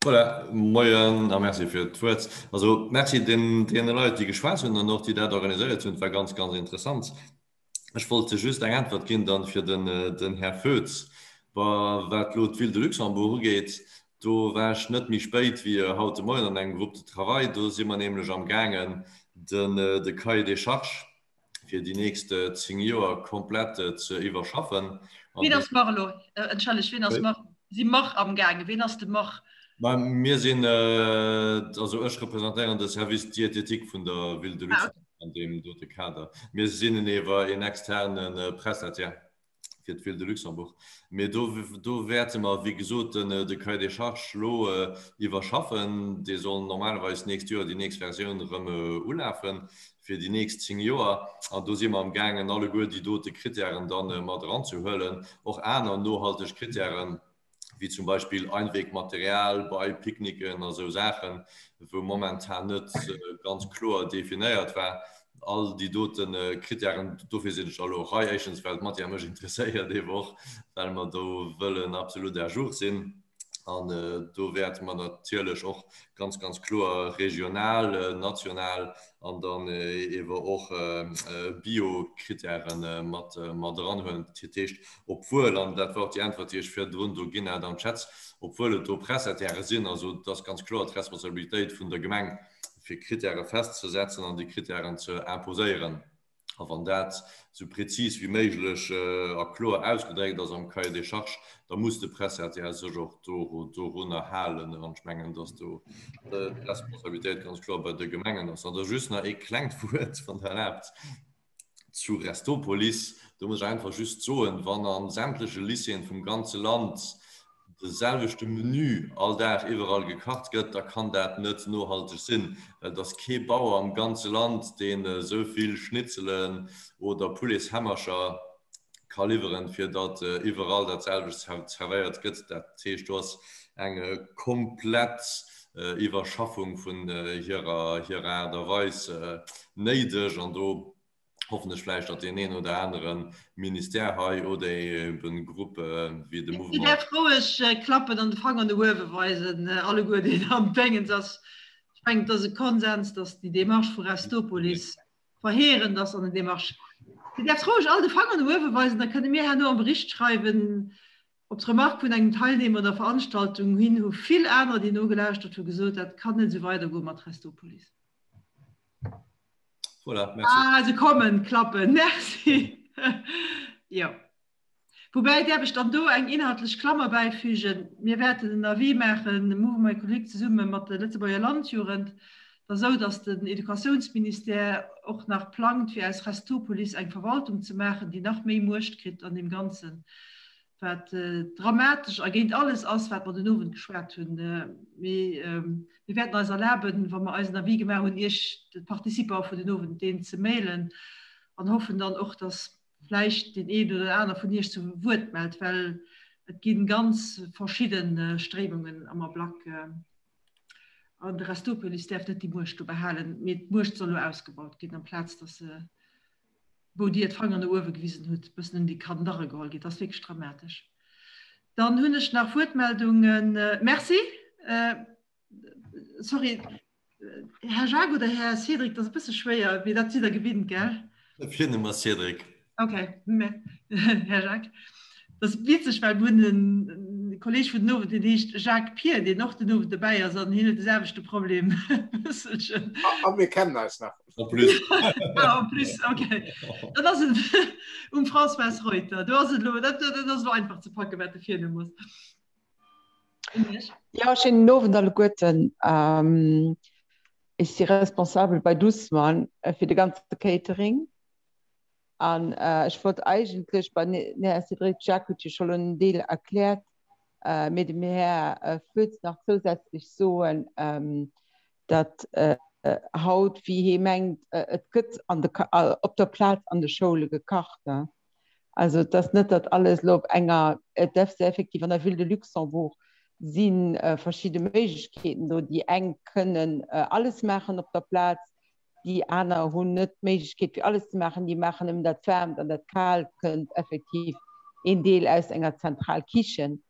Voilà, Moien a Merci fir d'Wuert. Also Merci deene Leit, déi geschwat hunn an och déi dat organiséiert hunn. Et war ganz, ganz interessant. Ech wollt just eng Äntwert ginn dann fir den Här Foetz. Wat elo d'Ville de Luxembourg ugeet, do war ech net méi spéit wéi haut de Moien an engem Groupe de travail. Do si mer nämlech amgaangen, de Cahier des charges fir déi nächst 10 Joer komplett ze iwwerschaffen. Wien ass mer elo? Entschëllegt, wien ass mer? Si mer amgaangen? Wien ass de mer? Mir sinn, also ech representéieren de Service diététique vun der Ville de Luxembourg. An deem dote Kader. Mir sinn ewer een externe Prestataire fir d'Ville de Luxembourg. Mee do, do wäerte mer, wéi gesot, den, de Cahier des charges elo iwwerschaffen. Dee soll normalerweis d'nächst Joer, déi nächst Versioun erëm ulafen fir déi nächst 10 Joer. An do si mer amgaangen, alleguer déi dote Kritären da mat eranzehuelen, och aner nohalteg Kritären. wéi zum Beispill Einwegmaterial bei Picknicken a sou Saachen, wou momentan net ganz kloer definéiert war. All déi dote Krittären, dofir sinn ech elo och hei, éischtens well d'Matière mech interesséiert, eeben och well mer do wëllen absolut à jour sinn. An do wäerte mer natierlech och ganz, ganz kloer regional, national an dann ewer och Bio-Krittäre mat eranhuelen. Dat heescht, obwuel, an dat war och déi Äntwert, déi ech virdrun do ginn hat am Chat, obwuel et do Prestatairë sinn, also et ass ganz kloer d'Responsabilitéit vun der Gemeng, fir Krittäre festzesetzen an déi Krittären ze imposéieren. A wann dat esou prezis wéi méiglech a kloer ausgedréckt ass am Cahier des charges, da muss de Prestataire sech och dorunner halen. An ech mengen, dass do d'Responsabilitéit ganz kloer bei de Gemengen ass. An da just nach ee klengt Wuert, wann Der erlaabt, zu Restopolis. Do muss ech einfach just soen, wann a sämtleche Lycéeën vum ganze Land de selwechte Menü all Dag iwwerall gekacht gëtt, da kann dat net nohalteg sinn, well et ass kee Bauer am ganze Land, deen esou vill Schnitzelen oder Pouletshämmercher ka liwweren, fir datt iwwerall dat selwecht zerwéiert gëtt. Dat heescht, do ass eng komplett Iwwerschaffung vun hirer Aart a Weis néideg an do hoffen ech vläicht, datt deen een oder anere Ministère hei oder eben Grupp wéi de Mouvement. Dir däerft roueg klappen an de Fanger no uewe weisen, alleguer déi der am Déngens ass. Ech mengen, et ass e Konsens, datt déi Démarche vu Restopolis verheerend ass an en Démarche. Dir däerft roueg all de Fanger no uewe weisen, da kënne mir herno am Bericht schreiwen, Op d'Remark vun engem Teilnehmer un der Veranstaltung hin hu vill aner, déi nogelauschtert hu gesot, dat kann net esou weidergoe mat Restopolis. Voilà, merci. Ah, se kommen, klappen. Merci. Jo. Woubäi däerf ech dann do eng inhaltlech Klammer bäifügen. Mir wäerten en Avis maachen, de Mouvement écologique zesumme mat der Lëtzebuerger Landjugend, et ass esou, datt den Educatiounsministère och nach plangt, fir aus Restopolis eng Verwaltung ze maachen, déi nach méi Muecht kritt an deem Ganzen, wat dramatesch a géint alles ass, wat mer den Owend geschwat hunn. Mee mir wäerten eis erlaben, wa mer eisen Avis gemaach hunn, Iech, de Participante vun den Owend, deen ze mailen an hoffen dann och, datt vläicht deen een oder aner vun Iech zu Wuert mellt, well et gi ganz verschidde Stréimungen am Ablack. An de Restopolis däerf net déi Muecht do behalen, mee d'Muecht soll elo ausgebaut ginn, amplaz datt se, wou Dir d'Fanger no uewe gewisen hutt, e bëssen un déi Kandare geholl ginn. Dat ass wierklech dramatesch. Dann hunn ech nach Wuertmeldungen. Merci. Sorry, Här Jacques oder Här Cédric, dat ass e bësse schwéier, mee dat sidd Der gewinnt, gell? Virnumm ass Cédric. Okay, Här Jacques. Dat ass witzeg, well mir hunn e Kolleeg vun den Owend, deen heescht Jacques Pir, deen och den Owend dobäi ass an hien huet de selwechte Problem e bësselchen. A mir kennen eis nach. En plus. Ah, en plus, okay. Dann ass et um Françoise Reuter. Do ass et elo, dat ass elo einfach ze packen, wat de Virnumm ass. Ja, schönen Owend alleguerten. Ähm, ech si responsabel bei Dussmann äh, fir de ganze Catering. An äh, ech wollt eigentlech bei den Här Cédric Jacques huet jo scho lo en Deel erkläert, äh, mee dem Här äh, Foetz nach zousätzlech soen, ähm, datt äh, haut, wéi hee mengt, äh, et gëtt an de, äh, op der Plaz an de Schoule gekacht. Äh. Also et ass net, datt alles elo op enger, et däerf se effektiv an der Ville de Luxembourg si verschidde Méiglechkeeten do. Déi eng kënnen alles maachen op der Plaz, déi aner hunn net d'Méiglechkeet fir alles ze maachen, déi maachen nëmmen dat Waarmt an dat Kaalt kënnt effektiv een Deel aus enger Zentralkichen.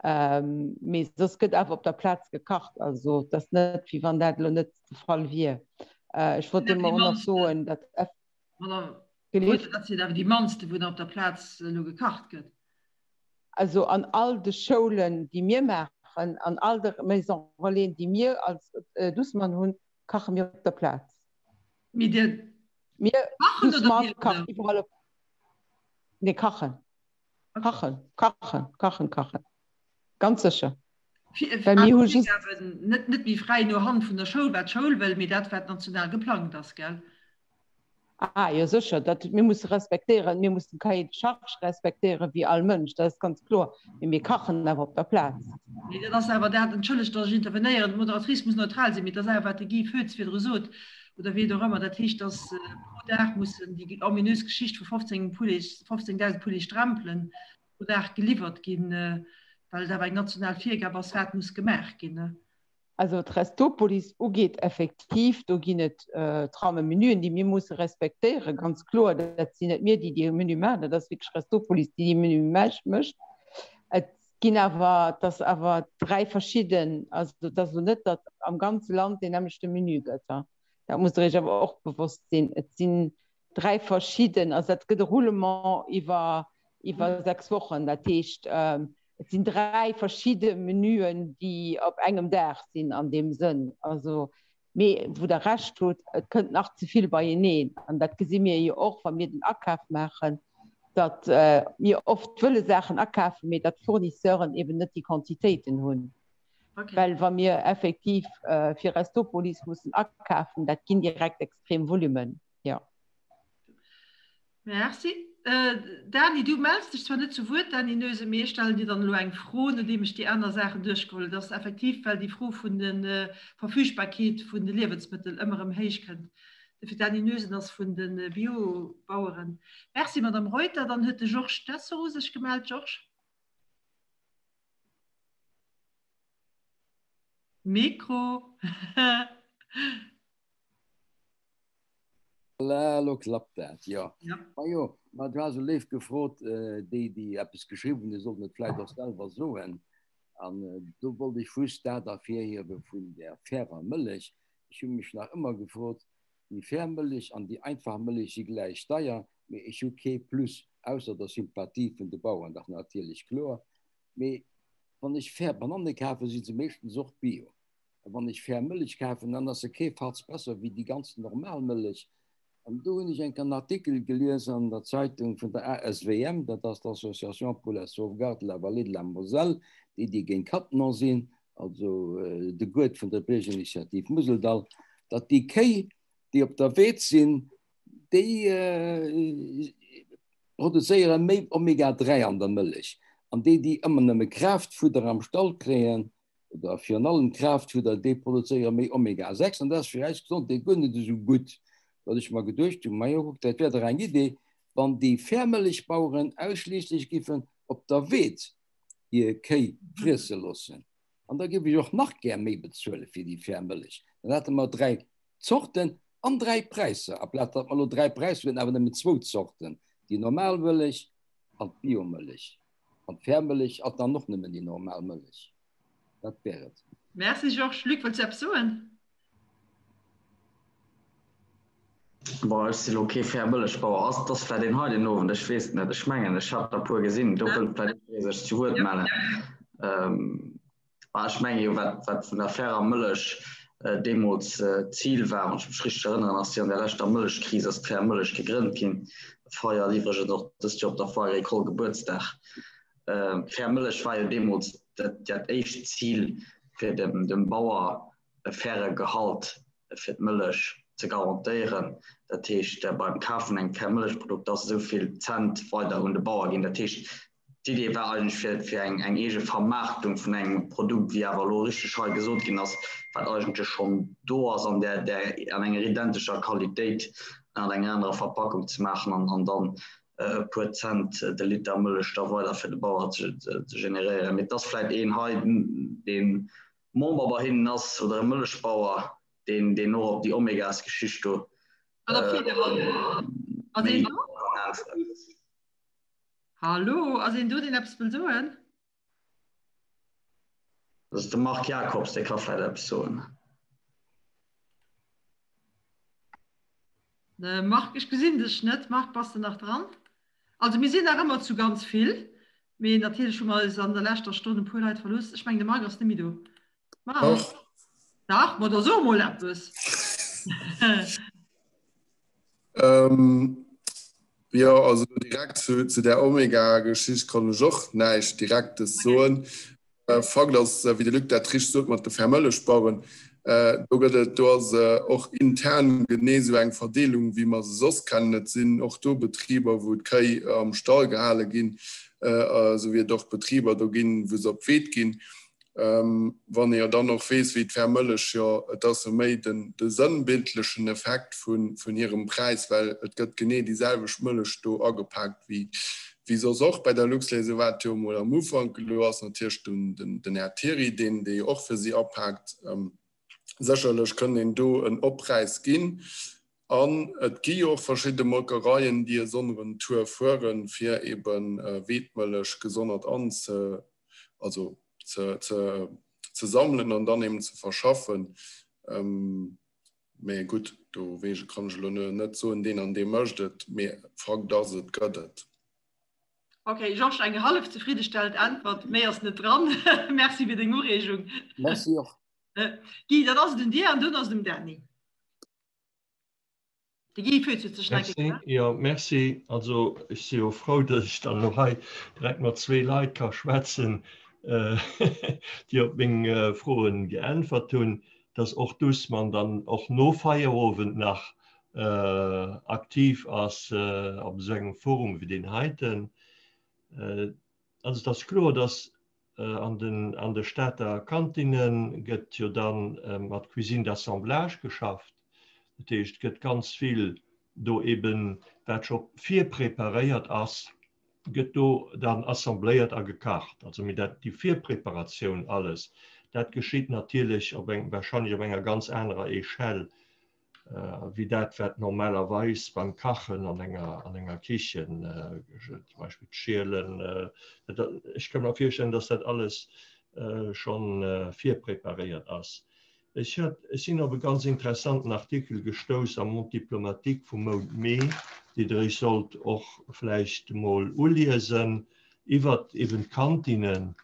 Mee soss gëtt awer op der Plaz gekacht. Also et ass net, wéi wann dat elo net de Fall wier. Ech wollt deem och nach soen, datt. Gelift? Dat sinn awer déi mannste, wou dann op der Plaz elo gekacht gëtt. Also an all de Schoulen, déi mir maachen, an all de Maisons Relaisen, déi mir als Dussmann hunn, kache mir op der Plaz. Mee dir Mir, kachen oder Dussmann kacht iwwerall op. Nee, kachen. Kachen, kachen, kachen, kachen. Ganz sécher. Well mir hu just. Net, net méi fräi no Hand vun der Schoul, wat d'Schoul wëll, mee dat, wat national geplangt ass, gell? Ah jo, sécher, dat, mir musse respektéieren, mir mussen de Cahier de charges respektéieren, wéi all Mënsch, dat ass ganz kloer. Mee mir kachen awer op der Plaz. Mee dat ass awer dat, entschëllegt, datt ech intervenéieren, d'Moderatrice muss neutral sinn, mee dat ass awer, wat de Guy Foetz virdru sot, oder wien och ëmmer, dat heescht, datt pro Dag mussen déi ominös Geschicht vu 15 Poulets, 15.000 Pouletsstrempelen pro Dag geliwwert ginn, well et awer eng national Virgab ass, wat muss gemaach ginn. Also wat Restopolis ugeet, effektiv, do ginn et Trame Menüen, déi mir musse respektéieren, ganz kloer. Dat sinn net mir, déi déi Menü maachen, dat ass wierklech Restopolis, déi déi Menü mécht. Et ginn awer, et ass awer 3 verschidden, also et ass elo net, datt am ganze Land deen nämmlechte Menü gëtt. Dat musst Der Iech awer och bewosst sinn. Et sinn 3 verschidden, also dat gëtt e Roulement iwwer iwwer 6 Wochen. Dat heescht, et sinn 3 verschidde Menüen, déi op engem Dag sinn an deem Sënn. Also. Mee wou Der Recht hutt, et kënnt nach ze vill beieneen. An dat gesi mir jo och, wa mir den Akaf maachen, datt mir oft wëlle Saachen akafen, mee datt d'Fournisseuren eben net déi Quantitéiten hunn. Well wa mir effektiv fir Restopolis mussen akafen, dat ginn direkt extrem Volumen, jo. Merci. Dany, du mells dech zwar net zu Wuert, Dany Noesen, mee ech stellen dir dann elo eng Fro, nodeem ech déi aner Saachen duerchgeholl hunn. Dat ass effektiv, well déi Fro vun der Verfügbarkeet vun de Liewensmëttel ëmmer erëm héich kënnt. Dofir, Dany Noesen ass vun de Biobaueren. Merci, Madame Reuter. Dann huet de Georges Tessereau sech gemellt. Georges? Mikro. Voilà, elo klappt dat, jo. Majo, ma du has esou léif gefrot, déi, déi eppes geschriwwen hunn, déi sollten et vläicht och selwer soen. An do wollt ech just dat ervirhiewe vun där fairer Mëllech. Ech hu mech nach ëmmer gefrot, déi fair Mëllech an déi einfach Mëllech si gläich deier, mee ech hu kee Plus, ausser der Sympathie vun de Bauern, dach natierlech kloer. Mee wann ech fair Bananne kafen, si se meeschtens och bio. A wann ech fair Mëllech kafen, dann ass se kee Fatz besser wéi déi ganz normal Mëllech. An do hunn ech eng Kéier en Artikel gelies an der Zeitung vun der ASVM, dat ass d'Association pour la sauvegarde de la vallée de la Moselle, déi déi géint Cattenom sinn, also de Guet vun der Biergerinitiativ Museldall, datt déi Kéi, déi op der Weed sinn, déi produzéiere méi Omega 3 an der Mëllech. An déi, déi ëmmer nëmme Kraaftfudder am Stall kréien, oder virun allem Kraaftfudder, déi produzéiere méi Omega 6 an dat ass fir eis Gesondheet guer net esou gutt. Datt ech mer geduecht hunn, majo kuck, dat wär dach eng Idee, wann déi Fairmëllechbaueren ausschliisslech giffen op der Weed hir Kéi friesse loossen. An da géif ech och nach gär méi bezuele fir déi fair Mëllech. Dann hätte mer 3 Zorten an 3 Präisser, aplaz datt mer elo 3 Präisser hunn, awer nëmmen zwou Zorten, déi normal Mëllech an d'Biomëllech. An d'Fairmëllech ass dann och nëmmen déi normal Mëllech. Dat wär et. Merci Georges. Luc, wëlls du eppes soen? Bon, ech si lo kee Fairmëllechbauer. Ass dass vläit een hei den Owend? Ech weess et net. Ech mengen, ech hat der e puer gesinn. Do wëllt vläicht jidderee sech zu Wuert mellen. Ah, ech menge jo, wat, wat vun der fairer Mëllech deemools d'Zil war, wann ech mech richteg erënneren, ass jo an der leschter Mëllechkris ass d'fair Mëllech gegrënnt ginn. Feiert iwwregens och dëst Joer op der Foire Agricole Gebuertsdag. D'fair Mëllech war jo deemools dat, dat éischt Zil, fir dem, dem Bauer e faire Gehalt fir d'Mëllech ze garantéieren. Dat heescht, beim Kaf vun engem fair Mëllechprodukt ass esou vill Cent weider un de Bauer ginn. Dat heescht, D'Idee war eigentlech fir, fir eng, eng eege Vermaarktung vun engem Produkt, wéi awer elo richteg hei gesot ginn ass, wat eigentlech schonn do ass an där, där an enger identescher Qualitéit ënnert enger anerer Verpackung ze maachen an, an dann e puer Cent de Liter Mëllech da weider fir de Bauer ze, ze generéieren. Mee et ass vläicht een hei, dee Member bei hinnen ass oder e Mëllechbauer, deen, deen och op déi Omegas-Geschicht do méi kann äntweren. Hallo, ass een do, deen eppes wëll soen? Dat ass de Marc Jacobs, dee ka vläicht eppes soen. De Marc, ech gesinn dech net. Marc, bass de nach dran? Also mir sinn nach ëmmer zu ganz vill, mee natierlech hu mer eis an der leschter Stonn e puer Leit verluss. Ech mengen, de Marc ass net méi do. Marc? Dach. Dach, ma da so emol eppes. Ähm, jo, also direkt zu, zu der Omega-Geschicht kann ech och näischt Direktes soen. Äh, Fakt ass, äh, wéi de Luc dat richteg sot mat de Fairmëllechbaueren, äh, do gëtt et, do ass äh, och intern genee esou eng Verdeelung, wéi mer se soss kennen. Et sinn och do Betriber, wou d'Kéi am Stall gehale ginn, äh, esou wéi et och Betriber do ginn, wou se op d'Weed ginn. Wann ee jo dann och weess, wéi d'fair Mëllech jo, et ass jo méi den de sënnbildlechen Effekt vun hirem Präis, well et gëtt genee déi selwecht Mëllech do agepaakt wéi wéi soss och bei der Luxlait. Esou war et jo emol am Ufank. Elo ass natierlech den den Här Thiry deen, dee jo och fir si apaakt. Sécherlech kënnt een do en Oppräis ginn. An et gi jo och verschidde Molkereien, déi e sonneren Tour fueren, fir ebe Weedmëllech gesonnert anze, also ze, ze, ze sammelen an dann eben ze verschaffen. Mee gutt, do weess ech, kann ech elo net soen, deen an dee mécht et, mee Fakt ass, et gëtt et. Ok, Georges, eng hallef zefriddestellend Äntwert, méi ass net dran. Merci fir deng Ureegung. Merci och. Guy, dat ass et un dir an dunn ass et um Dany. De Guy Foetz huet sech nach eng Kéier. Jo, merci. Also ech si jo frou, datt ech dann elo hei direkt mat zwee Leit ka schwätzen, déi op meng Froen geäntwert hunn, datt och d'Dussmann dann och no Feierowend nach aktiv ass op esou engem Forum wéi deen heiten. Also et ass kloer, datt An den an de Stater Kantinne gëtt jo dann mat Cuisine d'assemblage geschafft. Dat heescht, et gëtt ganz vill do eben, wat scho virpreparéiert ass, gëtt do dann assembléiert a gekacht. Also mee dat, déi Virpreparatioun alles, dat geschitt natierlech op eng, wahrscheinlech op enger ganz anerer Échelle wéi dat, wat normalerweis beim Kachen an enger, an enger Kichen, zum Beispill d'Schielen, ech ka mer virstellen, dass dat alles schonn virpreparéiert ass. Ech hat, ech sinn op e ganz interessanten Artikel gestouss am Monde diplomatique vum Mount Mee, dee Der Iech sollt och vläicht emol uliesen, iwwert eben d'Kantinen.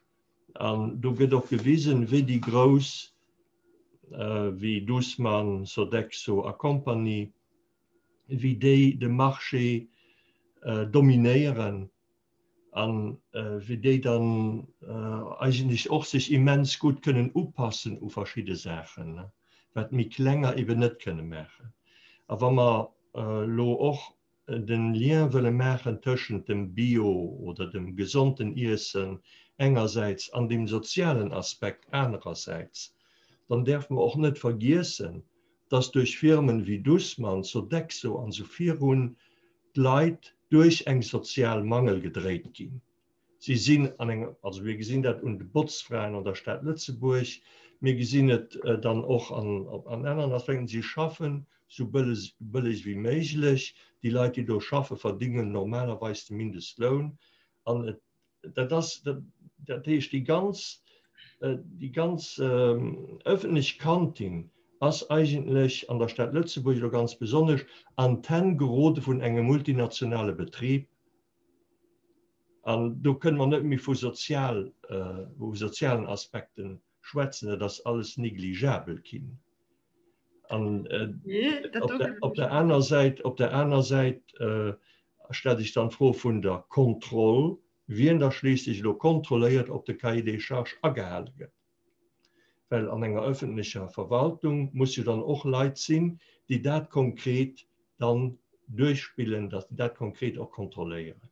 An do gëtt och gewisen, wéi déi grouss wéi Dussmann, Sodexo a Compagnie, wéi déi de Marché dominéieren a wéi déi dann eigentlech och sech immens gutt kënnen upassen u verschidde Saachen, wat méi klenger eben net kënne maachen. A wa mer elo och den Lien wëlle maachen tëschent dem Bio oder dem gesonten Iessen engersäits an dem sozialen Aspekt anerersäits, dann däerfe mer och net vergiessen, dass duerch Firmen wéi Dussmann, Sodexo an esou virun d'Leit duerch eng sozial Mangel gedréit ginn. Si sinn an engem, also mir gesinn dat un de Botzfraen an der Stad Lëtzebuerg, mir gesinn et dann och an aneren Aspekten, si schaffen esou bëlleg wéi méiglech. Déi Leit, déi do schaffen, verdingen normalerweis de Mindestloun. An et, dat ass, dat heescht, déi ganz, déi ganz öffentlech Kantin ass eigentlech an der Stad Lëtzebuerg elo ganz besonnesch an d'Hänn gerode vun engem multinationale Betrib, An do kënne mer net méi vu sozial, vu sozialen Aspekte schwätzen, dat ass alles négligeabel ginn. An op der aner Säit, op der aner Säit stellt sech dann d'Fro vun der Kontroll, wien da schliisslech elo kontrolléiert, ob de Cahier des charges agehale gëtt. Well an enger öffentlecher Verwaltung muss jo dann och Leit sinn, déi dat konkret dann duerchspillen, datt déi dat konkret och kontrolléieren.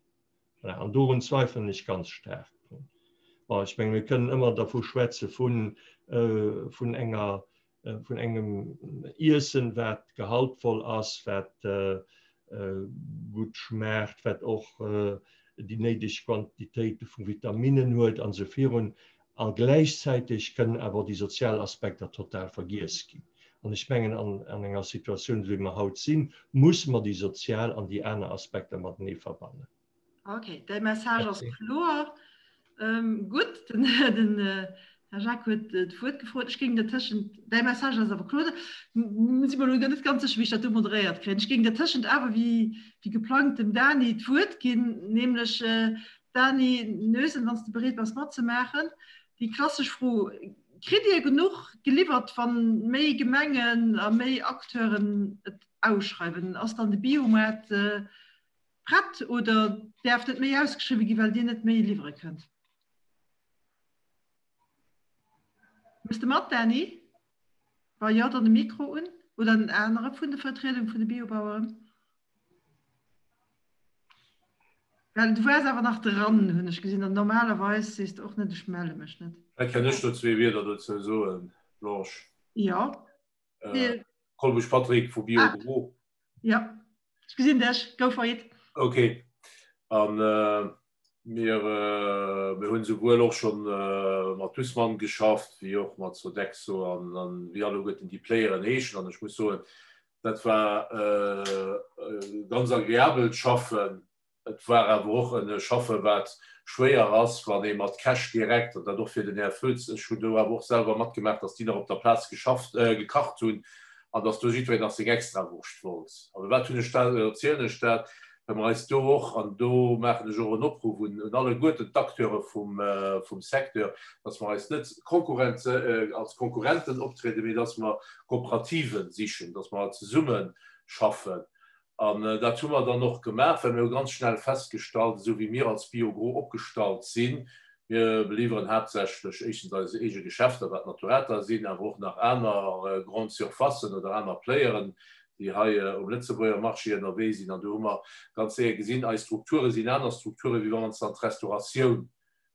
Voilà, an dorun zweifelen ech ganz staark drun. Bon, ech menge mir kënnen ëmmer dervu schwätze vun, vun enger, vun engem Iessen, wat gehaltvoll ass, wat gutt schmaacht, wat och déi néideg Quantitéite vu Vitaminnen huet an esou virun. A gläichzäiteg kënnen awer och déi sozial Aspekter total vergiess ginn. An ech mengen, an enger Situatioun, wéi mer haut sinn, musse mer déi sozial an déi aner Aspekter matenee verbannen. Okay, däi Message ass kloer. Gutt, den Här Jacques huet d'Wuert gefrot. Ech géing dertëschent, däi Message ass awer kloer, si mer elo net ganz sécher, wéi ech dat do moderéiert kréien. Ech géing dertëschent awer wéi geplangt dem Dany d'Wuert ginn, nämlech Dany Noesen, wann s de bereet bass matzemaachen. Déi klassesch Fro, Kritt Dir genuch geliwwert, wa méi Gemengen a méi Acteuren et ausschreiwen? Ass dann de Biomaart Prett oder däerf net méi ausgeschriwwe ginn, well Dir net méi liwwere kënnt? Mëss de mat, Dany? Wa jo, dann de Mikro un oder en anere vun de Vertriedung vun de Biobaueren. Well du waars awer nach dran, hunn ech gesinn, an normalerweis sees de och net, ech melle mech net. Vläicht kann ech do zwee Wierder dozou soen, Blanche. Jo. Kolbusch Patrick vu Bio-Gros. Jo, ech gesinn dech. Go for it. Ok. An mir mir hunn souwuel och schonn mat Dussmann geschafft, wéi och mat Sodexo an an wéi alleguerten déi Playeren heeschen. An ech muss soen, dat war e ganz agreabelt Schaffen. Et war awer och e Schaffe wat schwéier ass, wann ee mat Käch direkt, an dat och fir den Här Foetz, ech hunn do awer och selwer matgemaach, datt déi nach op der Plaz geschafft, gekacht hunn an datt do jiddwereen nach seng Extrawurscht wollt. Awer wat hunn ech dat, erzielen ech dat? Well mer eis do och, an do maachen ech och en Opruff un alleguerten d'Acteure vum Secteur, dass mer eis net als Konkurrenten optrieden, mee dass mer Kooperativen sichen, dass mer zesumme schaffen. An dat hu mer dann och gemaach, well mir hu ganz schnell festgestallt, esou wéi mir als Biogro opgestallt sinn, mir beliwweren haaptsächlech éischtens eis eege Geschäfter, wat Naturata sinn, awer och nach aner Grandes Surfacen oder aner Playeren, déi hei um Lëtzebuerger Marché ënnerwee sinn. An do hu mer ganz séier gesinn, eis Strukture sinn aner Strukture wéi wann s de an d'Restauratioun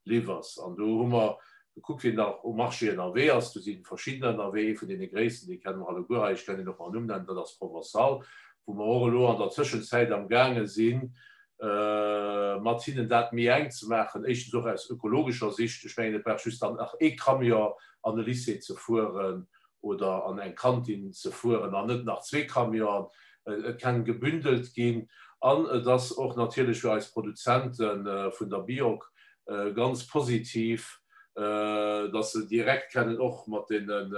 liwwers. An do hu mer gekuckt, wien nach um Marché ënnerwee ass. Do si verschiddener ënnerwee. Ee vun deene gréissten, dee kenne mer alleguer hei, ech kann deen och mam Numm nennen, dat ass Provençal, wou mer och elo an der Tëschenzäit amgaange sinn, mat hinnen dat méi enk ze maachen, éischtens och aus ökologescher Sicht. Ech mengen, et brauch just dann nach ee Camion an e Lycée ze fueren oder an eng Kantin ze fueren an net nach zwee Camionen. Et kann gebündelt ginn an et ass och natierlech fir eis Produzente vun der Bioc ganz positiv, dass se direkt kennen och mat deenen,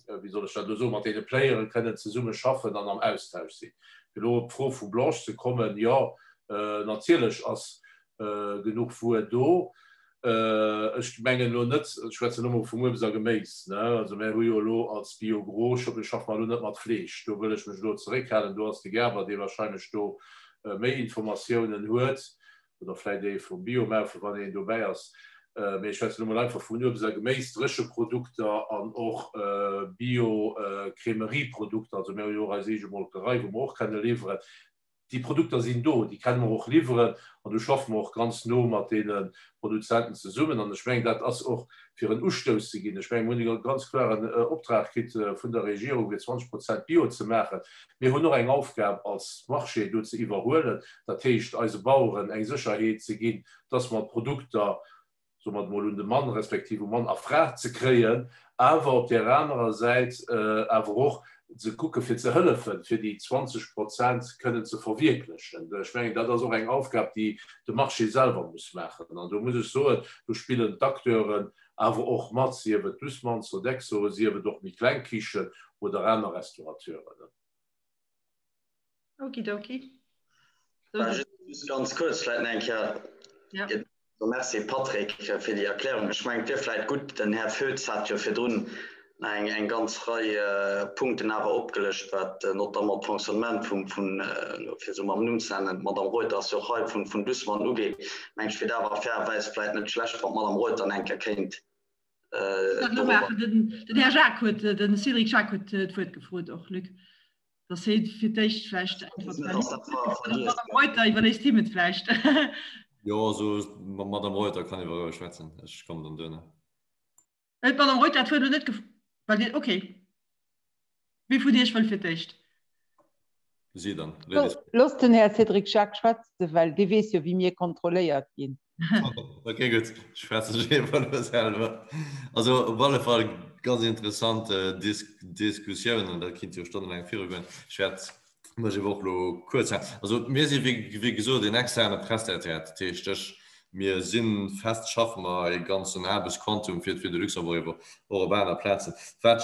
wéi soll ech dat elo soen, mat deene Playere kënnen zesumme schaffen an am Austausch sinn. Fir elo op d'Fro vum Blanche ze kommen, Jo, natierlech ass genuch Wuer do. Ech mengen elo net, ech schwätzen elo mol vum Uebst a Geméis, ne, also mär hu jo elo als Biogros, mir schaffe mer elo net mat Fleesch, do wëll ech mech elo zeréckhalen, do ass de Gerber, dee wahrscheinlech do méi Informatiounen huet, oder vläicht ee vum Biomaufe, wann een dobäi ass, mee ech schwätzen elo mol einfach vun Uebst a Geméis, Drécheprodukter an och Bio-Crèmerieprodukter, also mär hu jo och eis eege Molkerei, wou mer och kenne liwweren. Déi Produkter sinn do, déi kenne mer och liwweren an do schaffe mer och ganz no mat deene Produzenten zesummen. An ech mengen, dat ass och fir en Ustouss ze ginn. Ech mengen, mir hunn e ganz klaren Optrag kritt vun der Regierung, fir 20 Prozent Bio ze maachen. Mir hunn och eng Aufgab als Marché do ze iwwerhuelen, dat heescht eise Baueren eng Sécherheet ze ginn, dass mer d'Produkter soumat emol un de Mann respektiv u Mann a Fra ze kréien, awer op där anerer Säit awer och ze kucke fir ze hëllefen, fir déi 20 Prozent kënnen ze verwierklechen. Ech mengen, dat ass och eng Aufgab, déi de Marché selwer muss maachen. An do muss ech soen, do spillen d'Acteuren awer och mat, sief et Dussmann, Sodexo, sief et och méi kleng Kichen oder aner Restaurateuren. Okidoki. Just ganz kuerz vläicht nach eng Kéier. Ja. Merci Patrick fir déi Erklärung. Ech mengen, et wier vläicht gutt, den Här Foetz hat jo virdrun nach eng, eng ganz Rei Punkten awer opgelëscht, wat notamment d'Fonctionnement vum, vun, fir se mam Numm ze nennen, d'Madame Reuter ass jo och hei, vun, vun Dussmann ugeet. Mengen ech, wier et awer fairerweis vläicht net schlecht, wann d'Madame Reuter nach eng Kéier kéint dorobber. Den Här Jacques huet, den Cédric Jacques huet d'Wuert gefrot och, Luc. Dass hie fir d'éischt vläicht äntwert, well d'Madame Reuter iwwerléisst him et vläicht. Jo, also d'Madame Reuter kann iwwer roueg schwätzen, ech kommen dann duerno. D'Madame Reuter hat d'Wuert elo net gef-, well Dir, okay. Wie vun Iech wëll fir d'éischt? Si dann, Ladies first. Loosst den Här Cédric Jacques schwätzen, well dee weess jo, wéi mir kontrolléiert ginn. Ok gutt, ech schwätzen ech einfach elo selwer. Also op alle Fall ganz interessant Diskussioun an dat kinnt jo stonnelaang virugoen. Ech wäert mech awer och elo kuerz halen. Also mir si wéi gesot een externe Prestataire, dat heescht ech, mir si fest, schaffe mer e ganzen Aarbechtsquantum fir d'Ville de Luxembourg, awer och op aner Plazen. Wat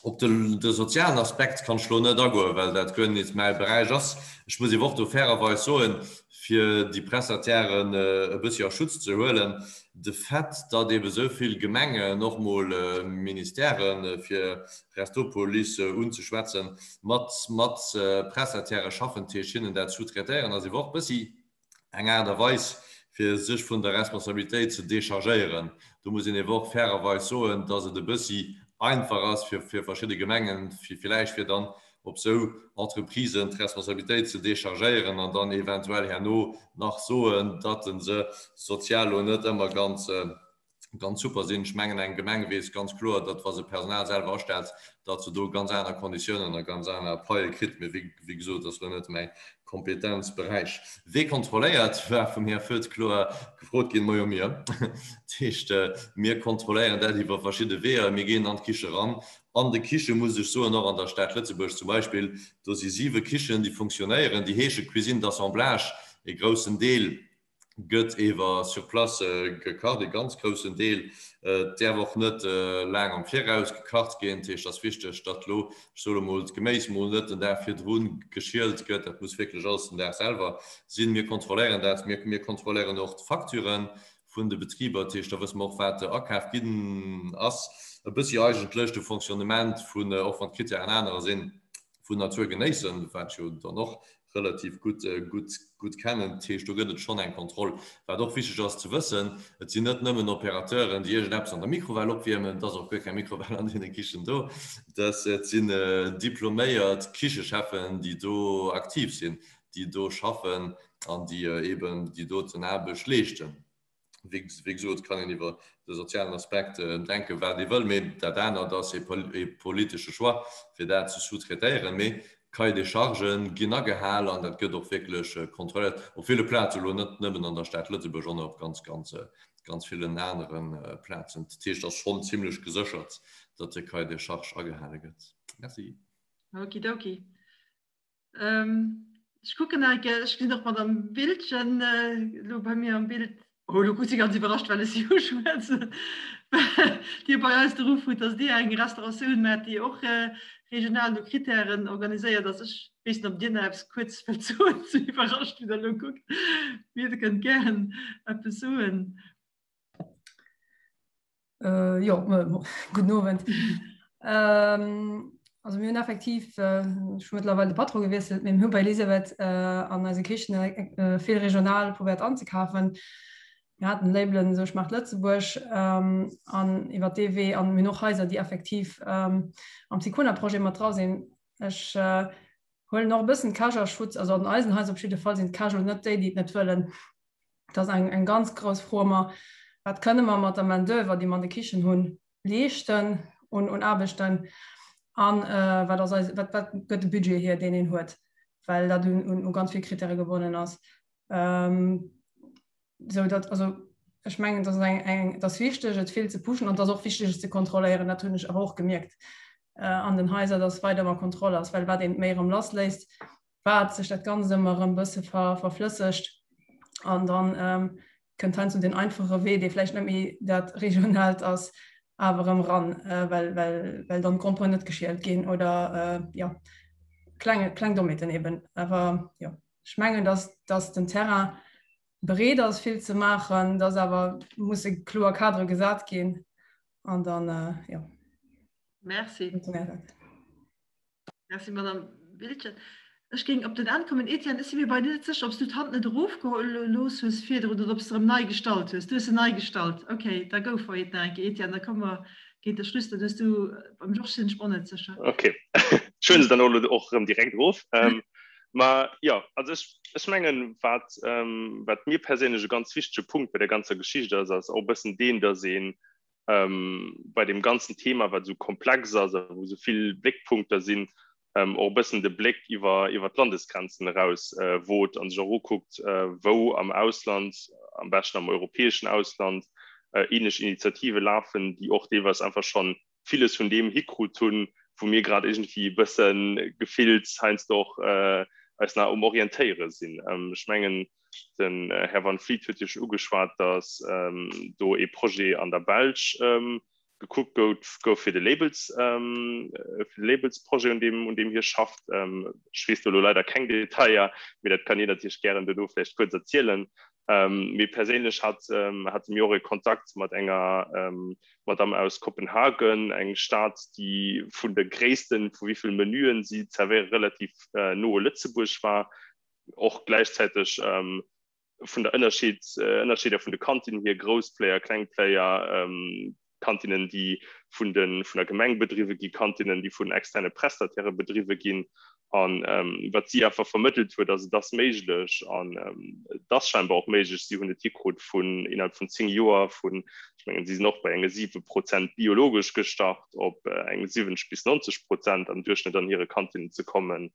Op de sozialen Aspekt kann ech elo net agoen, well dat guer net mäi Beräich ass. Ech muss awer och do fairerweis soen, fir déi Prestatairen e bëssi a Schutz ze huelen, de Fait, datt eebe sou vill Gemengen, och mol Ministèren, fir Restopolis unzeschwätzen, mat mat Prestataire schaffen, dat heescht hinnen dat sous-traitéieren, ass ewer och e bëssi eng Aart a Weis, fir sech vun der Responsabilitéit ze déchargéieren. Do muss een ewer och fairerweis soen, dass et e bëssi einfach ass fir fir verschidde Gemengen, fir villäicht fir dann op esou Entreprisen d'Responsabilitéit ze déchargéieren an dann eventuell herno nach soen, datt se sozial elo net ëmmer ganz ganz super sinn. Ech mengen, eng Gemeng weess ganz kloer, datt wa se Personal selwer astellt, datt se do ganz aner Konditiounen a ganz aner Paie kritt. Mee wéi gesot, dat ass elo net mäi Kompetenzberäich. Wee kontrolléiert, war vum Här Foetz kloer gefrot ginn. Majo, mir. Dat heescht, mir kontrolléieren dat iwwer verschidde Weeër. Mir ginn an d'Kiche ran. An de Kiche muss ech soen, och an der Stad Lëtzebuerg zum Beispill, do si siwe Kichen, déi funktionéieren. Déi heesche Cuisine d'assemblage, e groussen Deel. Gëtt ewer sur place gekacht, ee ganz groussen Deel. Et däerf och net laang am Viraus gekacht ginn. Dat heescht, et ass wichteg, datt elo, ech soe mol, d'Geméis mol net den Dag virdru geschielt gëtt. Dat muss wierklech alles den Dag selwer sinn. Mir kontrolléieren dat. Mir kontrolléieren och d'Facturen vun de Betriber. Dat heescht, da wësse mer och, wat akaf ginn ass. E bëssi eigentlech de Fonctionnement vun, och wann d'Krittären anerer sinn, vun Natur genéissen, wat ech jo dann och relativ gutt, gutt, gutt kennen. Dat heescht, do gëtt et schonn eng Kontroll. Wat och wichteg ass ze wëssen, Et sinn net nëmmen Opérateuren, déi iergendeppes an der Mikrowell opwiermen, et ass och guer keng Mikrowell an deene Kichen do, dass et sinn diploméiert Kichecheffen, déi do aktiv sinn, déi do schaffen an déi eeben déi doten Aarbecht leeschten. Wéi gesot kann een iwwer de sozialen Aspekt denken, wat ee wëll, mee dat anert ass e politesche Choix, fir dat ze sous-traitéieren. Mee d'Cahiers des charges ginn agehal an dat gëtt och wierklech kontrolléiert op ville Plazen, elo net nëmmen an der Stad Lëtzebuerg, sondern op ganz, ganz, ganz villen anere Plazen. Dat heescht, et ass schonn zimlech geséchert, datt de Cahier des charges agehale gëtt. Merci. Okidoki. Ech kucken nach eng Kéier, ech gesinn och d'Madame Wildgen elo bei mir am Bild. Oh, elo kuckt si ganz iwwerrascht, well ech si uschwätzen. Dir bei eis de Ruff hutt, datt Dir eng Restauratioun maacht, déi och regional no Kritären organiséiert ass. Ech weess net, ob Dir nach eppes kuerz wëllt soen, sou iwwerrascht, wéi Der elo kuckt. Mee Dir kënnt gären eppes soen. Äh, jo, guten Owend. Ähm, also mir hunn effektiv äh, schon mittlerweile de Patron gewiesselt, mir hu bei Elisabeth äh, an eise Kichen äh, vill regional probéiert anzekafen. Mir haten Labelen so schmeckt Lëtzebuerg ähm, an iwwer dee Wee an mir noch Haiser, déi effektiv ähm, am Sicona-Projet mat dra sinn. Ech äh, huelen och e bëssen d'Käch a Schutz, also an eisen Haiser op jidde Fall sinn d'Käch elo net déi, déi et net wëllen. Dat ass eng, eng ganz grouss Fro ëmmer, Wat kënne mer mat der Main-d'oeuvre, déi mer an de Kichen hunn, leeschten un, un Aarbechten? An wat ass eis, wat, wat gëtt de Budget hier, deen een huet? Well dat un, un, u ganz vill Krittäre gebonnen ass. Sou datt, also ech mengen, dat ass eng, eng, dat ass wichteg, et vill ze pushen an et ass och wichteg, et ze kontrolléieren. Dat hunn ech awer och gemierkt an den Haiser, datt weider ëmmer Kontroll ass, well wat een méi erëm lassléisst, wat sech dat Ganzt ëmmer erëm bësse verflëssegt an dann ähm, kënnt heiansdo den einfache Wee, dee vläicht net méi dat regionaalt ass, awer erëm ran, äh, well, well, well dann d'Gromperen net geschielt ginn oder äh, ja, kleng, kleng Dommheeten eben. Awer ja, ech mengen, dass, dass den Terrain bereet ass, vill ze maachen, dass awer musse kloer Kadere gesat ginn an dann äh, ja. Merci. Merci, Madame Wildgen. Ech géing op den Enn kommen. Etienne, ech si mir bei net sécher, ob s du d'Hand net erofgelooss hues virdrun oder ob s de erëm nei gestallt hues. Du hues se nei gestallt. Okay, da go for it nach eng Kéier, Etienne. Da komme mer géint de Schluss. Dann hues du, beim Georges sinn ech mer och net sécher. Okay, ech huelen se dann och elo och erëm direkt erof. Ma jo, also ech, ech mengen, wat, wat mir perséinlech e ganz wichtege Punkt bei der ganzer Geschicht ass, ass och e bëssen deen, dass een ähm, bei dem ganzen Thema, wat so komplex ass a wou so vill Bléckpunkter sinn, ähm, och e bëssen de Bléck iwwer, iwwer d'Landesgrenzen eraus äh, wot an sech och ukuckt, äh, wou am Ausland, am beschten am europäeschen Ausland, äh, ähnlech Initiative lafen, déi och deelweis einfach schon villes vun deem hikrut hunn, wou mir grad irgendwie e bëssen gefillt heiansdo och äh, eis nach um Orientéiere sinn. Ähm, ech mengen, Den Här Van Vliet huet jo schonn ugeschwat, datt do ee Projet an der Belsch gekuckt gouf fir de Labels, fir de Labelsprojet, un deem, un deem hie schafft. Ech weess do elo leider keng Detailler, mee dat kann hien natierlech gären duerno vläicht kuerz erzielen. Mee perséinlech hat, hate mir och e Kontakt mat enger Madamm aus Kopenhagen, eng Stad, déi vun de Gréissten, vu wéi vill Menüen si zerwéieren, relativ no u Lëtzebuerg war, och gläichzäiteg ähm, vun der Ënnerscheed, äh, Ënnerscheeder vun de Kantinnen hier, grouss Player, kleng Player, ähm, Kantinnen, déi vun, den, vun der Gemeng bedriwwe gi, Kantinnen, déi vun externe Prestataire bedriwwe ginn. An ähm, wat si einfach vermëttelt huet, ass et ass méiglech an ähm, et ass scheinbar och méiglech, si hunn et hikrut vun innerhalb vun 10 Joer vun, ech mengen si sinn och bei enge 7 Prozent biologesch gestart op äh, eng 70 bis 90 Prozent am Duerchschnëtt an hire Kantinnen ze kommen.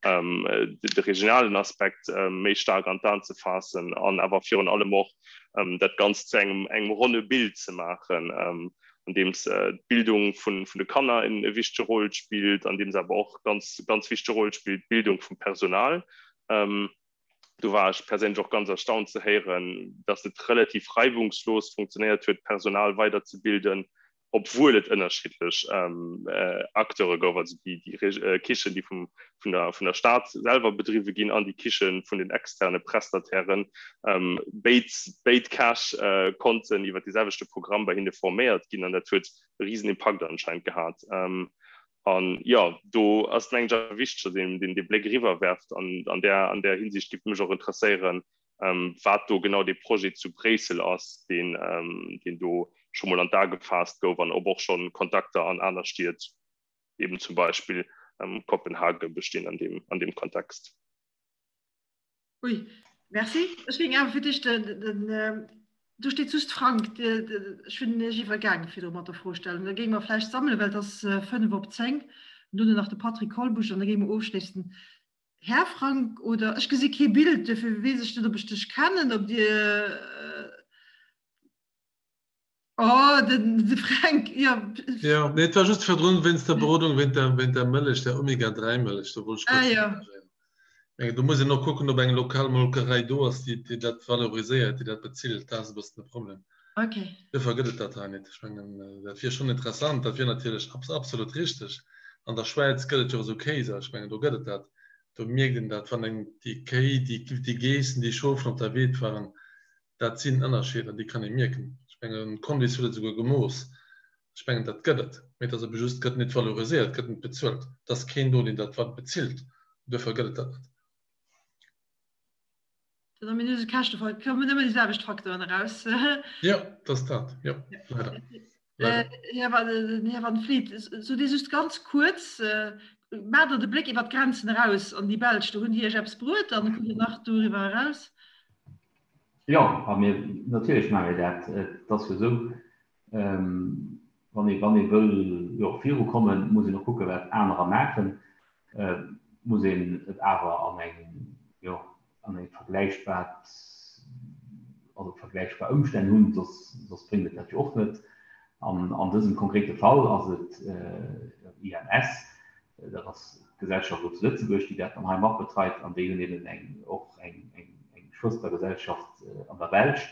ähm, de regionalen Aspekt äh, méi stark an d'An ze faassen an awer virun allem och ähm, dat ganz zu engem engem ronne Bild ze maachen, ähm, an deems äh, d'Bildung vun, vun de Kanner en e wichtege Roll spillt, an deems awer och ganz ganz wichtege Roll spillt d'Bildung vum Personal. Ähm,. Do war ech perséinlech och ganz erstaunt ze héieren, dass et relativ reibungslos funktionéiert huet, Personal weiderzebilden, obwuel et ënnerschiddlech Acteure gouf, also déi Kichen, déi vum, vun der, vun der Stad selwer bedriwwe ginn an déi Kiche vun den externe Prestatairen. Béid, béid Käch konnten iwwer dee selwechte Programm bei hinne forméiert ginn an dat huet e risen Impakt anscheinend gehat. An jo, do ass et mengen ech awer wichteg, datt een dee Bléck eriwwer werft an an där, an där Hinsicht géif mech och interesséieren, wat do genau dee Projet zu Bréissel ass, deen, deen do scho mol an d'A gefaasst gouf an ob och scho Kontakter an aner Stied, eben zum Beispill Kopenhagen, bestinn an deem, an deem Kontext. Ui, merci. Ech géing awer fir d'éischt den, do steet just Frank, ech hunn Iech iwwergaange virdru mat der Froestellung. Da géinge mer vläicht sammelen, well et ass 5 op 10. An dunn nach de Patrick Kolbusch an da géinge mer ofschléissen. Här Frank, oder ech gesi kee Bild, duerfir weess ech net, ob ech dech kennen, ob Dir. Oh, den, de Fränk, jo. Jo, nee, et war just virdrun wéinst der Berodung, wéint der, wéint der Mëllech, der Omega-3-Mëllech, do wollt ech Ah, kuerz jo. reagéieren. Menge do muss een och kucken, ob eng lokal Molkerei do ass, déi, déi dat valoriséiert, déi dat bezilt. Dat ass e bëssen de Problem. Okay. Duerfir gëtt et dat hei net. Ech mengen, dat wier schonn interessant, dat wier natierlech abs absolut richteg. An der Schwäiz gëtt et jo och esou Kéiser, ech mengen, do gëtt et dat. Do mierkt een dat, wann eng déi Kéi, déi, déi Geessen, déi Schofen op der Weed waren, dat sinn Ënnerscheeder, déi kann ee mierken. Ech mengen, Condis huet et esouguer gemooss. Ech mengen, dat gëtt et, mee et ass ebe just, gëtt net valoriséiert, gëtt net bezuelt. Et ass keen do, deen dat bezilt. Duerfir gëtt et dat net. Den ominöse Käschtefall kommen nëmmen déi selwecht Faktoren eraus. Jo, dat ass dat, jo, leider. Leider. Här Van, den Här Van Vliet, sot Dir just ganz kuerz, maacht Der de Bléck iwwer d'Grenzen eraus an déi Belsch, do hunn déi Iech eppes bruet an kuckt Dir nach doriwwer eraus? Jo, a mir, natierlech maache mir dat. Et ass jo esou, wann ee, wann ee wëll, jo, virukommen, muss een och kucken, wat anerer maachen. Muss een et awer an eng, jo, an eng vergläichbart, also vergläichbar Ëmstänn hunn, soss, soss bréngt et dat jo och net. An an dësem konkrete Fall ass et IMS, dat ass d'Gesellschaft elo zu Lëtzebuerg, déi dat dann hei matbetreit, an déi hunn eben eng, och eng, eng, eng Schwëstergesellschaft an der Belsch,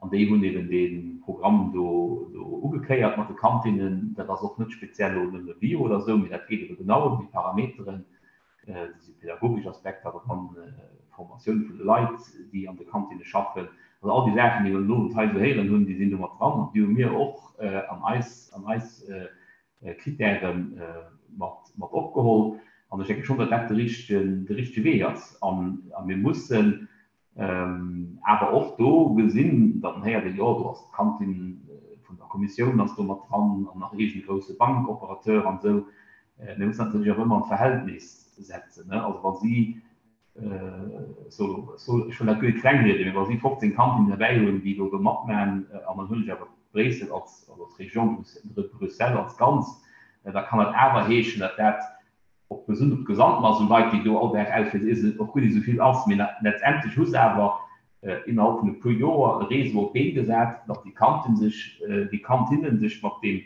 an déi hunn eben dee Programm do, do ugekéiert mat de Kantinnen. Dat ass och net speziell elo nëmme Bio oder esou, mee dat geet ebe genau ëm déi Parameteren, Do si pädagogesch Aspekter dran, Formatioun vun de Leit, déi an de Kantinne schaffen. Also all déi Saachen, déi mer den Owend hei esou héieren hunn, déi sinn do mat dran an déi hu mir och an eis, an eis Krittäre mat, mat opgeholl. An ech denke schonn, datt dat de richtegen, de richtege Wee ass. An mir mussen Awer och do gesinn, dann héiert een, jo do ass d'Kantin vun der Kommissioun ass do mat dran an nach eegene grousse Bankoperateur an esou. Mir mussen natierlech och ëmmer an d'Verhältnis setzen. Also wa si, ech wëll dat guer net klengrieden, mee wa si 15 Kantinnen derbäi hunn, déi do do matmachen, an dann hunn ech awer Bréissel als, also d'Région Bruxelles als Ganz, da kann dat awer heeschen, datt dat Op gesinn op d'Gesamtmass u Leit, déi do all Dag auswäerts iessen, och guer net esou vill ass. Mee letztendlech hu se awer innerhalb vun e puer Joer e Réseau op d'Been gesat, datt déi Kantin sech, déi Kantinnen sech mat deem,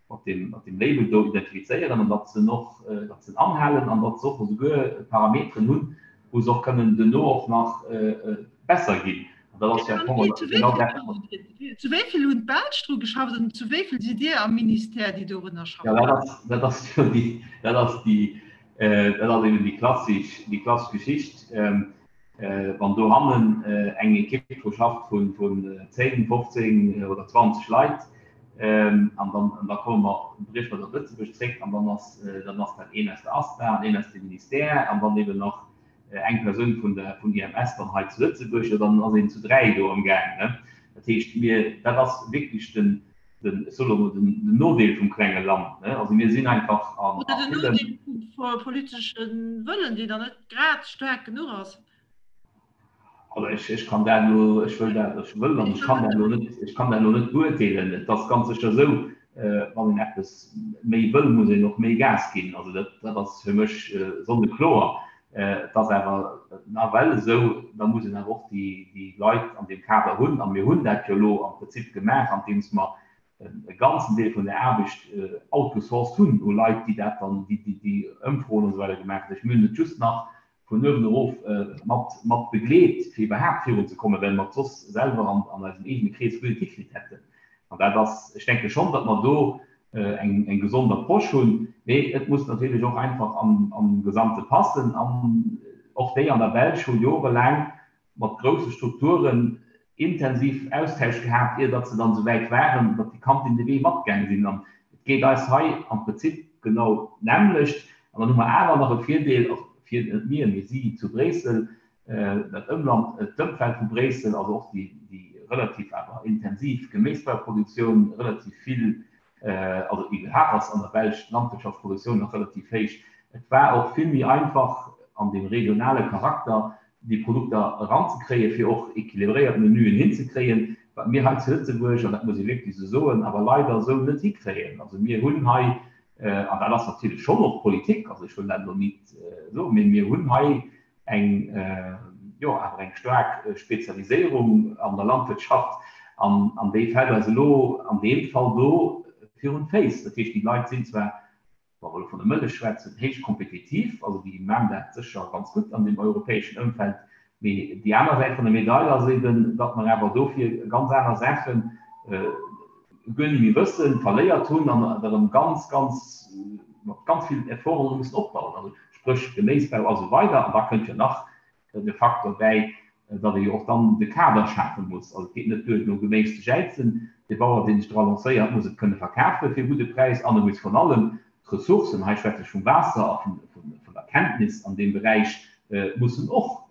mat deem, mat deem Label do identifizéieren an datt se en och, datt se en anhalen an datt se och esouguer Parameteren hunn, wou se och kënnen duerno och nach besser ginn. An dat ass jo am Fong genau dat, wat mer. Zu wéi vill hunn d'Belsch dru geschafft an zu wéi vill sidd Dir am Ministère, déi dorunner schaffen? Jo, dat ass, dat ass jo déi, dat ass déi, dat ass eben déi klassesch, déi klassesch Geschicht. Wann dohannen eng Ekipp dru schafft vun 10, 15 oder 20 Leit, an dann, an da komme mer, brieche mer dat op Lëtzebuerg zréck an dann ass, dann ass dat een aus der ASTA an een aus dem Ministère an dann eben nach eng Persoun vun der, vun IMS dann hei zu Lëtzebuerg, jo dann ass een zu 3 do am Gaang, ne. Dat heescht, mir, dat ass wierklech den, den, ech soe lo mol, den, den Nodeel vum klenge Land, ne. Also mir sinn einfach an, Oder den Nodeel vum politesche Wëllen, deen dann net grad staark genuch ass. Also ech, ech kann dat elo, ech wëll dat, ech wëll an ech kann dat elo net, ech kann dat elo net beurteelen. Et ass ganz sécher esou, wann een eppes méi wëll, muss een och méi Gas ginn. Also dat, dat ass fir mech sonnekloer. Et ass awer nawell esou, da muss een awer och déi, déi Leit an deem Kader hunn. A mir hunn dat jo elo am Prinzip gemaach, andeems mer e ganzen Deel vun der Aarbecht outgesourced hunn u Leit, déi dat dann, déi, déi, déi Ëmfroen an esou weider gemaach hunn. Ech mir hunn et just nach. Vun uewen erof mat mat begleet, fir iwwerhaapt virun ze kommen, well mer et soss selwer an an eisem eegene Krees guer net hikritt hätten. An dat ass, ech denke schonn, datt mer do eng eng gesond Approche hunn, mee et muss natierlech och einfach am am Gesamte passen. An och déi an der Belsch hu jorelaang mat grousse Strukturen intensiv Austausch gehat, ier datt se dann esou wäit waren, datt déi Kantin de Wee matgaang sinn. An et geet eis hei am Prinzip genau d'nämmlecht. An dann hu mer awer nach e Virdeel, also fir net mir, mee si zu Bréissel, dat Ëmland, d'Ëmfeld vu Bréissel, also och déi relativ awer intensiv Geméisbauproduktioun, relativ vill Also iwwerhaapt ass an der Belsch d'Landwirtschaftsproduktioun nach relativ héich. Et war och vill méi einfach an deem regionale Charakter déi Produkter eranzekréien, fir och équilibréiert Menüen hinzekréien, wat mir hei zu Lëtzebuerg, an dat muss ee wierklech esou soen, awer leider esou net hikréien. Also mir hunn hei, an dat ass natierlech schonn och Politik, also ech wëll dat elo nit soen, mee mir hunn hei eng, jo, awer eng staark Spezialiséierung an der Landwirtschaft an, an déi fält eis elo an deem Fall do virun d'Féiss. Dat heescht, déi Leit sinn zwar, wa mer elo vun der Mëllech schwätzen, héich kompetitiv, also déi maan dat sécher ganz gutt an deem europäeschen Ëmfeld, mee déi aner Säit vun der Medail ass eben, datt mer awer dofir ganz aner Saachen guer ni méi wëssen, verléiert hunn an erëm ganz, ganz mat ganz vill Efforten erëm mussen opbauen, also spréch Geméisbau a sou weider. An da kënnt jo nach de Faktor bäi, datt ee jo och dann de Kader schafe muss. Also et geet net duer, no Geméis ze jäizen. De Bauer, dee sech dra lancéiert, muss et kënne verkafe fir e gudde Präis an e muss vrun allem d'Ressourcen, hei schwätze ech vum Waasser a vun der Kenntnis an deem Beräich, mussen och,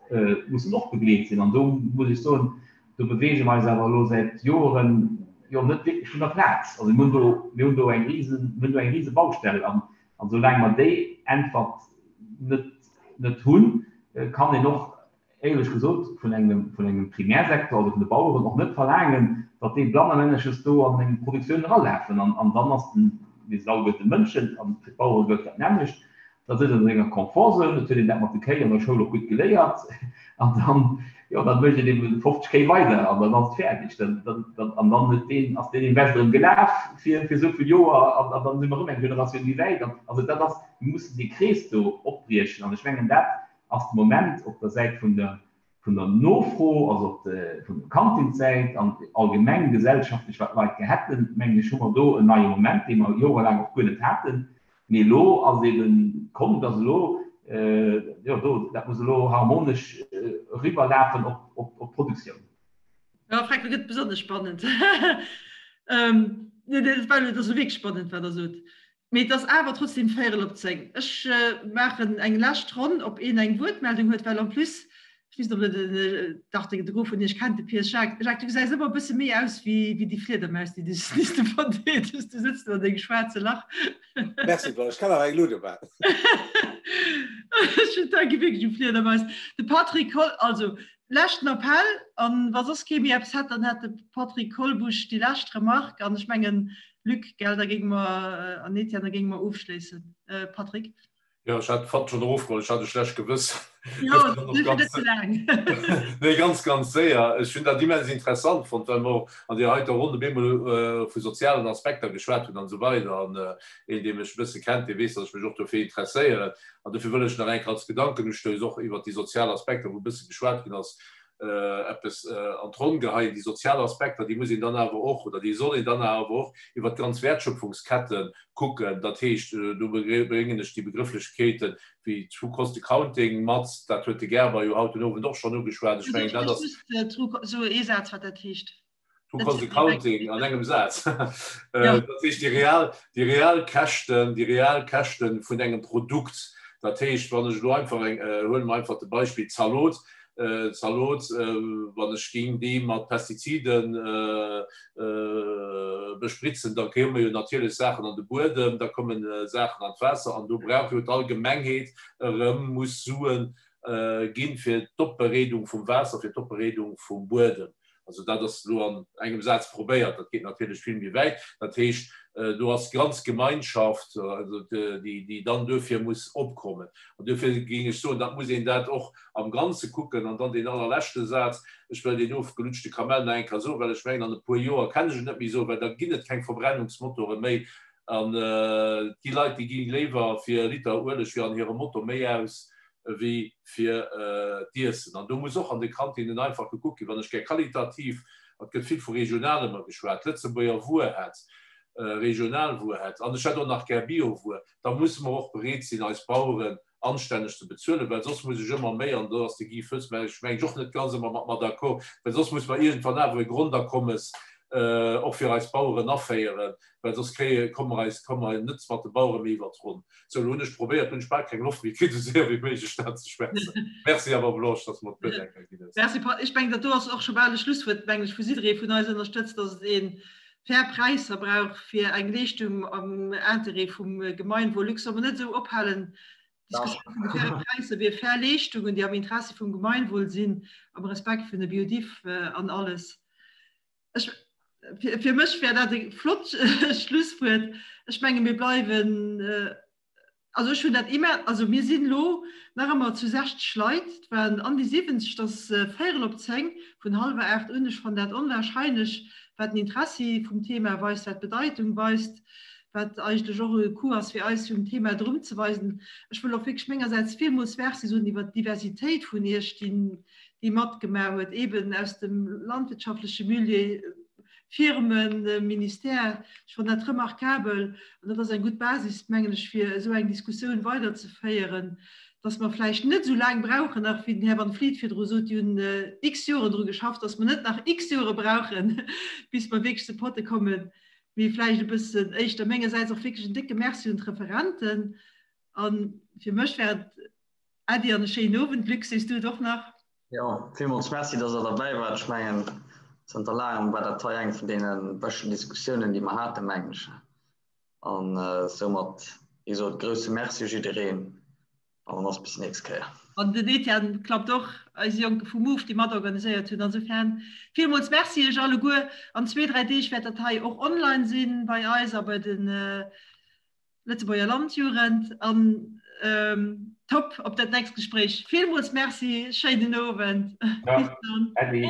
mussen och begleet sinn. An do muss ech soen, Do beweege mer eis awer elo säit Joeren jo net wierklech vun der Plaz. Also mir hunn do, mir hunn do eng risen, mir hunn do eng rise Baustell an, an soulaang mer déi Äntwert net, net hunn, kann een och éierlech gesot vun engem, vun engem Primärsecteur, also vun de Baueren och net verlaangen, datt déi blannermänneches do an eng Produktioun eralafen. An, an dann ass den, mir sinn alleguerte Mënschen an fir d'Bauere gëllt dat nämmlecht, Da sëtzt een an senger Komfortzone, et huet een dat mat de Kéi an der Schoul och gutt geléiert, an dann, jo, dann mécht een eben 50 Kéi weider an dann ass et fäerdeg. Dann, dann, dann, an dann huet deen, ass deen Invest erëm gelaf fir, fir esou vill Joer an, an dann si mer erëm eng Generatioun méi wäit. An also dat ass, mir mussen dee Krees do opbriechen an ech mengen, dat ass de Moment op der Säit vun der, vun der Nofro, also op de, vun der Kantinssäit an allgemeng gesellschaftlech, wat d'Leit gär hätten, mengen ech, hu mer do en neie Moment, dee mer jorelaang och guer net haten. Mee elo ass eben komm, dass elo, jo, do, dat muss elo harmonesch eriwwerlafen op, op, op d'Produktioun. Jo, Frank, lo gëtt et besonnesch spannend. Nee, dat war elo, dat ass elo wierklech spannend, wat Der sot. Mee et ass awer trotzdem véierel op 10. Ech maachen eng lescht Ronn, ob een eng Wuertmeldung huet, well en plus Ech weess net, ob der den, dach, de Gros vun iech kennt de Piers Jacques. Jacques, du gesäis ëmmer e bësse méi aus wéi, wéi déi Fliedermaus, déi du, déi s du verdeedegst. Du sëtz do an dengem schwaarze Lach. Merci, Paul. Ech kann nach eng Luut opmaachen. Ech denke wierklech u Fliedermais. De Patrick Koll, also leschten Appell, an wa soss kee méi eppes hätt, dann hätt de Patrick Kolbusch déi lescht Remarque. An ech mengen, Luc, gell, da géinge mer, an Etienne, da géinge mer ofschléissen. Patrick? Jo, ech hat d'Fand schonn erofgeholl, ech hat e schlecht Gewëss. Jo, duerfir net ze laang. Nee, ganz, ganz séier. Ech hunn dat immens interessant fonnt, well mer och an deer heiter Ronn op eemol vu sozialen Aspekter geschwat hunn an esou weider. An een, dee mech e bësse kennt, dee weess, datt ech mech och dofir interesséieren. An dofir wëll ech nach eng Kéier als Gedankenustouss och iwwert déi sozial Aspekter, wou e bësse geschwat ginn ass, eppes an d'Ronn geheien. Déi sozial Aspekter, déi muss een dann awer och, oder déi soll een dann awer och iwwert d'ganz Wäertschöpfungskette kucken. Dat heescht, do bréngen ech déi Begrëfflechkeete wéi True Cost Accounting mat. Dat huet de Gerber jo haut den Owend och schonn ugeschwat. Ech mengen, dat ass. Just ee Saz, wat dat heescht. True Cost Accounting an engem Saz. Dat heescht, déi real, déi real Käschten, déi real Käschte vun engem Produkt. Dat heescht, wann ech elo einfach eng, huele mer einfach de Beispill Zalot, Zalot, wann ech géing dee mat Pestiziden bespritzen, da kéime jo natierlech Saachen an de Buedem, da komme Saachen an d'Waasser an do brauch jo d'Allgemengheet erëm, muss Sue ginn fir d'Opbereedung vum Waasser, fir d'Opbereedung vum Buedem. Also dat ass elo an engem Saz probéiert, dat geet natierlech vill méi wäit. Dat heescht, do ass d'ganz Gemeinschaft, also déi, déi dann duerfir muss opkommen. An duerfir géing ech soen, dat muss een dat och am Ganze kucken. An dann deen allerleschte Saz, ech wëll deen ofgelutschte Kamell nach eng Kéier soen, well ech mengen, an e puer Joer kann ech et net méi soen, well da ginn et keng Verbrennungsmotore méi. An et gi Leit, déi gi léiwer fir e Liter Ueleg fir an hirem Motor méi aus. ewéi fir d'Iessen. An do muss och an de Kantinnen einfach gekuckt ginn, wann ech gär qualitativ, et gëtt vill vu regional ëmmer geschwat, Lëtzebuerger Wuer hätt, regional Wuer hätt, an ech hätt och nach gär Bio-Wuer, da musse mer och bereet sinn, eis Baueren anstänneg ze bezuelen, well soss muss ech ëmmer méi, an do ass de Guy Foetz meng ech och net ganz ëmmer mat mer d'accord, well soss muss mer iergendwann awer e Grondakommes och fir eis Baueren aféieren, well soss kréie, komme mer eis, komme mer net mat de Bauere méi iwwert d'Ronn. Sou, elo hunn ech probéiert, hunn ech bal keng Loft méi kritt, esou séier wéi méiglech dat ze schwätzen. Merci awer, Blanche, dass de mer d'Wuert eng Kéier ginn hues. Merci, Paul. Ech mengen, dat do ass och scho bal e Schlusswuert, mengen ech, vu jidderee vun eis ënnerstëtzt, dass et ee fair Präisser brauch fir eng Leeschtung am Interêt vum Gemeinwohl. Luc, solle mer net esou ophalen, d'Diskussioun vun de faire Präisser wier fair Leeschtungen, déi am Interessi vum Gemeinwohl sinn, am Respekt vun de Biodiv an alles. Ech, fir, fir mech wär dat e flott Schlusswuert. Ech menge mir bleiwen, also ech hunn dat immer, also mir sinn elo nach ëmmer zu 60 Leit, et waren an déi 70, et ass véierel op 10, vun hallwer 8 un. Ech fannen dat onwahrscheinlech, wat den Interessi vum Thema weist, wat d'Bedeitung weist, wat eigentlech och e Coup ass fir eis, fir um Thema drumzeweisen. Ech wëll och wierklech mengersäits villmools Merci soen iwwert d'Diversitéit vun Iech, déi, déi matgemaach huet, eben aus dem landwirtschaftleche Milieu, Firmen, Ministère. Ech fannen dat remarkabel an dat ass eng gutt Basis, mengen ech, fir esou eng Diskussioun weiderzeféieren, dass mer vläicht net esou laang brauchen nach, wéi den Här Van Vliet virdru sot, déi hunn x Joren dru geschafft, dass mer net nach x Jore brauchen, bis mer wierklech zu Potte kommen, mee vläicht e bëssen éischter. Mengersäits och wierklech en décke Merci un d'Referenten. A fir mech wär et Äddi an e schéinen Owend. Luc, sees du et och nach? Jo, villmools Merci, dass Der derbäi waart. Ech mengen, zënter laangem war dat hei eng vun deene beschten Diskussiounen, déi mer haten, mengen ech. An soumat, wéi gesot, grousse Merci u jiddereen an dann ass bis déi nächst Kéier. An den Etienne klappt och, eise Jonke vum Move, déi matorganiséiert hunn. Insofern villmools Merci Iech alleguer. An zwee, dräi Deeg wäert dat hei och online sinn bei eis a bei den Lëtzebuerger Landjugend an top op dat nächst Gespréich. Villmools Merci, schéinen Owend. Ja, Bis dann. Äddi.